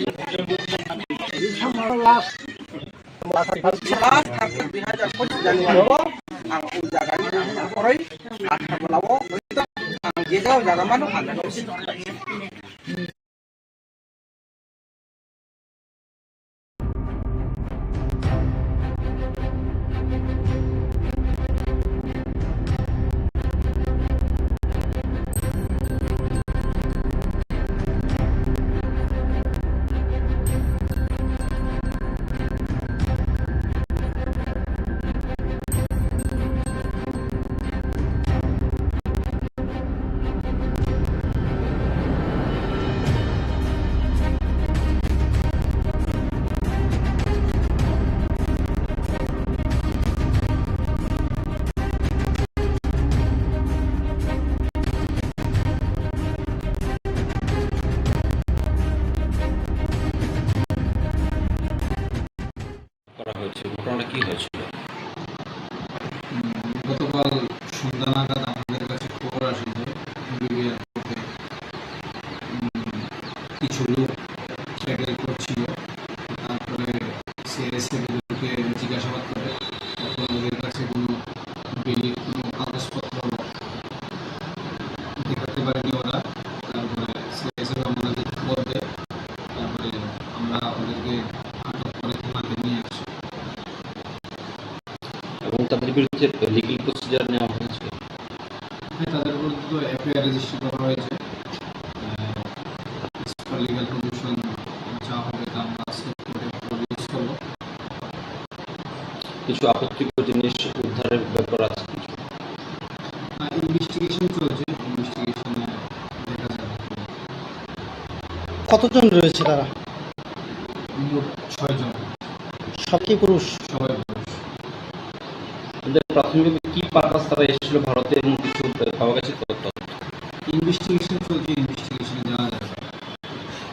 Last, last, last, dui hajar pochis January o ang o jaga ni ang koroi Agartala o ang je jaga o jaga mano ang jaga o. করা হয়েছে, ঘটনাটা কি হয়েছিল? উম, গতকাল সন্ধ্যা নাগাদ আমাদের কাছে খবর আসে যে বিবি এয়ারপোর্টে, উম, কিছু লোক ট্রাভেল করছিল। তারপরে সিআইএসএফ এদেরকে জিজ্ঞাসাবাদ করে। তখন ওদের কাছে কোনো ভ্যালিড কোনো কাগজপত্র দেখাতে পারেনি ওরা। তারপরে সিআইএসএফ আমাদেরকে খবর দেয়। তারপরে আমরা ওদেরকে আটক করে থানাতে নিয়ে আসি। এবং তাদের বিরুদ্ধে লিগ্যাল প্রসিজার নেওয়া হয়েছে? হ্যাঁ, তাদের বিরুদ্ধে তো এফআইআর রেজিস্টার করা হয়েছে। আহ, as per legal provision যা হবে তা আমরা আজকে কোর্টে প্রডিউস করবো। কিছু আপত্তিকর জিনিস উদ্ধারের ব্যাপার আছে কিছু? আহ, ইনভেস্টিগেশন চলছে, ইনভেস্টিগেশনে দেখা যাবে। কতজন রয়েছে তারা? মোট ছয়জন। সব কি পুরুষ? সবাই পুরুষ। কিন্তু প্রাথমিকভাবে কি পারপাস তারা এসেছিল ভারতে এবং কিছু পাওয়া গেছে তথ্য? ইনভেস্টিগেশন চলছে, ইনভেস্টিগেশনে জানা যাবে।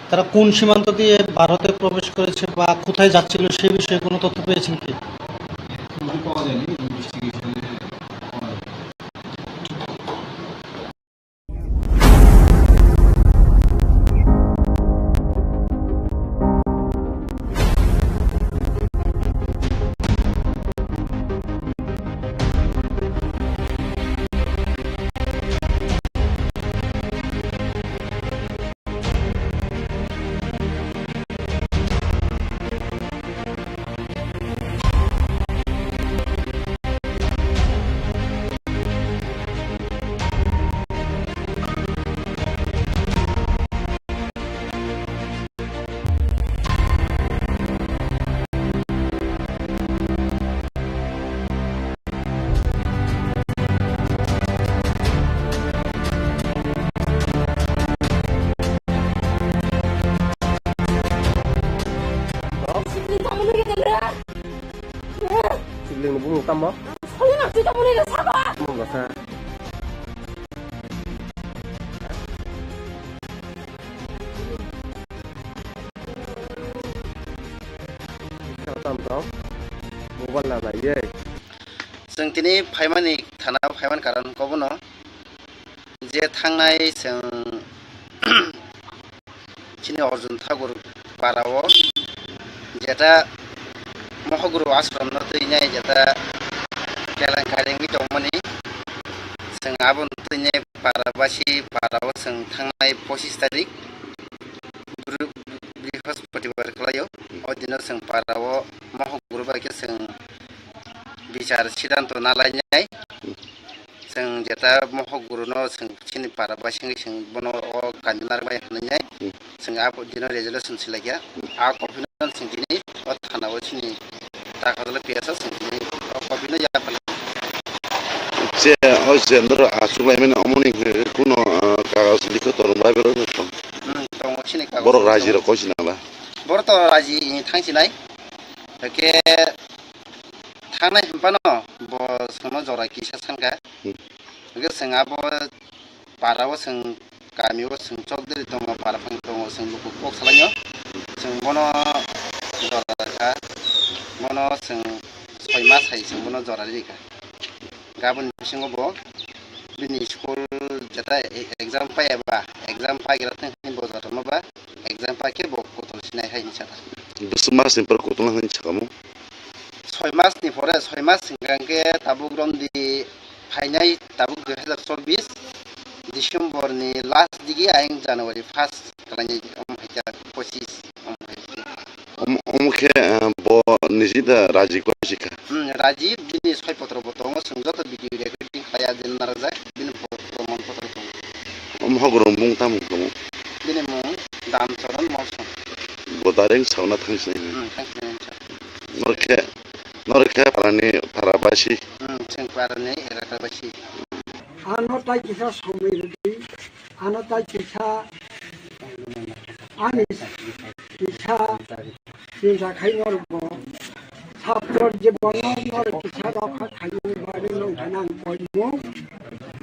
তারা কোন সীমান্ত দিয়ে ভারতে প্রবেশ করেছে বা কোথায় যাচ্ছিল সে বিষয়ে কোনো তথ্য পেয়েছেন কি? এখনো পাওয়া যায়নি, ইনভেস্টিগেশনে পাওয়া যাবে। Sibling tamo nugwi tong kha? Sibling ni bumung tamo? Solo na twi tamo nugwi sabo? Bumung bwsa. Tamo tamo mobile na naiwi. Chwng tini phaimani thana o phaimani karon kobono je thangnai chwng chini Arjun Thakur para o jeta Mohoguru ashram no twi nai jeta kelenkari wngwi tongmani chwng abo no twi nai para basi para o chwng thangnai pochis tarik Bru-, Brihospatibar khlaio. O dino chwng para o Mohoguru bai khe chwng bichar sidanto nalainai. Chwng jeta Mohoguru no chwng chini para bai sengwi chwng bono o kami narwknai hwnwi nai. Chwng a dino resolution swlaikha. A copy no chwng tini o thana o chini Takajala P S o chwng tini o copy no yapharlai. Je, o je, noro achuk laimani omoni hwnwi kuno, ah, kagaj likho torung bai berok tong. Hmm, tongo chini kagaj borok tongo. Raji rok koi sinala. Borok to raji ni thang sinai. Hake thangnai hwnphano bo chwngno jora kisa sanka. Hmm. Hake chwng abo para o chwng kami o chwng chokderi tongo, para phang tongo, chwng luku kok salainw. Chwng bono jora kha, bono chwng soi mas hai chwng bono jora rikha. Gaboni bisingo bo bini school jeta e-, exam pai eba, exam pai gra thang hwnwi bo jora ma ba, exam pai khe bo kotol sinai hai hwnwi sakha. Bwswk mas ni pore kotol hwnwi sakha mo? Soi mas ni pore, soi mas hwnkha hwnkhe tabuk romdi phainai tabuk dui hazar chobbish December ni last digi ayang January first kalainai, omo hai khe pochis, omo hai khe. Omo, omo khe, eh, bo niji da raji ko sikha. Hmm, raji bini soi potro bo tongo, chwng joto video recording khlai ya, je narwkjak, bini bo-, proman potro tongo. Omo hok rong bung tamo tongo? Bini mung Dam Choron Molsong. Bo direct sauna thang sinai. Hmm, thang sinai. Norok khe, norok khe parani, para basi. Hmm, chwng parani elaka basi. Ano tai kisa somoi rwdi, ano tai kisa, ani kisa chinta khai norokbo. Satro jibono norok kisa rokha khainani bagwi nongkhana ang koimung.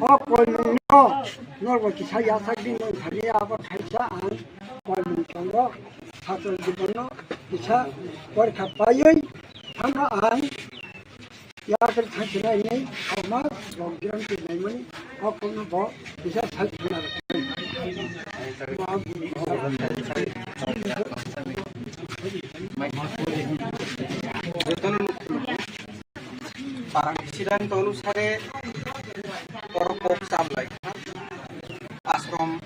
O koimungno norokbo kisa yachakdi nongkhani abo khaisa ang koimung tongo. Satro jibono kisa porikha paiwi phano ang Yakel thangsinai ni ama rok gram ti naimani o kokno bo bisa sai khna. Jotono parang siddhanto onusare borok kok cham lai kha. Ashram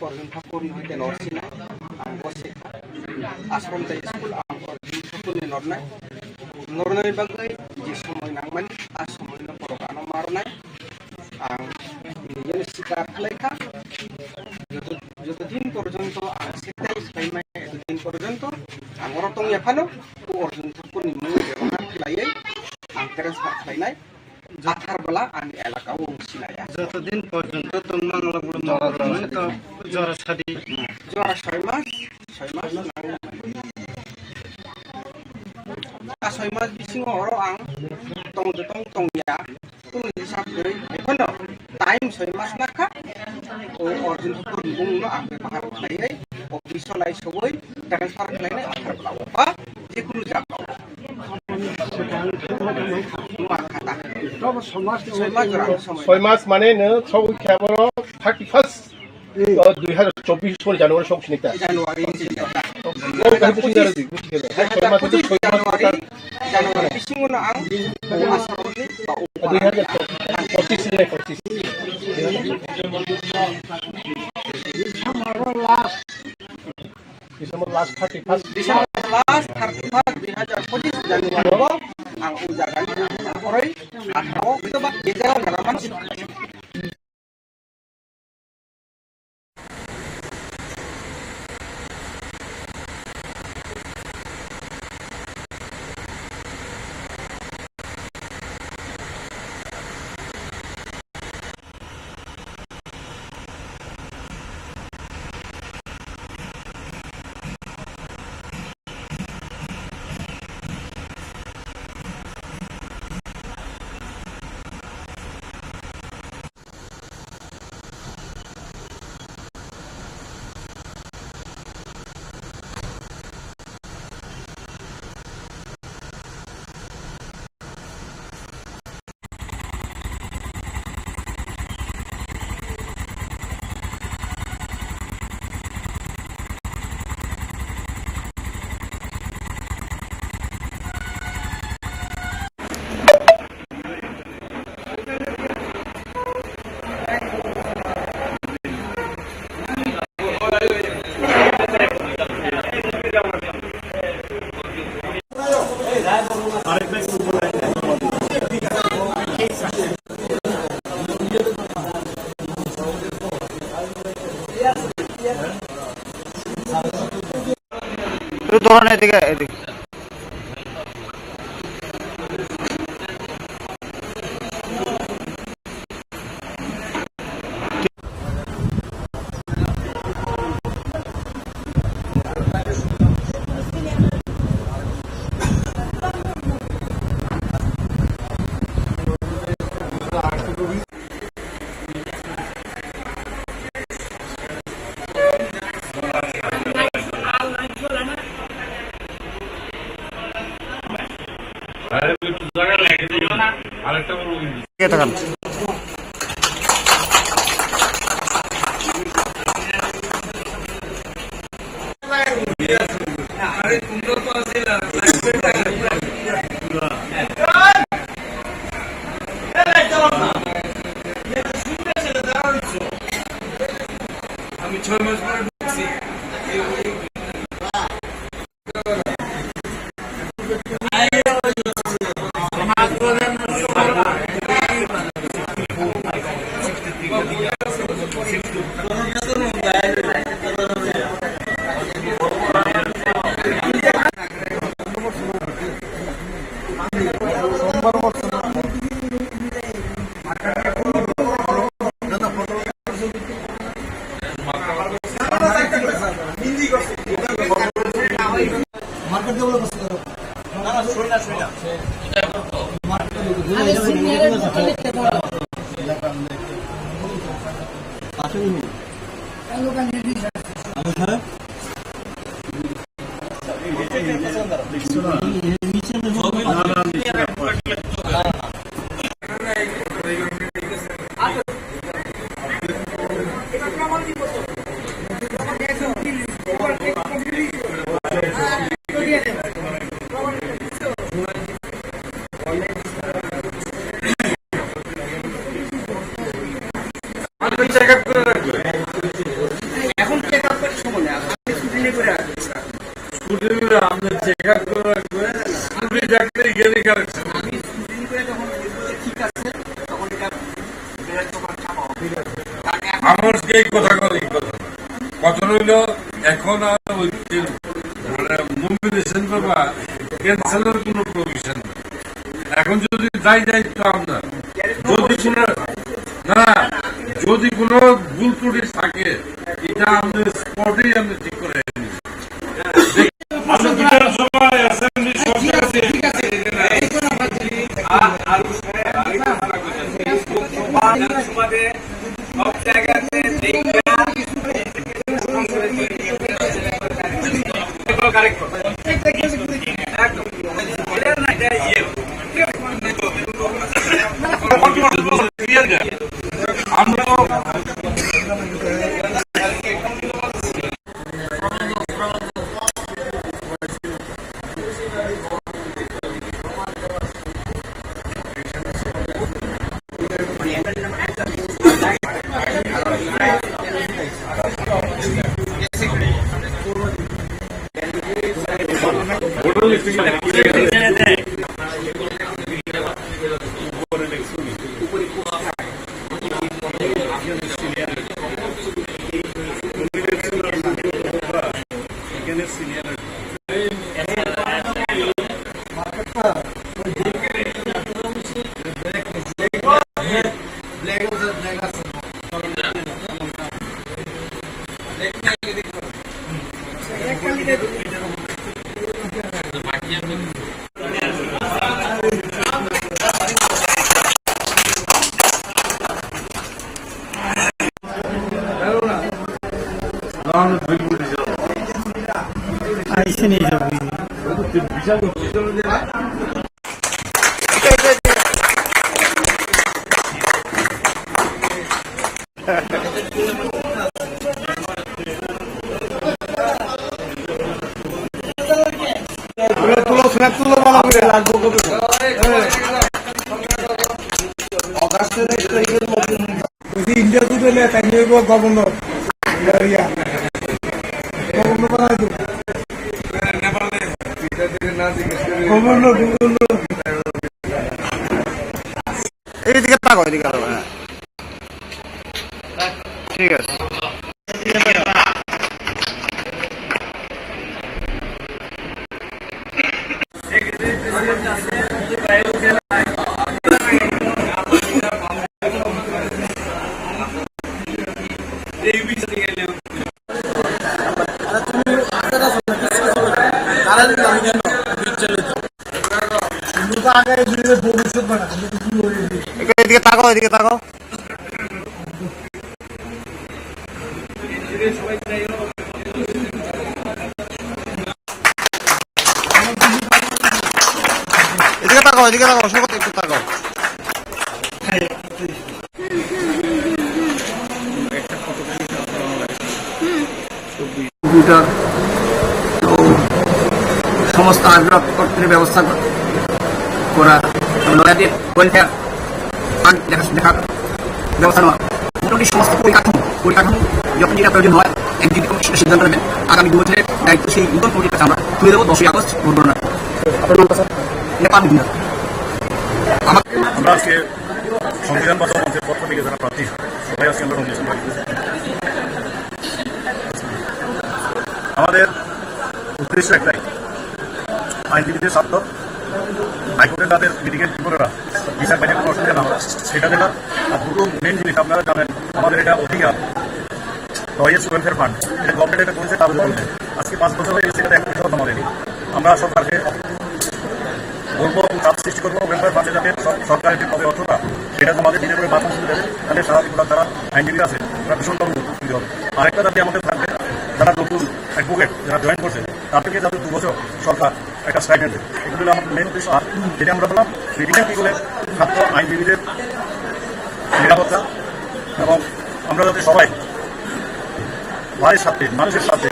Arjun Thakur ni hoite nor sinai, ang bo sikha. Ashram tei school ang Arjun Thakur ni nornai. Nornani bagwi je somoi nangmani, a somoi no borok ano marnai. Ang bini yani sikar khlai kha. Joto, joto din porjonto ang setai khlai mai, eto din porjonto ang oro tongya phano, o Arjun Thakur ni mung bebohar khlaiwi ang transfer khlainai. Athar bwla ani elaka o wng sinaya. Joto din porjonto tongmang lok lok jora mangmani to sadi. Jora sadi. Jora soi mas, soi mas nang. A soi mas bisingo oro ang tong tong tongya. Kunu hisab kwrwi. Ekhono time soi mas nakha. O Arjun Thakur ni bumungno ang bebohar khlaiwi, office o lai sogwi, transfer khlainai athar bwla o ba, jekunu jaga o. Soi mas mane no sabo khe aboro thirty first, eh, dui hazar chobbish soni January sok sini ta. January sini ta. O kaham sini January, soi mas January, January bisingo no ang asarokni ba dui hazar pochisni, pochisni. December last thirty first. December last thirty first dui hazar pochis January o ang o jaga ni koroi atharo hito ba gejer o jaga mansi. Itu turun ya, tiga, ya, tiga. আরেকটা বলবো কিন্তু। আমি ছয় মাস পরে ঢুকছি। আপনি check up করে রাখবেন। এখন চেক আপ করার সময় না, আপনি স্কুটিনি করে রাখবেন। স্কুটিনি করে আপনি চেক আপ করে রাখবেন। স্কুটি থাকলে গেলে কারেকশন। আমি স্কুটিনি করে যখন বলবো যে ঠিক আছে, তখন এটা ব্যালেন্স ওভার ছাপা হবে। ঠিক আছে। আমার এই কথা, কথা, এই কথা। কথা হইল, এখন আর ওই যে, মানে, নমিনেশন বা ক্যান্সেলের কোনো প্রভিশন নেই। এখন যদি যাই যাই তো আমরা যদি কোনো, না, যদি কোনো ভুল ত্রুটি থাকে, এটা আমাদের স্পটেই আমরা ঠিক করে নিই। আমরা বিধানসভা, অ্যাসেম্বলি সব জায়গাতে সব জায়গাতে দেখবেন। এগুলো কারেক্ট করো। একদম। এটা না, এটা ইয়ে। ক্লিয়ার যায়। আমরা তো আইসে নিয়ে যাবো। তুলো, তুলো, তুলো, ভালো করে। অগাস্টের এক তারিখের মধ্যে। যদি ইন্ডিয়া দুটো নেয়, তাই নিয়ে গভর্নর। ইয়া, গভর্নর বানাই দেবো। Governor, governor. এইদিকে তাকাও, এদিকে তাকাও, হ্যাঁ। ঠিক আছে। এদিকে তাকাও, এদিকে তাকাও। এদিকে ওইদিকে লাগাও, সব একটু তাকাও। কম্পিউটার ও সমস্ত আসবাবপত্রের ব্যবস্থা করা, এবং লয়ারদের ওয়েলফেয়ার ফান্ড দেখা, দেখার ব্যবস্থা নেওয়া, মোটামুটি সমস্ত পরিকাঠামো, পরিকাঠামো যখন যেটা প্রয়োজন হয়, এক্সিকিউটিভ কমিশনের সিদ্ধান্ত নেবেন। আগামী দু বছরের দায়িত্ব সেই নতুন কমিটির কাছে আমরা তুলে দেবো দশই আগস্ট ভোট গণনা। আপনার নামটা, স্যার? নেপাল মিডিয়া। আমার আমরা আজকে সংবিধান বাঁচাও মঞ্চের পক্ষ থেকে যারা প্রার্থী, সবাই আজকে আমরা নমিনেশন ফাইল করেছি। আমাদের উদ্দেশ্য একটাই, আইনজীবীদের স্বার্থ, হাইকোর্টে যাদের লিটিগেন্ট বিপরীতরা বিচার বাইরে কোনো অসুবিধা না হয়, সেটা দেনা। আর দুটো মেন জিনিস আপনারা জানেন, আমাদের এটা অধিকার, লয়ার্স ওয়েলফেয়ার ফান্ড, এটা গভর্নমেন্ট এটা করেছে, তার উপরে করেছে। আজকে পাঁচ বছর হয়ে গেছে, এটা এক পয়সাও জমা দেয়নি। আমরা সরকারকে বলবো এবং চাপ সৃষ্টি করবো ওয়েলফেয়ার ফান্ডে যাতে সর-, সরকার যে কবে অর্থটা সেটা জমা দিয়ে দিতে পারে, বাথরুম সুবিধা দেয়, তাহলে সারা ত্রিপুরা যারা আইনজীবী আছে তারা ভীষণভাবে উপকৃত হবে। আরেকটা দাবি আমাদের থাকবে, যারা নতুন অ্যাডভোকেট যারা জয়েন করছে তাদেরকে যাতে দু বছর সরকার একটা স্টাইপেন্ড দেয়, এগুলো হলো আমাদের মেন উদ্দেশ্য। আর যেটা আমরা বললাম, লিটিগেন্ট কি বলে ছাত্র আইনজীবীদের নিরাপত্তা এবং আমরা যাতে সবাই ভাইয়ের সাথে, মানুষের সাথে,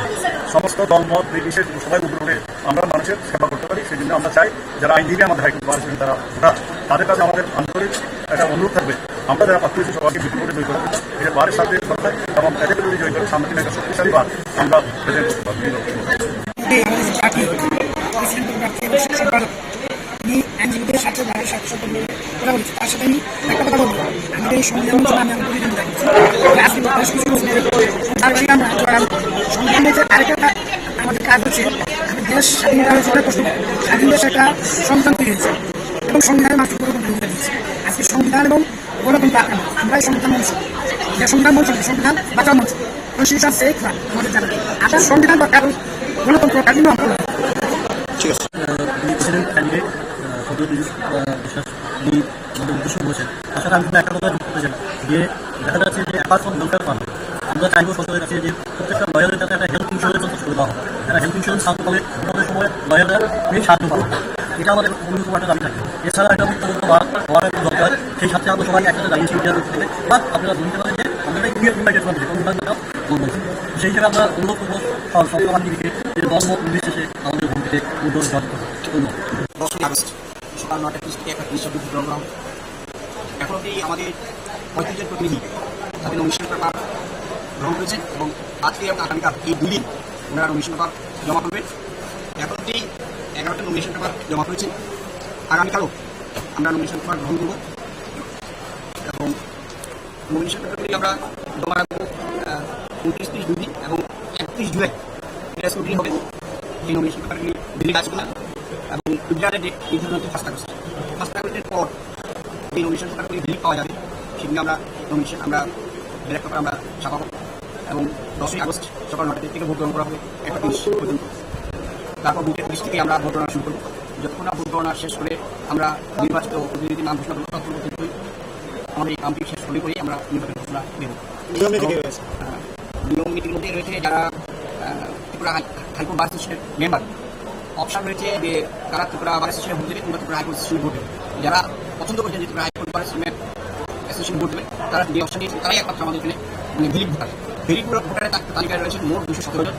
সমস্ত দল মত নির্বিশেষে সবাই উপরে উঠে আমরা মানুষের সেবা করতে পারি। সেই জন্য আমরা চাই যারা আইনজীবী আমাদের হাইকোর্ট বার হয়েছেন, তারা ভোটার, তাদের কাছে আমাদের আন্তরিক একটা অনুরোধ থাকবে, আমরা যারা প্রার্থী হয়েছি সবাইকে বিপুল ভোটে জয় করা, এটা বারের সাথে সরকার এবং এদের জয় করে সামনে একটা শক্তিশালী বার আমরা প্রেজেন্ট করতে পারবো। এই আমাদের যে পার্টি, প্রেসিডেন্ট প্রার্থী এবং সম্পাদক, আমি আইনজীবীদের সাথে, ভাইয়ের সাথে সব মিলে কথা বলেছি। তার সাথে আমি একটা কথা বলবো, আমাদের এই সংবিধান মঞ্চে আমি আমার প্রতিদ্বন্দ্বিতা করছি। যে আজকে বেশ কিছু বছর ধরে তার বাড়ি আমরা জোরালো। সংবিধান মঞ্চের আরেকটা আমাদের কাজ হচ্ছে, আমি দেশ স্বাধীন করার জন্য প্রস্তুত। স্বাধীন দেশে একটা সংবিধান তৈরি হয়েছে এবং সংবিধানের মাধ্যমে গণতন্ত্র অধিকার দিয়েছে। আজকে সংবিধান এবং গণতন্ত্র আক্রমণ, আমরা এই সংবিধান মঞ্চ, যে সংবিধান মঞ্চ, সংবিধান বাঁচাও মঞ্চ, কনস্টিটিউশন সেভ না আমাদের জানা। আপনার সংবিধান দরকার, গণতন্ত্র কাঠামো আমরা ঠিক আছে। আহ, উনি প্রেসিডেন্ট ক্যান্ডিডেট, আহ, সদর বিজু, আহ, বিশ্বাস, উনি আমাদের উদ্দেশ্য বলেছেন। তাছাড়া আমি শুধু একটা কথা যোগ করতে চাই যে দেখা যাচ্ছে যে অ্যাপার্ট ফ্রম ওয়েলফেয়ার ফান্ড, আমরা চাইবো সরকারের কাছে যে প্রত্যেকটা লয়ারের যাতে একটা হেলথ ইন্স্যুরেন্স ব্যবস্থা করে দেওয়া হয়। যারা হেলথ ইন্স্যুরেন্স না পাবে, ওনাদের সময় লয়াররা ফ্রি সাহায্য পাবে। এটা আমাদের অন্যতম একটা দাবি থাকে। এছাড়া এটা অত্যন্ত বা হওয়ার একটু দরকার। সেই সাথে আমরা সবাই একসাথে দাঁড়িয়ে সিদ্ধান্ত করতে হবে। বা আপনারা বলতে পারেন যে আমরা একটা ইউনিয়ন ইউনাইটেড ফ্রন্ট থেকে কোনো বিভাগ বলবো। সেই হিসেবে আমরা অনুরোধ করবো সব, সব সমাজকে যে দল মত নির্বিশেষে আমাদের ভূমিকাতে উদ্যোগ গ্রহণ করবে। ধন্যবাদ। দশই আগস্ট সকাল নয়টা ত্রিশ থেকে একটা ত্রিশ অবধি প্রোগ্রাম। এখন অবধি আমাদের পঁয়ত্রিশ জন প্রতিনিধি তাদের নমিনেশন পেপার গ্রহণ করেছেন এবং আজকে এবং আগামীকাল এই দুই দিন ওনারা নমিনেশন পেপার জমা করবেন। এখন অবধি এগারোটা নমিনেশন পেপার জমা করেছেন। আগামীকালও আমরা নমিনেশন পেপার গ্রহণ করব এবং নমিনেশন পেপারগুলি আমরা জমা রাখবো, আহ, ঊনত্রিশ ত্রিশ দুই দিন এবং একত্রিশ জুলাই প্রেস মিটিং হবে। এই নমিনেশন পেপারগুলি ভ্যালিড আছে কিনা এবং টুইটারে ডেট নির্ধারণ হচ্ছে পাঁচটা আগস্ট। পাঁচটা আগস্টের পর এই নমিনেশন পেপারগুলি ভ্যালিড পাওয়া যাবে, সেদিন আমরা নমিনেশন, আমরা ব্যালট পেপার আমরা ছাপাবো এবং দশই আগস্ট সকাল নয়টা থেকে ভোট গ্রহণ করা হবে একটা তিরিশ পর্যন্ত। তারপর দুটো তিরিশ থেকে আমরা ভোট গণনা শুরু করবো। যতক্ষণ না ভোট গণনা শেষ করে আমরা নির্বাচিত প্রতিনিধির নাম ঘোষণা করবো, ততক্ষণ পর্যন্তই আমাদের এই কামটি শেষ হলে পরেই আমরা নির্বাচন ঘোষণা দেব। নিয়ম নীতি কি রয়েছে? হ্যাঁ, নিয়ম নীতির মধ্যে রয়েছে যারা, আহ, ত্রিপুরা হাই-, হাইকোর্ট বার অ্যাসোসিয়েশনের মেম্বার, অপশন রয়েছে যে তারা ত্রিপুরা বার অ্যাসোসিয়েশনে ভোট দেবে কিংবা ত্রিপুরা হাইকোর্ট অ্যাসোসিয়েশনে ভোট দেবে। যারা পছন্দ করছেন যে ত্রিপুরা হাইকোর্ট বার অ্যাসোসিয়েশনের, অ্যাসোসিয়েশন ভোট দেবে, তারা যে অপশন নিয়েছে তারাই একমাত্র আমাদের এখানে, মানে, ভ্যালিড ভোটার। ভ্যালিড ভোটারের তা-, তালিকায় রয়েছে মোট দুশো সতেরো জন।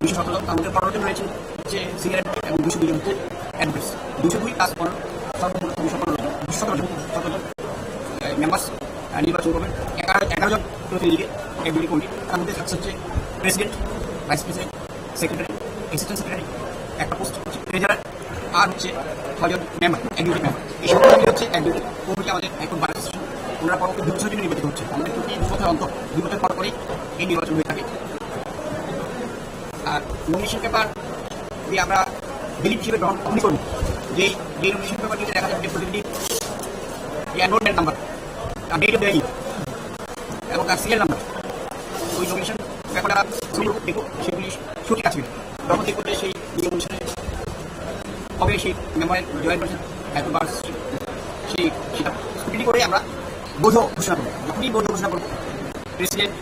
দুশো সতেরো জন, তার মধ্যে পনেরো জন রয়েছে হচ্ছে সিনিয়র অ্যাডভোকেট এবং দুশো দুই জন হচ্ছে অ্যাডভোকেটস। দুশো দুই প্লাস পনেরো, সর্বমোট দুশো পনেরো জন, দুশো সতেরো জন, সতেরো জন, আহ, মেম্বার্স, আহ, নির্বাচন করবেন। এগারো, এগারো জন প্রতিনিধিকে এক্সিকিউটিভ কমিটি, তার মধ্যে থাকছে হচ্ছে president, vice president, secretary, assistant secretary, একটা পোস্ট হচ্ছে ট্রেজারার, আর হচ্ছে ছয়জন মেম্বার, এক্সিকিউটিভ মেম্বার। এই সব মিলে হচ্ছে এক্সিকিউটিভ কমিটি আমাদের এখন বার অ্যাসোসিয়েশন। ওনারা পরবর্তী দুই বছর নির্বাচিত হচ্ছে। আমাদের প্রতি দু বছর অন্তর, দু বছর পর পরই এই নির্বাচন হয়ে থাকে। আর নমিনেশন পেপার যে আমরা ভ্যালিড হিসেবে গ্রহণ তখনই করবো, যেই, যেই নমিনেশন পেপার নিয়ে দেখা যাবে যে প্রতিনিধি এনরোলমেন্ট নাম্বার, তার ডেট অফ জয়েনিং এবং তার সিরিয়াল নাম্বার, ওই নমিনেশন পেপারটা দেখবো, সেগুলি সঠিক আছে কিনা। তখন দেখবো যে সেই নিয়ম অনুসারে কবে সেই মেম্বারে জয়েন করেছেন, এতবার সেই, সেটা স্ক্রুটিনি করে আমরা বৈধ ঘোষণা করবো। যখনই বৈধ ঘোষণা করবো, president,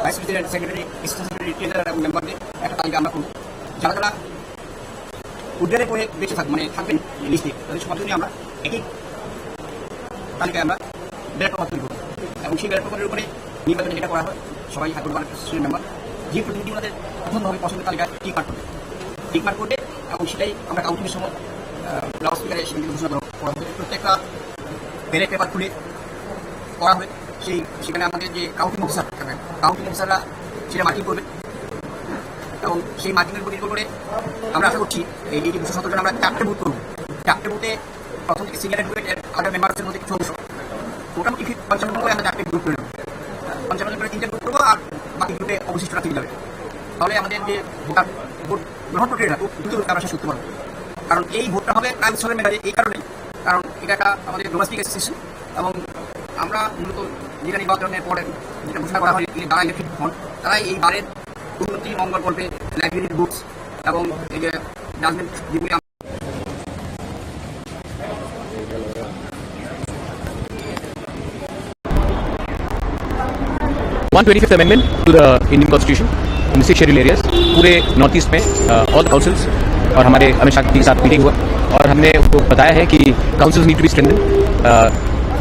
vice president, secretary, assistant secretary, treasurer এবং মেম্বারদের একটা তালিকা আমরা করবো। যারা যারা উদ্ধারের পরে বেঁচে থাক-, মানে থাকবেন লিস্টে, তাদের সবার জন্য আমরা একই তালিকায় আমরা ব্যালট পেপার তৈরি করবো। এবং সেই ব্যালট পেপারের উপরে নির্বাচনে যেটা করা হয়, সবাই হাইকোর্ট অ্যাসোসিয়েশনের মেম্বার, যে প্রতিনিধি ওনাদের পছন্দ হবে, পছন্দের তালিকায় টিক মার্ক করবে। টিক মার্ক করবে এবং সেটাই আমরা কাউন্টিংয়ের সময়, আহ, লাউড স্পিকারে সেটা কিন্তু ঘোষণা করা, করা হবে। প্রত্যেকটা ব্যালট পেপার খুলে করা হবে। সেই, সেখানে আমাদের যে কাউন্টিং অফিসার থাকবেন, কাউন্টিং অফিসাররা সেটা মার্কিং করবেন এবং সেই মার্কিংয়ের উপর নির্ভর করে আমরা আশা করছি এই, এই যে দুশো সতেরো জন আমরা চারটে বুথ করবো, চারটে বুথে প্রথম থেকে সিনিয়র গ্রুপের আলাদা মেম্বার আছে, মধ্যে কিছু অংশ, মোটামুটি ঠিক পঞ্চান্ন নম্বরে আমরা চারটে গ্রুপ করে নেবো। পঞ্চান্ন নম্বরে তিনটে গ্রুপ করবো আর বাকি গ্রুপে অবশিষ্টরা থেকে যাবে। তাহলে আমাদের যে ভোটার, ভোট গ্রহণ প্রক্রিয়াটা খুব দ্রুত গতিতে আমরা শেষ করতে পারবো। কারণ এই ভোটটা হবে কাল উৎসবের মেয়াদে এই কারণে, কারণ এটা একটা আমাদের ডোমেস্টিক অ্যাসোসিয়েশন এবং আমরা মূলত যেটা নির্বাচনের পরে যেটা ঘোষণা করা হয়, এই যারা ইলেকটেড হন, তারাই এই বারের উন্নতি মঙ্গল করবে, লাইব্রেরির বুকস এবং এই যে ডাস্টবিন যেগুলি one twenty-fifth amendment to the Indian Constitution in six schedule areas, पूरे नॉर्थ ईस्ट में ऑल काउंसिल्स और हमारे अमित शाह जी के साथ मीटिंग हुआ और हमने उनको बताया है कि councils need to be strengthened,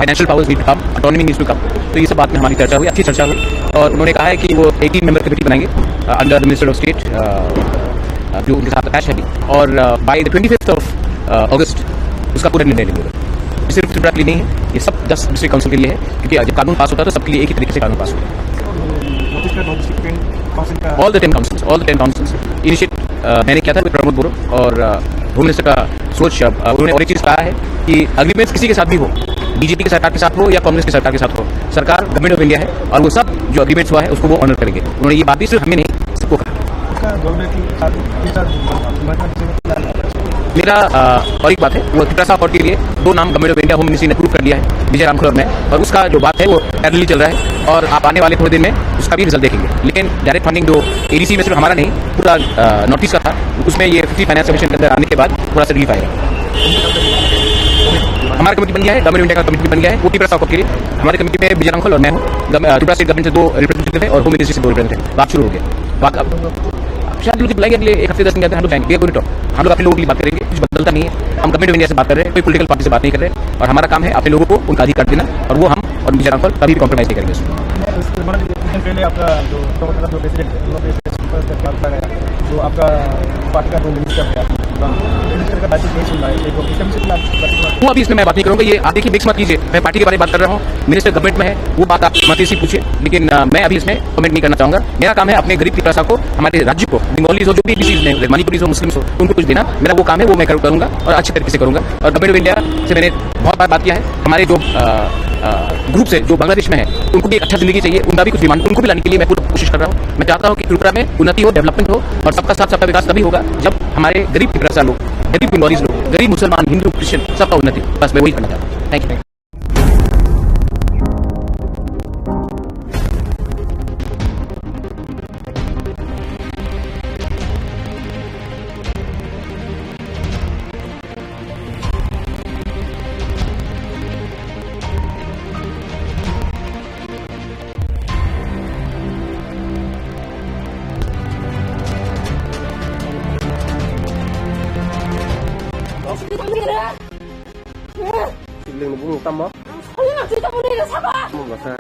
financial powers need to come, autonomy needs to come। तो ये सब बात में हमारी चर्चा हुई, अच्छी चर्चा हुई और उन्होंने कहा है कि वो एटीन मेंबर कमेटी बनाएंगे under the minister of state, जो उनके साथ अटैच है अभी। और by the twenty fifth of अगस्त उसका पूरा निर्णय लेंगे। सिर्फ त्रिपुरा के लिए नहीं है, ये सब दस डिस्ट्रिक्ट काउंसिल के लिए है, क्योंकि जब कानून पास होता है तो सबके लिए एक ही तरीके से कानून पास होता है। What is the logistic council का? All the ten councils, all the ten councils initiate मैंने किया था विद प्रमोद बोरो और होम मिनिस्टर का सोच। उन्होंने और एक चीज़ कहा है कि अग्रीमेंट्स किसी के साथ भी हो, बीजेपी की सरकार के साथ हो या कांग्रेस की सरकार के साथ हो, सरकार गवर्नमेंट ऑफ इंडिया है और वो सब जो अग्रीमेंट्स हुआ है उसको वो ऑनर करेंगे। उन्होंने ये बात भी सिर्फ हमें नहीं, सबको कहा। मेरा और एक बात है, वो त्रिपुरा साफ के लिए दो नाम government of India home ministry ने अप्रूव कर लिया है, विजय रामखल और मैं, और उसका जो बात है वो पैरेलली चल रहा है और आप आने वाले थोड़े दिन में उसका भी रिजल्ट देखेंगे। लेकिन डायरेक्ट फंडिंग जो एडीसी में सिर्फ हमारा नहीं, पूरा नॉर्थ ईस्ट का था, उसमें ये फिफ्टी फाइनेंस कमीशन के अंदर आने के बाद थोड़ा सा रिलीफ आएगा। हमारा कमेटी बन गया है, गवर्नमेंट ऑफ इंडिया का कमेटी बन गया है, वो त्रिपुरा साफ के लिए। हमारे कमेटी में विजय रामखल और मैं हूँ। त्रिपुरा स्टेट गवर्नमेंट से दो रिप्रेजेंटेटिव है और होम मिनिस्ट्री से दो रिप्रेजेंटेटिव है। बात शुरू हो गया। बात अब शायद लोग बुलाएंगे, अगले एक हफ्ते दस दिन के अंदर हम लोग जाएंगे। We are going to talk। हम लोग अपने लोगों के लिए बात करेंगे, कुछ बदलता नहीं है। हम गवर्नमेंट ऑफ इंडिया से बात कर रहे हैं, कोई पॉलिटिकल पार्टी से बात नहीं कर रहे हैं और हमारा काम है अपने लोगों को उनका अधिकार देना और वो हम और विजय रामखल कभी भी कॉम्प्रोमाइज नहीं करेंगे उसमें। पहले आपका जो जो प्रेसिडेंट है, जो आपका पार्टी का जो मिनिस्टर है, मिनिस्टर का बातचीत नहीं सुन रहा है। वो अभी इसमें मैं बात नहीं करूंगा। ये आप देखिए, मिक्स मत कीजिए। मैं पार्टी के बारे में बात कर रहा हूँ, मिनिस्टर गवर्नमेंट में है, वो बात आप मत इसी पूछिए। लेकिन मैं अभी इसमें कमेंट नहीं करना चाहूंगा। मेरा काम है अपने गरीब की भाषा को, हमारे राज्य को, बंगालीज हो, जो भी एबीसीज में, मणिपुरीज हो, मुस्लिम्स हो, उनको कुछ देना, मेरा वो काम है, वो मैं करूंगा और अच्छे तरीके से करूंगा। और गवर्नमेंट ऑफ इंडिया से मैंने बहुत बार बात किया है। हमारे जो ग्रुप्स है, जो बांग्लादेश में है, उनको भी एक अच्छा जिंदगी चाहिए, उनका भी कुछ डिमांड, उनको भी लाने के लिए मैं पूरा कोशिश कर रहा हूँ। मैं चाहता हूँ कि त्रिपुरा में उन्नति हो, डेवलपमेंट हो और सबका साथ सबका विकास तभी होगा जब हमारे गरीब त्रिपुरा लोग, गरीब बंगालीज लोग, गरीब मुसलमान, हिंदू, क्रिश्चियन, सबका उन्नति। बस मैं वही करना चाहता हूँ। Thank you. Sibling ni bumung tamo? Tamo basa.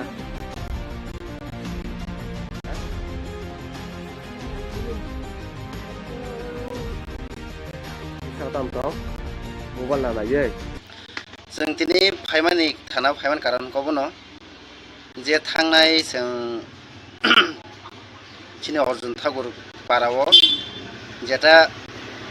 Sa tam tong. Mobile na na ye. Chwng tini phaimani thana phaiman karon kobono. Je thangnai chwng chini Arjun Thakur para o jeta